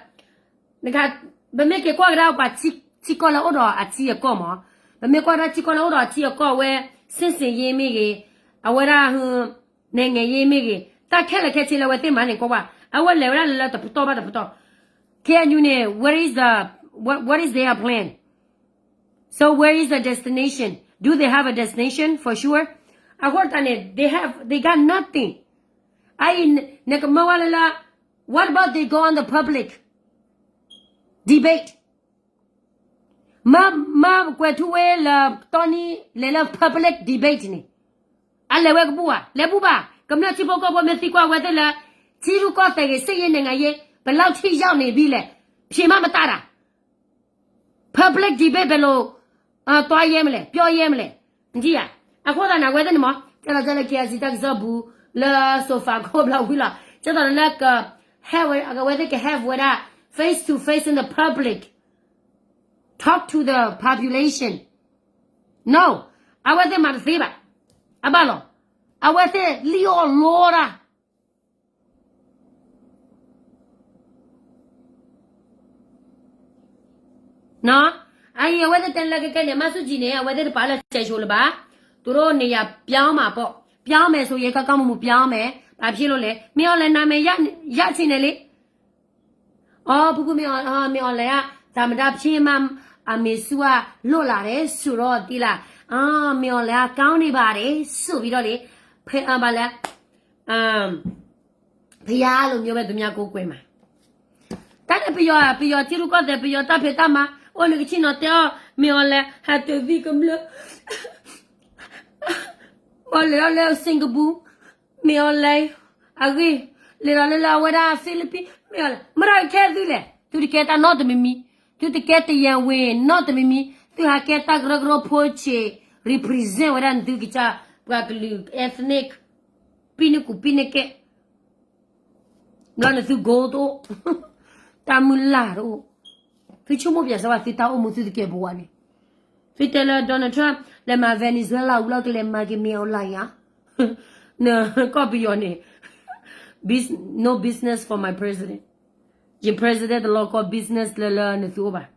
ပမ့ၢ်က့ၤကွၢ်ကဒါပှၤထံကီၢ်လၢအိၣ်ဒီးအထံအကီၢ်မး, ပမ့ၢ်ကွၢ်ဒၣ်ထံကီၢ်လၢအိၣ်ဒီးအထံအကီၢ်ဝဲ, စစ်ဆင်ရေးမ့ၢ်ဂ့ၤ, အဝဲဒၣ် နိုင်ငံရေးမ့ၢ်ဂ့ၤ, တၢ်ခဲလၢာ်ခဲဆ့လၢအဝဲသ့ၣ်မၤန့ၣ်ကွၢ်ကွၢ်, အဝဲလဲၤဝဲဒၣ်လၢတပတီၢ်ဘၣ်တပတီၢ်, ခဲအံၤန့ၣ် where is the, what, what is their plan? So where is the destination? Do they have a destination for sure? အဃိတၢ်န့ၣ် they have, they got nothing. အအံၤ နကမၢဝဲလၢလၢ, what about they go on the public debate? မၢကွဲးထူဝ့လၢတီနံၤ လဲၤလၢ public debate န့ၣ်, အလဲၤဝဲကဘူၣ်ဧါ, လဲၤဘူၣ်ဘၣ်, ကမျၢၢ်ထံဖိကီၢ်ဖိမ့ၢ်သံကွၢ်ဝဲသ့ၣ်လၢ, ထံရူၢ်ကီၢ်သဲးဂ့ၤ စစ်ရေး နိုင်ငံရေး ဘယ်လောက်ထိရောက်နေပြီလဲ, ဖြေမှတ်မတတ်တာ public debate ဘယ်လို, သွားရဲမလဲ, ပြောရဲမလဲ, မကြည့်ရ, အဃိသတးန့ၣ် အဝဲသ့ၣ်န့ၣ်မး ကဲလီၤကဲလၢ KIC တၢ်ကစီၣ်ပူၤ လၢ sofa ခိၣ်ဘျီဝံၤလီၤ, ကဲသိးလၢက, have ဝဲ, အဝဲသ့ၣ်က have ဝဲဒၣ် face to face in the public, talk to the population, no, အဝဲသ့ၣ်မၤတသ့ဘၣ်, အဘၣ်လီၤ, အဝဲသ့ၣ်လံၣ်အီၣ်လီတၢ် အအံၤ အဝဲသ့ၣ်တဲလၢကကဲန့ၣ် မၤဆူၣ်ကံန့ၣ် အဝဲသ့ၣ်တပာ်လၢစဲးဆိလၢၤဘၣ်, သူတို့နေရာပြောင်းမှာပေါ့, ပြောင်းမယ်ဆိုရင် ကောင်းကောင်းမွန်မွန်ပြောင်းမယ်, ဘာဖြစ်လို့လဲ, မင်းအောင်လှိုင်နာမည်ရချင်တယ်လေ, อ๋อ ဖုဖုမင်းအောင်လှိုင်, မင်းအောင်လှိုင်က သမ္မတဖြစ်မှ အမေစုက လွတ်လာတယ်ဆိုတော့ သိလား, အာ မင်းအောင်လှိုင်က ကောင်းနေပါတယ် ဆိုပြီးတော့လေ, ဖဲ, ဘာလဲ, ဘုရားလိုမျိုးပဲ သူများကိုးကွယ်မှာ, တၢ်န့ၣ်ပယီၤ, ပယီၤထံရူၢ်ကီၢ်သဲး, ပယီၤတၢ်ဖံးတၢ်မၤ, အိၣ်န့ၣ်ကဆ့ၣ်နီၤတဲအီၤ, မင်းအောင်လှိုင် ဟးတုၤသံကမျၢၢ် ဘၣ်လဲၤထီၣ်လၢ Singapore မ့ၢ်အီၤလဲၣ်, အဂ့ၢ်, လဲၤထီၣ်လၢလၢအဝဲဒၣ် Philippines မ့ၢ်အီၤလဲၣ်, မ့ၢ်ဒၣ်ကခဲသုလဲၣ်, သုတကဲတၢ်နီတမံၤမံၤ, သုတကဲတယံၤဝ့ၤနီတမံၤမံၤ, သုဟးကဲတၢ်ကရၢကရိဖိဆ့း represent ဝဲဒၣ်နသုကစၢ် ပှၤကလုာ် ethnic ပံနကူပံနကဲ ဘျီနသု goal တအိၣ်, တၢ်မုၢ်လၢ်တအိၣ်, သုဆိကမိၣ်ပၠးစၢၤဘၣ်သုတၢ်အိၣ်မူသုတကဲပဝးန့ၣ်, သုတဲလၢ Donald Trump လဲၤမၤ Venezuela ဝံၤလီၤကလဲၤမၤက့ၤမ့ၢ်အီၤလၢယၤ, နကီၢ်ပယီၤန့ၣ်, no business for my president, ယ president တလီၤကီ business လၢလၢနသုအိၣ်ဘၣ်.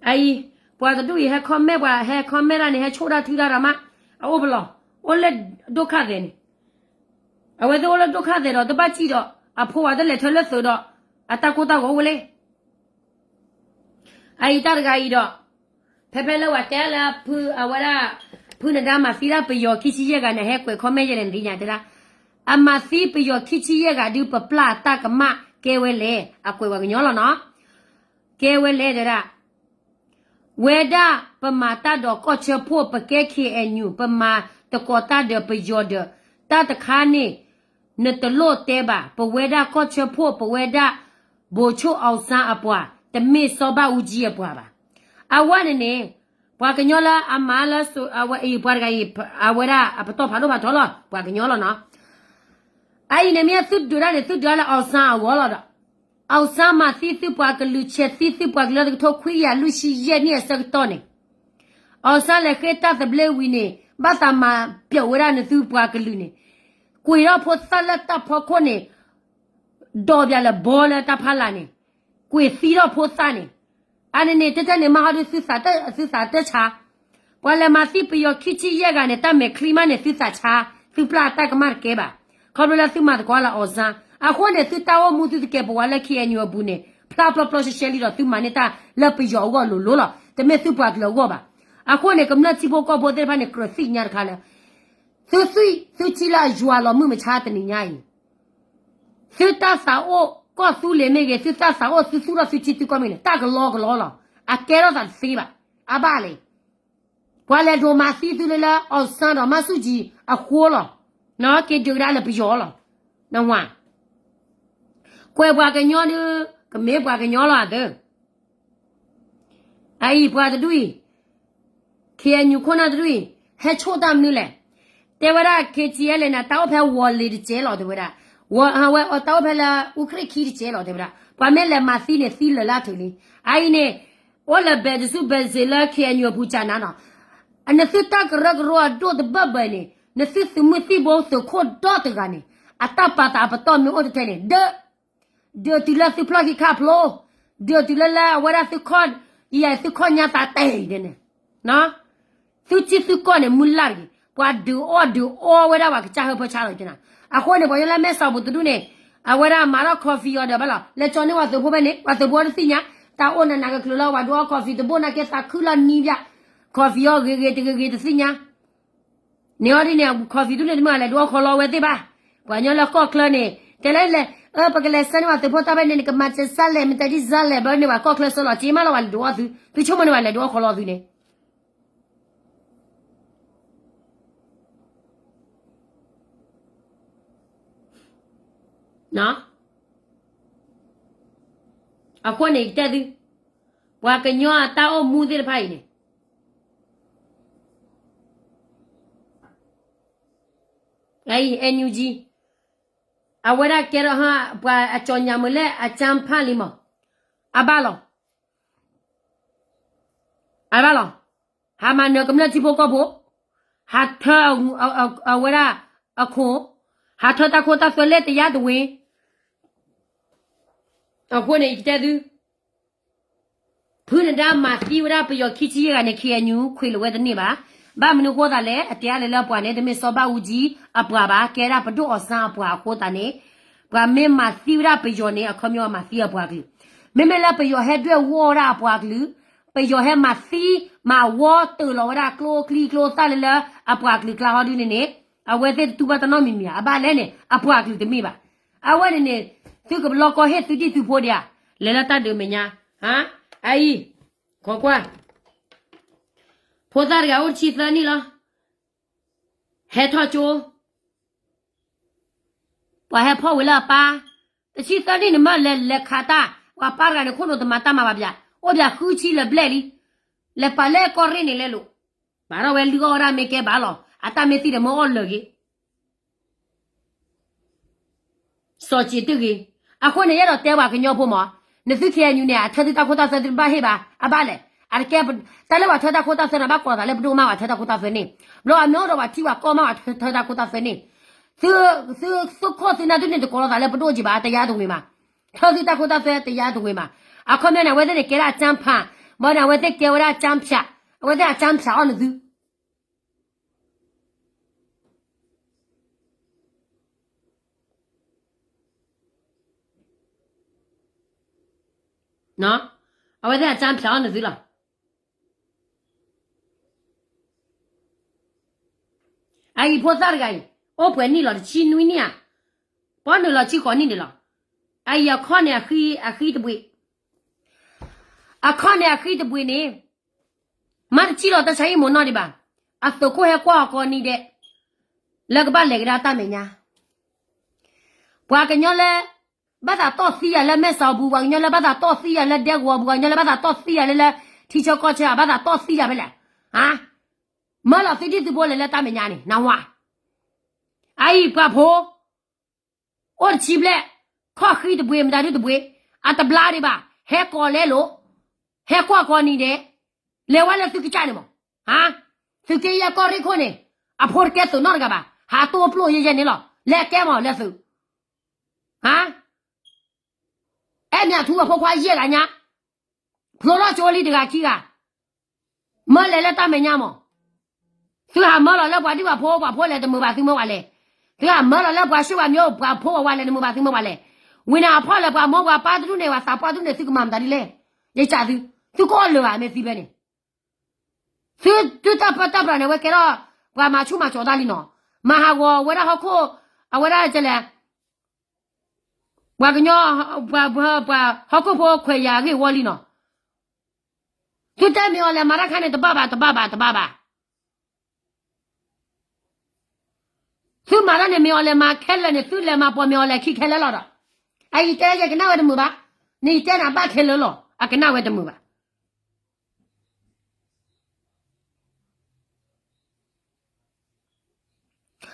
အအံၤ, ပှၤတဒူၣ်အံၤဟဲ comment ပှၤဟဲ comment တၢ်န့ၣ် ဟဲဆိၣ်တၢ်ထုတၢ်ရၤမး, အအိၣ်ပလီၢ်, အိၣ်လၢဒိၣ်ခါသဲးန့ၣ် အဝဲသ့ၣ်အိၣ်လၢဒိၣ်ခါသဲးဒီး တဘၣ်စံၣ်ဒီး အဖိဝဲတလဲၤထၢလၢသုးဒီး အတၢ်ကိၢ်တၢ်ဂီၤအိၣ်ဝဲလဲၣ်. အအံၤတၢ်တဂၤအံၤဒီး, ဖဲဖဲလၢပှၤတဲလၢဖုအဝဲဒၣ်, ဖုနဒါမၤသံဒၣ်ပယီၤခံဆံယဲၢ်ဂၤန့ၣ် ဟဲကွဲး comment ယဲၢ်န့ၣ် နသ့ၣ်ညါတဲဒၣ်, အမၤသံပယီၤခံဆံယဲၢ်ဂၤဒုး ပပျၢ်အတၢ်ကမၣ်ကဲဝဲလဲၣ်, အကွဲးပှၤကညီလီၤနီၤ. ကဲဝဲလဲၣ်တဲဒၣ် ဝဲဒၣ်ပမၤတၢ်ဒီးကီၢ်ဆၢဖှိၣ် ပကဲ K N U ပမၤသကိးတၢ်ဒီးပယီၤဒီး, တၢ်တခါန့ၣ် နတလိၣ်တဲဘၣ်, ပဝဲဒၣ်ကီၢ်ဆၢဖှိၣ် ပဝဲဒၣ် ဗိုလ်ချုပ်အောင်ဆန်း အပှၤ, တမ့ၢ်စီၤဘၣ်အူကၠံအပှၤဘၣ်. အဝဲန့ၣ်န့ၣ်, ပှၤကညီလၢအမၤလၢ အဝဲအံၤပှၤတဂၤအံၤ, အဝဲဒၣ်အပတီၢ်ဖးဒိၣ်ဖးထီလီၤ, ပှၤကညီလီၤနီၤ. အအံၤန့ၣ်မ့ၢ်သုဒုးတၢ်န့ၣ် သုဒုးတၢ်လၢ အောင်ဆန်း အဂီၢ်လီၤဒီး အောင်ဆန်း မၤသံသုပှၤကလုာ် ဆဲးသံသုပှၤကလုာ်လၢတကထိခွံကယၤလွံၢ်ဆံယဲၢ်နံၣ်အဆၢကတီၢ်န့ၣ်, အောင်ဆန်း လဲၤဃ့တၢ်သဘျ့ဝံၤန့ၣ် ဘၣ်သးမၤပျီးဝဲဒၣ်နသုပှၤကလုာ်န့ၣ်, ကွံာ်ထီၣ်ဖိသၣ်လၢတၢ်ဖီခိၣ်န့ၣ်, ဒိးပၠးလၢဘီလၢတၢ်ဖီလာ်န့ၣ်, ကွံာ်သံထီၣ်ဖိသၣ်န့ၣ်, အန့ၣ်န့ၣ် တၢ်တၢ်န့ၣ်မၤဟီဒုးသုသးတၢ်ဆါ, ပှၤလဲၤမၤသံပယီၤခံဆံယဲၢ်ဂၤန့ၣ် တၢ်မဲာ်ချံမးန့ၣ် သုသးဆါ, သုပျၢ်တၢ်ကမၣ်တကဲဘၣ်. ခီဖျိလၢသုမၤသကိးလၢ အောင်ဆန်း, အဃိန့ၣ် သုတၢ်အိၣ်မူသုတကဲပဝးလၢ K N U အပူၤန့ၣ် ဖျါဖျါဖျါရှဲရှဲလံဒီးသုမၤန့ၢ်တၢ်လၢပယီၤအဂီၢ်လိၤလိၤလီၤ. တမ့ၢ်သုပှၤကလုာ်အဂီၢ်ဘၣ်. အဃိန့ၣ် ကမျၢၢ်ထံဖိကီၢ်ဖိသ့ၣ်တဖၣ်န့ၣ် ကြၢးသ့ၣ်ညါတခါလၢ သုသွံၣ်သုထံလၢအယွၤလီၤမုၢ်မဆါတနံၤညါအံၤ, သုတၢ်သးအိၣ်ကီၢ်သူလ့ၤမ့ၢ်ဂ့ၤ, သုတၢ်သးအိၣ်သုသူၣ်ထီၣ်သုထံသုကီၢ်မ့ၢ်ဂ့ၤန့ၣ် တၢ်ကလီကလီလီၤ. အကဲထီၣ်သးတသ့ဘၣ်. အဘၣ်လဲၣ်. ပှၤလဲၤဒိးမၤသံသုလၢလၢ အောင်ဆန်း ဒီး မဆူၣ်ကၠံ အဃိလီၤ. က့ၤဒုးကဒါလၢပယီၤလီၤ. နဝၤ, ကွဲးပှၤကညီဒုး ကမ့ၢ်ပှၤကညီလီၤအသၢ အအံၤပှၤတဒူၣ်အံၤ, K N U ခိၣ်နၢ်တဒူၣ်အံၤ, ဟဲဆိၣ်တၢ်မနုၤလဲၣ်. တဲဝဲဒၣ် K T L န့ၣ် တၢ်အိၣ်ဖဲဝီၤလ့ၤတစဲးလီၤ တဲဝဲဒၣ်, ဝဲတၢ်အိၣ်ဖဲလၢ အူခရ့ၣ်ခံတစဲးလီၤ တဲဝဲဒၣ်, ပှၤမ့ၢ်လဲၤမၤသံန့ၣ် သံလၢာ်လၢအထုးလံ. အအံၤန့ၣ်, အိၣ်လၢဘဲးတဆူၣ်ဘဲးစ့းလၢ K N U အပူၤကနၤနီၤ, နသုတၢ်ကရၢကရိအဒိၣ်တဘၢၣ်ဘၢၣ်န့ၣ်, နသုသုးမုၢ်သံၣ်ဘိသုးခိၣ်ဒီတဂၤန့ၣ်, အတၢ်ပာ်သးအပတီၢ်မ့ၢ်အိၣ်တထဲန့ၣ်, ဒၢ ဒုးတုၤလၢသုဖျီၣ်ခံခါဖျိ, ဒုးတုၤလၢလၢအဝဲဒၣ်သုခီၣ်, ယသုခီၣ်ညါသးတဲအံၤန့ၣ်, သုထံသုကီၢ်န့ၣ် မုၢ်လၢ်တဂ့ၤ, ပှၤဒုးအီၣ်ဒုးအီဝဲဒၣ်ပှၤကစၢ်ဟၢဖၢဆါလီၤက့နၤ. အဃိန့ၣ် ပှၤကညီလၢမဲဆီးပူၤတဒူၣ်န့ၣ်, အဝဲဒၣ်မၤထီၣ် coffee အီၤဒီးဘၣ်လီၤ, လဲၤကၠီန့ၢ်ပှၤသုးဖိဖဲန့ၣ်, ပှၤသုးဖိတသ့ၣ်ညါ, တၢ်အိၣ်နးနးကချုးလၢပှၤဒုးအီၣ် coffee တဘိၣ်နာ်က့သးခုလီၤနံၤဘၣ်, coffee အီၤဂ့ၤဂ့ၤတဂ့ၤဂ့ၤတသ့ၣ်ညါ န့ၣ်အီၤဒ်န့ၣ် coffee ဒူၣ်န့ၣ် တမ့ၢ်လဲၤဒုးအီၣ်ခီလီၤဝဲသ့ၣ်ဘၣ်. ပှၤကညီလၢကီၢ်ချၢန့ၣ်, တဲလၢလဲၣ်, ပကလဲၤဆှၢန့ၢ်ပှၤသုးဖိတၢ်ဖဲန့ၣ် နကမၤစၢၤစၢ်လဲၣ် မတၤဒ်စၢ်လဲၣ် ဘျီန့ၣ် ပှၤကီၢ်ချၢဆှၢလီၤက့မးလီၤ ပှၤလဲၤဒုးအီၣ်သု, သုဆိကမိၣ်န့ၣ် ပှၤလဲၤဒုးအီၣ်ခီလီၤသုန့ၣ် အဃိန့ၣ် ယတဲသု, ပှၤကညီအတၢ်အိၣ်မူသ့ၣ်တဖၣ်အံၤန့ၣ် အံၤ NUG အဝဲဒၣ်ကဲထီၣ်ဟီ ပှၤအကၠီညါမုၢ်လၢအကၠၢဖၣ်လံမး, အဘၣ်လီၤ, အဘၣ်လီၤ, ဟးမၤနၢၤကမျၢၢ်ထံဖိကီၢ်ဖိ, ဟးထၢအဝဲဒၣ်အခိၣ်, ဟးထၢတၢ်ခိတၢ်သွဲလဲၣ်တယါတဝ့ၤ, အဃိန့ၣ် ယကတဲသု ဖုနဒါမၤသံဝဲဒၣ်ပယီၤခံဆံယဲၢ်ဂၤန့ၣ် KNU ခွံးလိာ်ဝဲတန့ၢ်ဘၣ်. ဘၣ်မနုၤဃိသးလဲၣ်, အတဲအါလဲၣ်လၢပှၤန့ၣ် တမ့ၢ်စီၤဘၣ်အူကၠံအပှၤဘၣ်, ကဲဒၣ်ပဒိၣ်အီၣ်စၢအပှၤအဃိသတးန့ၣ်, ပှၤမ့ၢ်မၤသံဝဲဒၣ်ပယီၤန့ၣ် အခီပညီမၤသံအပှၤကလုာ်. မ့မ့ၢ်လၢပယီၤဟဲဒွဲၣ်ဝီၢ်ဝဲဒၣ်အပှၤကလုာ်, ပယီၤဟဲမၤသံမၤဝီတၢၢ်လီၤဝဲဒၣ်ကျိချံကျိသၣ်လၢလၢအပှၤကလုာ်ကျါဟီဒုန့ၣ်န့ၣ်, အဝဲသ့ၣ်တတူၢ်ဘၣ်တၢ်နီတမံၤမံၤဧါ. အဘၣ်လဲၣ်န့ၣ် အပှၤကလုာ်တမ့ၢ်ဘၣ်. အဝဲန့ၣ်န့ၣ် သုကလီၤကီဟ့ၣ်သုဒံၣ်သုဖိဒံးဧါ, လဲၤလၢတၢ်ဒုးမဲာ်ညါ, အအံၤ, ခိးကွၢ်, ဖိသၣ်တဂၤအိၣ်တဆံသၢနံၣ်လီၤ. ဟဲထီၣ်ကၠိ, ပှၤဟဲဖီၣ်ဝံၤလၢအပၢ်, တဆံသၢနံၣ်န့ၣ်မ့ၢ်လဲၤလဲၤခးတၢ်, ပှၤပၢ်တဂၤန့ၣ် ခိၣ်နူာ်တမၤတၢ်မၤဘၣ်ပၠး, အိၣ်ပၠးဃုဆံလၢၤဘျဲၣ်လံ, လဲၤပာ်လၢကီၢ်ရ့ၣ်န့ၣ်လဲၣ်လိၤ, ဘၣ်ထီၣ်ဝဲလုၢ်အီၣ်ဝဲဒၣ်မ့ၢ်ကဲဘၣ်လီၤ, အတၢ်မ့ၢ်သံဒီးမ့ၢ်အီၣ်လၢာ်ဂ့ၤ စီၤစံးတဂ့ၤ. အဃိန့ၣ် ယအဲၣ်ဒိးတဲပှၤကညီဖိမး, နသု ခ့ၣ်အဲၣ်ယူၣ် န့ၣ် အထၢသုတၢ်ခိတၢ်သွဲသုတဘၣ်ဟ့ၣ်ဘၣ်, အဘၣ်လဲၣ်, အတကဲ, တၢ်လၢပှၤထၢတၢ်ခိတၢ်သွဲန့ၣ် ဘၣ်ကိးသးလၢပဒိၣ်မးပှၤထၢတၢ်ခိတၢ်သွဲန့ၣ်, ဘျီအမ့ၢ်အိၣ်ဒီးပှၤထံပှၤကီၢ်မးပှၤထၢတၢ်ခိတၢ်သွဲန့ၣ်, သု, သု, သုခိၣ်သုနၢ်ဒုန့ၣ် တကိးလီၤသးလၢပဒိၣ်က့ၤဘၣ် တယါတဝ့ၤမး, ထၢသုတၢ်ခိတၢ်သွဲတယါတဝ့ၤမး, အခီပညီန့ၣ် အဝဲသ့ၣ်န့ၣ် ကဲဒၣ်အကၠၢဖး, ဘၣ်န့ၣ် အဝဲသ့ၣ်ကဲဝဲဒၣ်အကၠၢဖး, အဝဲသ့ၣ်အကၠၢဖးအီၣ်နသု အဝဲသ့ၣ်အကၠၢဖးအီၣ်နသုလီၤ. အအံၤဖိသၣ်တဂၤအံၤ အိၣ်ပှဲၤနံၣ်လီၤ တဆံနွံနံၣ်ဧါ, ပှၤနုာ်လီၤဆံဃိးနံၣ်န့ၣ်လီၤ. အအံၤအခီၣ်န့ၣ်အဃံတဘှံး, အခီၣ်န့ၣ်အဃံတဘှံးန့ၣ်, မ့ၢ်တစံၣ်လီၤတၢ်ဆါဟံၣ်မုၢ်နီၢ်ဒံးဘၣ်, အသုးခိၣ်ဟဲကွၢ်အီၤကိးနံၤဒဲး, လၢကဘၣ်လဲၤကဒါတၢ်မဲာ်ညါ ပှၤကညီလၢ ဘၣ်သးတီၢ်သံယၤလၢမဲၢ်စီၤပူၤ, ပှၤကညီလၢဘၣ်သးတီၢ်သံယၤလၢဒဲကဝီၤပူၤ, ပှၤကညီလၢဘၣ်သးတီၢ်သံယၤလၢလၢ ထံဆၢကီၢ်ဆၢ, ဘၣ်သးတီၢ်သံယၤဖဲလဲၣ်, မၢလီၤသုဒံၣ်သုဘိလဲၤလၢတၢ်မဲာ်ညါန့ၣ် နဝၤ, အအံၤပှၤဖိ အိၣ်တဆံဘျဲၣ်, ခီၣ်ဃံတဘှံး မတၤဒုတဘှံး, အတဘျါဒံးဘၣ်, ဟဲကိးလဲလိာ်, ဟဲကွၢ်ကိးနံၤဒဲး, လဲၤဝဲလၢသုကစၢ်န့ၣ်မး, သုးက့ယဲၢ်ကီၢ်ရ့ၣ်ခိၣ်န့ၣ်, အဖိတကဲသုးနီတဂၤဘၣ်, ဟးတိၢ်ပျိၢ်ယဲၢ်ယဲၢ်န့ၣ်လီၤ, လဲၤကဲမးလဲၤသုး, အဲၣ်မ့ၢ်အထူအဖိခွါယဲၢ်ဂၤညါ, ဖျိထီၣ်ကၠိလံတဂၤခံဂၤ, မၢလဲၤလၢတၢ်မဲာ်ညါမး, သုဟးမၢလီၤလၢပှၤဒံၣ်ပှၤဖိပှၤဖိလဲၤတမုာ်ဘၣ်သုမၢပှၤလဲၤ, သုဟးမၢလီၤလၢပှၤၡ့ၣ်ပှၤမၠိပှၤဖိပှၤဝၤလဲၤတမုာ်ဘၣ်သုမၢပှၤလဲၤ, ဝံၤန့ၣ်အဖီၣ်လၢပှၤမိၢ်ပှၤပၢ်တဒူၣ်န့ၣ် ပှၤသးပှၢ်တဒူၣ်န့ၣ် သုကမၤမတၤဒ်လဲၣ်, ယကးသု, သုကအီၣ်လၢာ်ဘၣ်မ့ၢ်သံဖဲန့ၣ် သုတၢ်ပၢတၢ်ပြးန့ၣ် အဝဲကဲထီၣ် ပှၤမၤဆူၣ်မၤစိးတၢ်လံနီၤ, မၤဟးဂီၤဝဲဒၣ်ဟီၣ်ခိၣ်, အဝဲဒၣ်ကလဲၣ်, ပှၤကညီ, ပှၤ, ပှၤဟီၣ်ခိၣ်ဖိခွဲးယာ်အဂ့ၢ်ဝီလံနီၤ, သုတဲမ့ၢ်အီၤလဲၤမၤတၢ်ခါန့ၣ် တဘၣ်ဘၣ် တဘၣ်ဘၣ် တဘၣ်ဘၣ် သုမၤတၢ်န့ၣ် မ့ၢ်အီၤလဲၤမၤခဲလၢာ်န့ၣ် သုလဲၤမၤပိာ်မ့ၢ်အီၤလဲၤခံခဲလၢာ်လီၤဒီး, အအံၤတဲယဲကနၣ်ဝဲတမုာ်ဘၣ်, န့ၣ်ယတဲနၤဘၣ်ခဲလၢာ်လီၤ အကနၣ်ဝဲတမုာ်ဘၣ်.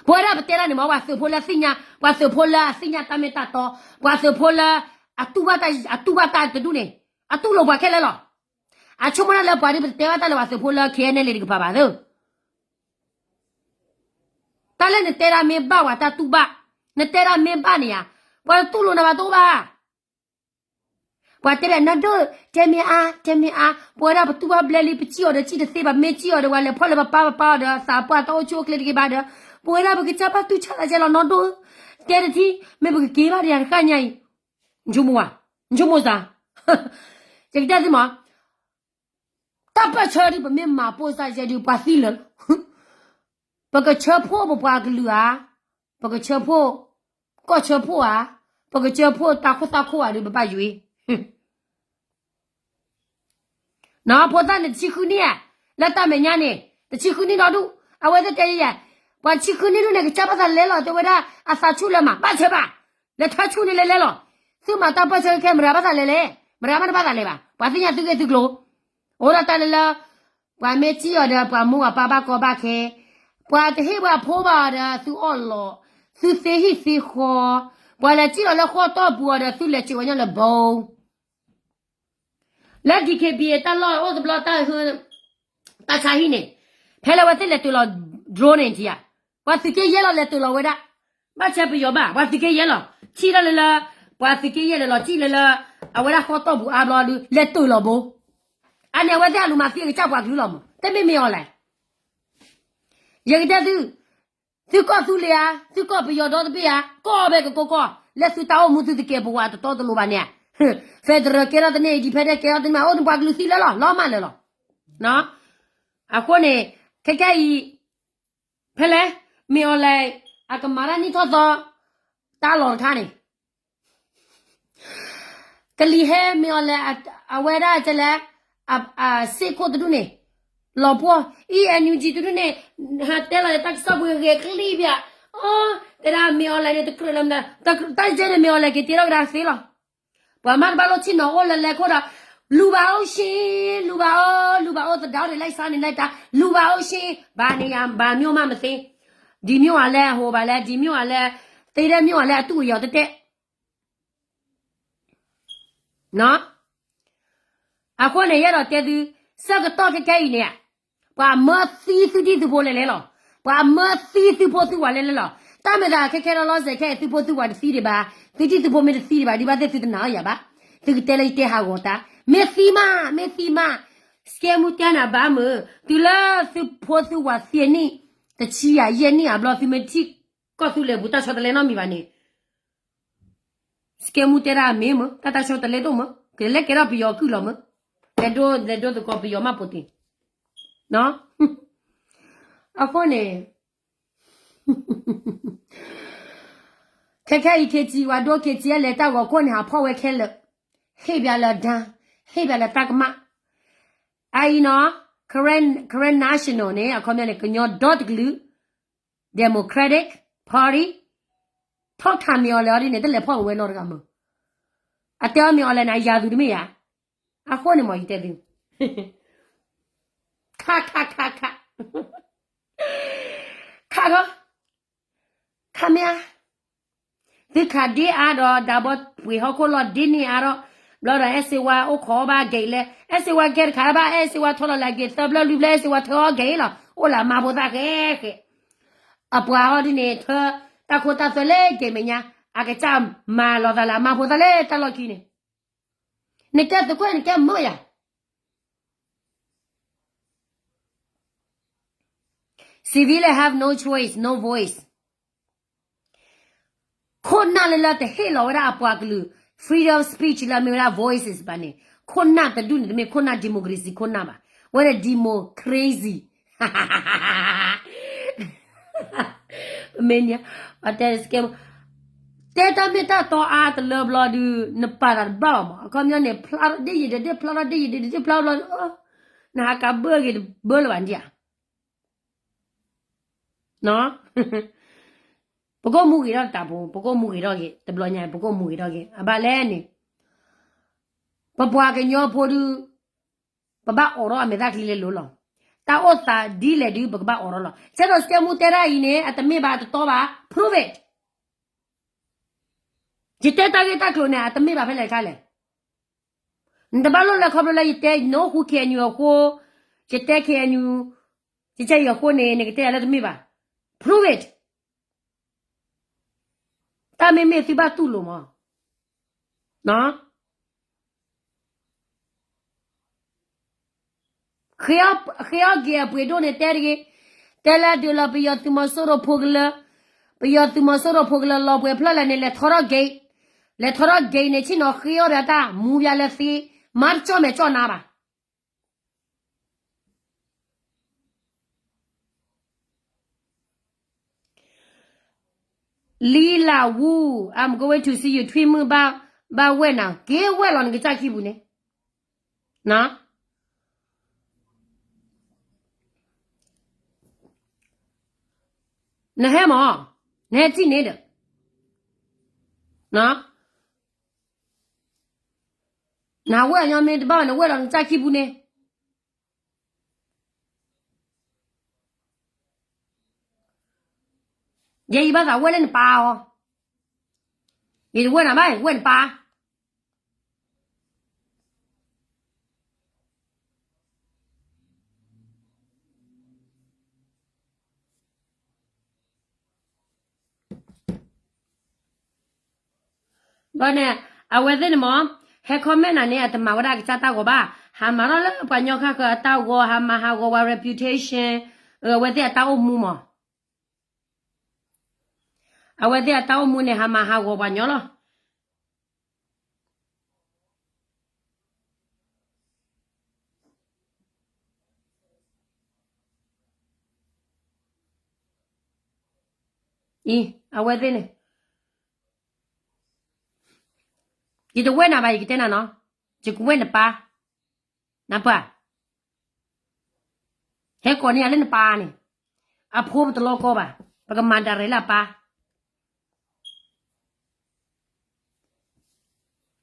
ပဝဲဒၣ်ပတဲတၢ်န့ၣ်မ့ၢ် ပှၤသုးဖိလၢသ့ၣ်ညါ, ပှၤသုးဖိလၢအသ့ၣ်ညါတၢ်မ့ၢ်တၢ်တီ, ပှၤသုးဖိလၢ အတူၢ်ဘၣ်တၢ်, အတူၢ်ဘၣ်တၢ်တဒူၣ်န့ၣ်, အတူၢ်လိာ်ပှၤခဲလၢာ်လီၤ. အဆိကမိၣ်တၢ်လၢပှၤဒ်ပတဲဘၣ်တၢ်လၢပှၤသုးဖိလၢ ခဲအံၤနဲၣ်လံ တကပၤဘၣ်သၢ တၢ်လၢနတဲဒၣ်မ့ၢ်ဘၣ်ပှၤတၢ်တူၢ်ဘၣ်, နတဲဒၣ်မ့ၢ်ဘၣ်န့ၣ်ဧါ, ပှၤတူၢ်လိာ်နၤဘၣ်တအိၣ်ဘၣ်. ပှၤတဲဒၣ်နီၢ်ဒိၣ်, တဲမ့ၢ်အါ, တဲမ့ၢ်အါ, ပဝဲဒၣ်ပတူၢ်ဘၣ်ဘျဲလံ ပစံၣ်အီၤဒီးစံၣ်တသ့ဘၣ်, မ့ၢ်စံၣ်အီၤဒီးပှၤလဲၤဖီၣ်လၢပပၢ်ပပၢ်အီၤဒီး သးပှၢ်တၢ်အိၣ်ဆူၣ်အိၣ်ချ့တဂ့ၤဘၣ်ဒီး, ပဝဲဒၣ်ပကစၢ်ဘၣ်တူၢ်ဆါသးကဲလီၤနီၢ်ဒိၣ်, တဲတထံ, မ့ၢ်ပကက့ၤဘၣ်ဒီးယၤတဃၣ်ညါအံၤ, နဆိကမိၣ်ဧါ, နဆိကမိၣ်စ့ၢ်, ယကတဲသုမး တၢ်ပၢၢ်ဆၢဒုး ပမ့ၢ်မၤပိာ်စၢ်ယဲဒုး ပှၤသံလၢာ်လီၤ. ပကဆၢဖှိၣ်ပပှၤကလုာ်ဧါ, ပကဆၢဖှိၣ် ကီၢ်ဆၢဖှိၣ်ဧါ, ပကဆၢဖှိၣ်တၢ်ခိၣ်သၣ်ခိၣ်ဧါဒုး ပဘၣ်ယွၤ နီၢ်ဖိသၣ်န့ၣ် တဆံဃုနံၣ်ဧါ, လၢတၢ်မဲာ်ညါန့ၣ် တဆံဃုနံၣ်ဒီဒူၣ်, အဝဲသ့ၣ်တဲယဲ, ပှၤတဆံဃုနံၣ်ဒူၣ်န့ၣ် ကစၢ်ဘၣ်သးလဲၤလီၤ တဲဝဲဒၣ် အသးဆူၣ်လၢမး ဘၣ်ဆၢဘၣ်, လဲၤထၢဆူၣ်န့ၣ်လဲၤလဲၤလီၤ. သုမၤတၢ်ပၢၢ်ဆၢခဲ မတၤဘၣ်သးလဲၤလဲၤ, မတၤမးတဘၣ်သးလဲၤဘၣ်, ပှၤသ့ၣ်ညါသုဂ့ၢ်သုကျိၤ, အိၣ်ဒၣ်တၢ်လၢလၢ ပှၤမ့ၢ်စံၣ်အီၤဒီး ပှၤမိၢ်ပှၤပၢ်ဘၣ်ကီဘၣ်ခဲ, ပှၤတဟ့ၣ်ပှၤဖိဘၣ်အီၤဒီး သုအီၣ်လီၤ, သုသ့ဟံၣ်သ့ဃီ, ပှၤလဲၤစံၣ်လီၤလၢဃီၣ်တီၢ်ပူၤအီၤဒီး သုလဲၤစၢၤဝဲညီလၢဘီ လၢ DKBA တၢ်လီၢ်အိၣ်တဘျီတၢ်ဟု တၢ်ဆါဟံၣ်န့ၣ်, ဖဲလၢဝဲသ့ၣ်လဲၤတုၤလီၤ drone န့ၣ်ထံဧါ, ပှၤသုးက့ယဲၢ်လီၤလဲၤတုၤလီၤဝဲဒၣ်, ဘၣ်ဆၢပယီၤဘၣ် ပှၤသုးက့ယဲၢ်လီၤ, ထံၣ်တၢ်လၢလၢ ပှၤသုးက့ယဲၢ်လဲၤလီၤစံၣ်လၢလၢ အဝဲဒၣ်ဃီတီၢ်ပူၤအါဘျီဒုး လဲၤတုၤလီၤဘိ, အန့ၣ်အဝဲသ့ၣ်အလူၤမၤသံအကစၢ်ပှၤကလုာ်လီၤမး တမ့ၢ်မ့ၢ်အီၤလဲၣ် ယကတဲသု, သုကီၢ်သူလ့ၤဧါ, သုကီၢ်ပယီၤဒီတဘ့ၣ်ဧါ, ကီၢ်အဘဲကကိးကီၢ်, လၢသုတၢ်အိၣ်မူသုတကဲပဝးတတီတလိၤဘၣ်န့ၣ်, federal ကဲထီၣ်တန့ၢ် independent ကဲထီၣ်တန့ၢ်မး အိၣ်န့ၣ်ပှၤကလုာ်သံလၢာ်လီၤ လီၤမးလၢာ်လီၤ. အဃိန့ၣ် ခဲကဲအံၤ ဖဲလဲၣ် မ့ၢ်အီၤလဲၣ် အကမၤတၢ်နံၣ်ထီၣ်သီ တၢ်လီၢ်တခါန့ၣ် ကလံၤဟဲမ့ၢ်အီၤလဲၣ် အဝဲဒၣ်ကလဲၣ် စ့ၢ်ခိၣ်တဒူၣ်န့ၣ်, လီၤပှီၢ် အံၤ NUG တဒူၣ်န့ၣ် ဟးတဲလီၤတၢ်ကစီၣ်ပူၤဂ့ၤချံဘၣ်, အီ တဲဒၣ်မ့ၢ် online န့ၣ် တကြၢးလၢမနုၤ, တၢ်ကဲန့ၣ်မ့ၢ် online က့ၤတ့ထီၣ်ကဒါသ့လီၤ. ပှၤမ့ၢ်တဘၣ်လိၣ်ဆ့ၣ်နီၤအိၣ်လၢလဲၤခိၣ်ဒီး လူၤဘၣ်အိၣ်ဆ့, လူၤဘၣ်အိၣ်, လူၤဘၣ်အိၣ်သဒၣ်အိၣ်ဒံး လဲၤစါန့ၣ်လဲၤတၢ် လူၤဘၣ်အိၣ်ဆ့, ဘၣ်န့ၣ်ယၤ ဘၣ်မ့ၢ်မးမသ့, ဒ်မ့ၢ်အလဲၣ်ဟိဘၣ်လဲၣ်, ဒ်မ့ၢ်အလဲၣ်, သ့ဒဲမ့ၢ်အလဲၣ် အတူၢ်အယီၤတတဲ အဃိန့ၣ် ယအဲၣ်ဒိးတဲသု, ဆၢကတီၢ်ခဲခဲအံၤန့ၣ်, ပှၤမၢသံသုတံၢ်သုဖိလဲၤလဲၤလီၤ. ပှၤမၢသံသုဖိသုဝၤလဲၤလဲၤလီၤ. တၢ်မ့ၢ်သးခဲခဲဒီးလီၤစဲးခဲအံၤ သုဖိသုဝၤတသံဒံးဘၣ်, သုတံၢ်သုဖိမ့ၢ်တသံဒံးဘၣ် ဒ်ဘၣ်သ့ၣ်သုတနာ်ယၤဘၣ်. သုကတဲလၢယတဲဟးဂီၤတၢ်, မ့ၢ်သံမး, မ့ၢ်သံမး, စကဲမူတဲနၤဘၣ်မုၢ်, တုၤလၢသုဖိသုဝၤသံနံၣ်, တဆံယၤယဲၢ်နံၣ်အဘျီ သုမ့ၢ်ထံၣ်ကီၢ်သူလ့ၤပူၤတၢ်ဆီတလဲနီတမံၤဘၣ်န့ၣ် စကဲမူတဲဒၣ်မ့ၢ်မုၢ် တၢ်တၢ်ဆီတလဲဒိၣ်မုၢ် ကလဲၤကဲထီၣ်ပယီၤကုၢ်လီၤမုၢ်, လဲၤဒိ လဲၤဒိသကိးပယီၤမးပိာ်တ့ၢ်, အဃိန့ၣ် ခဲခဲအံၤ KTLA ဝဲဒိ KTLA လဲၤတၢ်ဂီၤခိၣ်န့ၣ် ဟးဖီၣ်ဝဲခဲလၢာ်, ဟ့ၣ်ဘၣ်လၢဒၢ, ဟ့ၣ်ဘၣ်လၢတၢ်ကမၣ်, အအံၤနီၤ, Karen, Karen National န့ၣ် အခီပညီန့ၣ် ကညီဒီတကလုာ် Democratic Party ထီၣ်ခးမ့ၢ်အီၤလဲၤအီၤဒ်န့ၣ် တလဲၤဖီၣ်ဝဲနီတဂၤမုၢ်, အတဲအီၤမ့ၢ်အီၤလဲၤန့ၣ် အယၤသူတမ့ၢ်ယၤ, အဃိန့ၣ်မ့ၢ်ယတဲသု, ခါ ခါ ခါ ခါ, ခါထီၣ်, ခါမ့ၢ်ဧါ, သုခးဒ့အါဒီး ဒၣ်ဘီပှ့ၤဟီၣ်ခိၣ်လီၢ်ဒ့န့ၢ်အါဒီး, ဘျီဒီး အဲၣ်စ့ဝါအိၣ်ခိးအီၣ်ဘၣ်ဂဲၤလၢ, အဲၣ်စ့ဝါကဲတခါဘၣ် အဲၣ်စ့ဝါထီလီၤလၢအဂ့ၤ သၢဘျီလွံၢ်ဘျီ အဲၣ်စ့ဝါထၢအီၣ်ဂဲၤလီၤ အိၣ်လၢအမါဖိသၣ်ဃဲဃဲ, အပှၤဟီဒ်န့ၣ် ထၢတၢ်ခိတၢ်သွဲလၢဂဲၤမဲာ်ညါ, အကစၢ်မၤလီၤသးလၢအမါဖိသၣ်လၢတၢ်လီၢ်ခံန့ၣ်, နကဲသုးခိၣ်နကဲမုၢ်ယၤ Civilian have no choice, no voice. ခိၣ်နၢ်လၢလၢတဟ့ၣ်လီၤဝဲဒၣ်အပှၤကလုာ် freedom of speech လၢအမ့ၢ်ဝဲဒၣ် voices ဘၣ်န့ၣ်, ခိၣ်နၢ်တဒူၣ်န့ၣ် တမ့ၢ်ခိၣ်နၢ် democracy ခိၣ်နၢ်ဘၣ်, ဝဲဒၣ် democracy ပမ့ၢ်န့ၣ်, တဲတၢ်မ့ၢ်တၢ်တီအါတလၢဘျီဒုး နပာ်သးတဘၣ်ဘၣ်မး, အခီပညီန့ၣ် ဖျါထီၣ်ဒ်ယံၤဒီးဒ်ဖျါထီၣ်ဒ်ယံၤဒီးဒ်ဖျါထီၣ်ဘျီ, နဟးကးဘၢဂ့ၤတဘၢလၢၤဘၣ်ဒ်ဧါ ပကအိၣ်မူဂ့ၤထီၣ်တၢ်ဖိ, ပကအိၣ်မူဂ့ၤထီၣ်ဂ့ၤ, တဘျီညါ ပကအိၣ်မူဂ့ၤထီၣ်ဂ့ၤ, အဘၣ်လဲၣ်န့ၣ်, ပပှၤကညီဖိဒုး, ပဘၣ်အိးထီၣ်အမဲာ်သၣ်ချံလၢလိၤလီၤ. တၢ်အိၣ်သးဒ်လဲၣ်ဒုး ပကဘၣ်အိးထီၣ်လီၤ. ဆဲးဒီးစကဲမူတဲဒၣ်အံၤန့ၣ် အတမ့ၢ်ဘၣ်တတီဘၣ်, prove it. ယတဲတၢ်ဂ့ၢ်တၢ်ကျိၤန့ၣ် အတမ့ၢ်ဘၣ်ဖဲလဲၣ်တခါလဲၣ်. နတဘၣ်လိၣ်လၢခီဖျိလၢယတဲ နအိၣ်ဃူ KNU အဃိ, ယတဲ KNU ယကဲယအဃိန့ၣ် နကတဲယၤလၢတမ့ၢ်ဘၣ်. Prove it. တၢ်မ့မ့ၢ်သုဘၣ်တူၢ်လိာ်မး. ဃ့အီၣ်ဂ့ၤအပှ့ၤဒိၣ်န့ၣ်တဲတဂ့ၤ, တဲလၢဒုးလီၤပယီၤသုးမီၤစိရိၤဖိကလၢ, ပယီၤသုးမီၤစိရိၤဖိကလၢလီၤပှဲၤဖျၢၣ်လဲၣ်န့ၣ် လဲၤထီထီၣ်ဂ့ၤ, လဲၤထီထီၣ်ဂ့ၤန့ၣ် ဆ့ၣ်နီၤဃ့အီၣ်ဒီးတၢ်မူဘၣ်လၢသ့, မၤတကၠီၣ်မဲာ်ကၠီၣ်နါဘၣ် လံလၢဝူ, I'm going to see you ထွံၣ်မုၣ်ဘၣ်ဝဲၢ်နၤ, က့ၤဝဲၢ်လီၤနကစၢ်ခံပူၤန့ၣ်, နဟဲမး, နဟဲထံၣ်န့ၣ်ဒီး, နဝဲၢ်ညီမ့ၢ်တဘၣ်ဘၣ် နဝဲၢ်လီၤနကစၢ်ခံပူၤန့ၣ် ယဲယဘၣ်သးဝဲၢ်လၢနပၢ်အီၤ, ယတဝဲၢ်နၤဘၣ် ဝဲၢ်နပၢ်. ဘျီန့ၣ်, အဝဲသ့ၣ်န့ၣ်မး, ဟဲ comment နၤန့ၣ် အတမၤဝဲဒၣ်အကစၢ်တၢ်ဂီၤဘၣ်, ဟးမၤထီၣ်လၢပှၤကညီခါဃၢၤအတၢ်ဂီၤ, ဟးမၤဟးဂီၤဝဲ reputation, အဝဲသ့ၣ်အတၢ်အိၣ်မူမး, အဝဲသ့ၣ်အတၢ်အိၣ်မူန့ၣ် ဟးမၤဟးဂီၤပှၤကညီလီၤ. အံၤ အဝဲသ့ၣ်န့ၣ်, ယတဝဲၢ်နၤဘၣ် ယကတဲနၤနီၤ, ယကဝဲၢ်နပၢ်, နပၢ်, ဟဲကိးန့ၢ်ယၤလၢနပၢ်န့ၣ်, အဖိပတလီကီဘၣ်, ပကမၤဒၣ်ရဲၣ်လၢအပၢ်.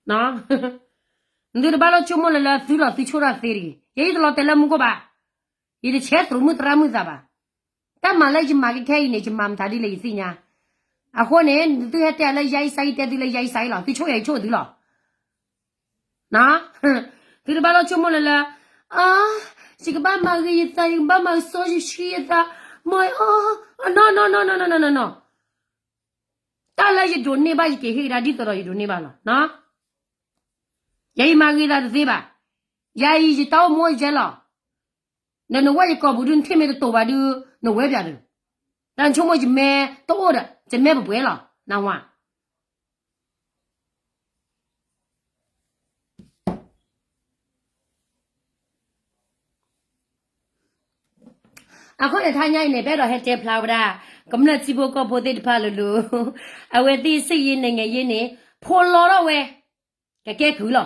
နသုတဘၣ်လိာ်ဆိကမိၣ်လၢလၢသုလီၤသုဆိၣ်ထီၣ်သ့တဂ့ၤ. ယဲယတလီၤတဲာ်လၢမူခိၣ်ဘၣ်. ယတဆဲးသရူးမုၣ်သရၣ်မုၣ်သးဘၣ်. တၢ်မၤလၢယမၤကဲခဲအံၤန့ၣ် ယမၤမတၤဒ်လဲၣ်ယသ့ၣ်ညါ. အဃိန့ၣ် နသုဟဲတဲလၢယါအံၤစါအံၤ တဲသုလၢယါအံၤစါအံၤလီၤ. သုဆိၣ်ယၤယဆိၣ်သုလီၤ. သုတဘၣ်လိာ်ဆိကမိၣ်လၢလၢ, အ, ယကဘၣ်မၤဂ့ၤယသး ယကဘၣ်မၤစီယဆှံယသး, မ့ၢ်အီ, နီၢ်နီၢ်နီၢ်နီၢ်နီၢ်နီၢ်နီၢ်နီၢ်. တၢ်လၢယဒိးန့ၢ်ဘၣ် ယကဟ့ၣ်ကဒါဒ်သိးဒီးယဒိးန့ၢ်ဘၣ်လီၤ. ယၤအံၤမၤဂ့ၤသးတသ့ဘၣ်. ယၤအံၤယတၢ်အိၣ်မူအိၣ်ယဲလီၤ. နနဝဲယကိာ်ပူၤဒုး နထံၣ်မ့ၢ်တတိာ်ဘၣ်ဒုး နဝဲပၠးဒုး, တၢ်ဆိကမိၣ်ယမဲတအိၣ်ဒီး ယမဲပပှဲၤလီၤ နဝၤ. အဃိန့ၣ် ထါညါအံၤန့ၣ် ပအဲၣ်ဒိးဟဲတဲဖျါဝဲဒၣ် ကမျၢၢ်ထံဖိကီၢ်ဖိသ့ၣ်တဖၣ်လိၤလိၤ, အဝဲသ့ၣ် စစ်ရေး နိုင်ငံရေး န့ၣ် ဖိလီၤထီၣ်ဝဲ ကကဲကုၢ်လီၤ.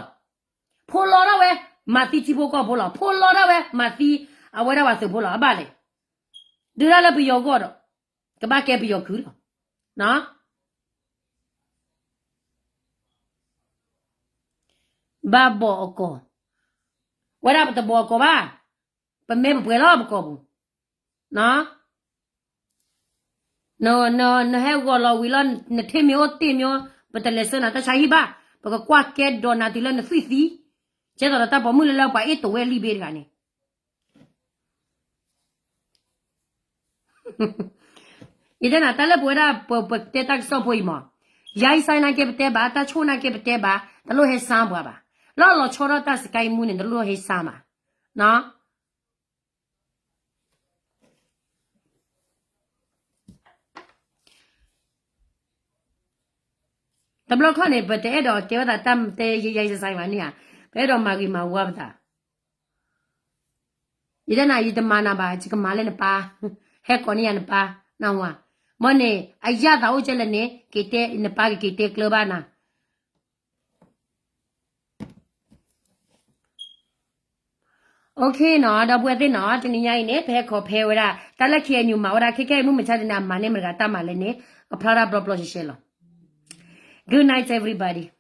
ဖိလီၤထီၣ်ဝဲ မၤသံထံဖိကီၢ်ဖိလီၤ. ဖိလီၤထီၣ်ဝဲ မၤသံအဝဲဒၣ်ပှၤသုးဖိလီၤ. အဘၣ်လဲၣ်, ဒုးဒၣ်လၢပယီၤဂီၢ်ဒီး ကဘၣ်ကဲပယီၤကုၢ်လီၤ. ဘၣ်ဘီၣ်အကီၢ်, ဝဲဒၣ်ပတဘီၣ်အကီၢ်ဘၣ်, ပမဲပပှဲၤလီၤပကီၢ်ပူၤ. နဟဲဂီၤလီၤဝံၤလီၤ နထံၣ်မ့ၢ်အိၣ်တ့ၢ်မ့ၢ်အိၣ် ပတလဲၤဆှၢနၤတၢ်ဆါဟံၣ်ဘၣ်, ပကကွၢ်ကဲဒီးနၤတုၤလၢနသွံၣ်သံ, ကဲသိးဒီးတၢ်ပိာ်မုၣ်လၢလၢပှၤအ့ၣ်တိာ်ဝဲလံာ်ဘ့တဂၤန့ၣ် ယတဲနၤ တၢ်လၢပဝဲဒၣ် ပတဲတၢ်ကစီၣ်ဖိအံၤမး, ယါအံၤစါနာ်က့ပတဲဘၣ်, တၢ်ဆိၣ်နာ်က့ပတဲဘၣ်, တလိၣ်ဟဲစါပှၤဘၣ်. လၢအလီၤဆီထီၣ်တၢ်စကါအံၤမူန့ၣ် တလိၣ်ဟဲစါဘၣ်. တဘျီခီန့ၣ် ပတအဲၣ်ဒိးကဲဝဲသးတၢ်တဲယါအံၤ exercise ဘၣ်န့ၣ်ဧါ, ပအဲၣ်ဒိးမၤဂ့ၤမၤဝါပသး. ယတဲနၤ ယတမၤနၤဘၣ်, ယကမၤလၢနပၢ်, ဟဲကိးန့ၢ်ယၤနပၢ်, နဝၤ. မ့ၢ်န့ၣ် အယၣ်သးအိၣ်ကဲလဲၣ်န့ၣ် က့ၤတဲ နပၢ်ကက့ၤတဲကျၢၤဘၣ်နၤ. OK နီၤ, ဒီပုၢ်ဝဲၢ်သ့ၣ်နီၤ, တနံၤညါအံၤန့ၣ် ပဟဲခီဖဲဝဲဒၣ် တၢ်လၢ KNU မၤဝဲဒၣ် ခဲခဲအံၤ မုၢ်မဆါတနံၤ အမၤန့ၢ်မတၤဂၤတၢ်မၤလဲၣ်န့ၣ် ကဖျါဒၣ်ဘျီဘျီရှဲရှဲလီၤ. Good night everybody.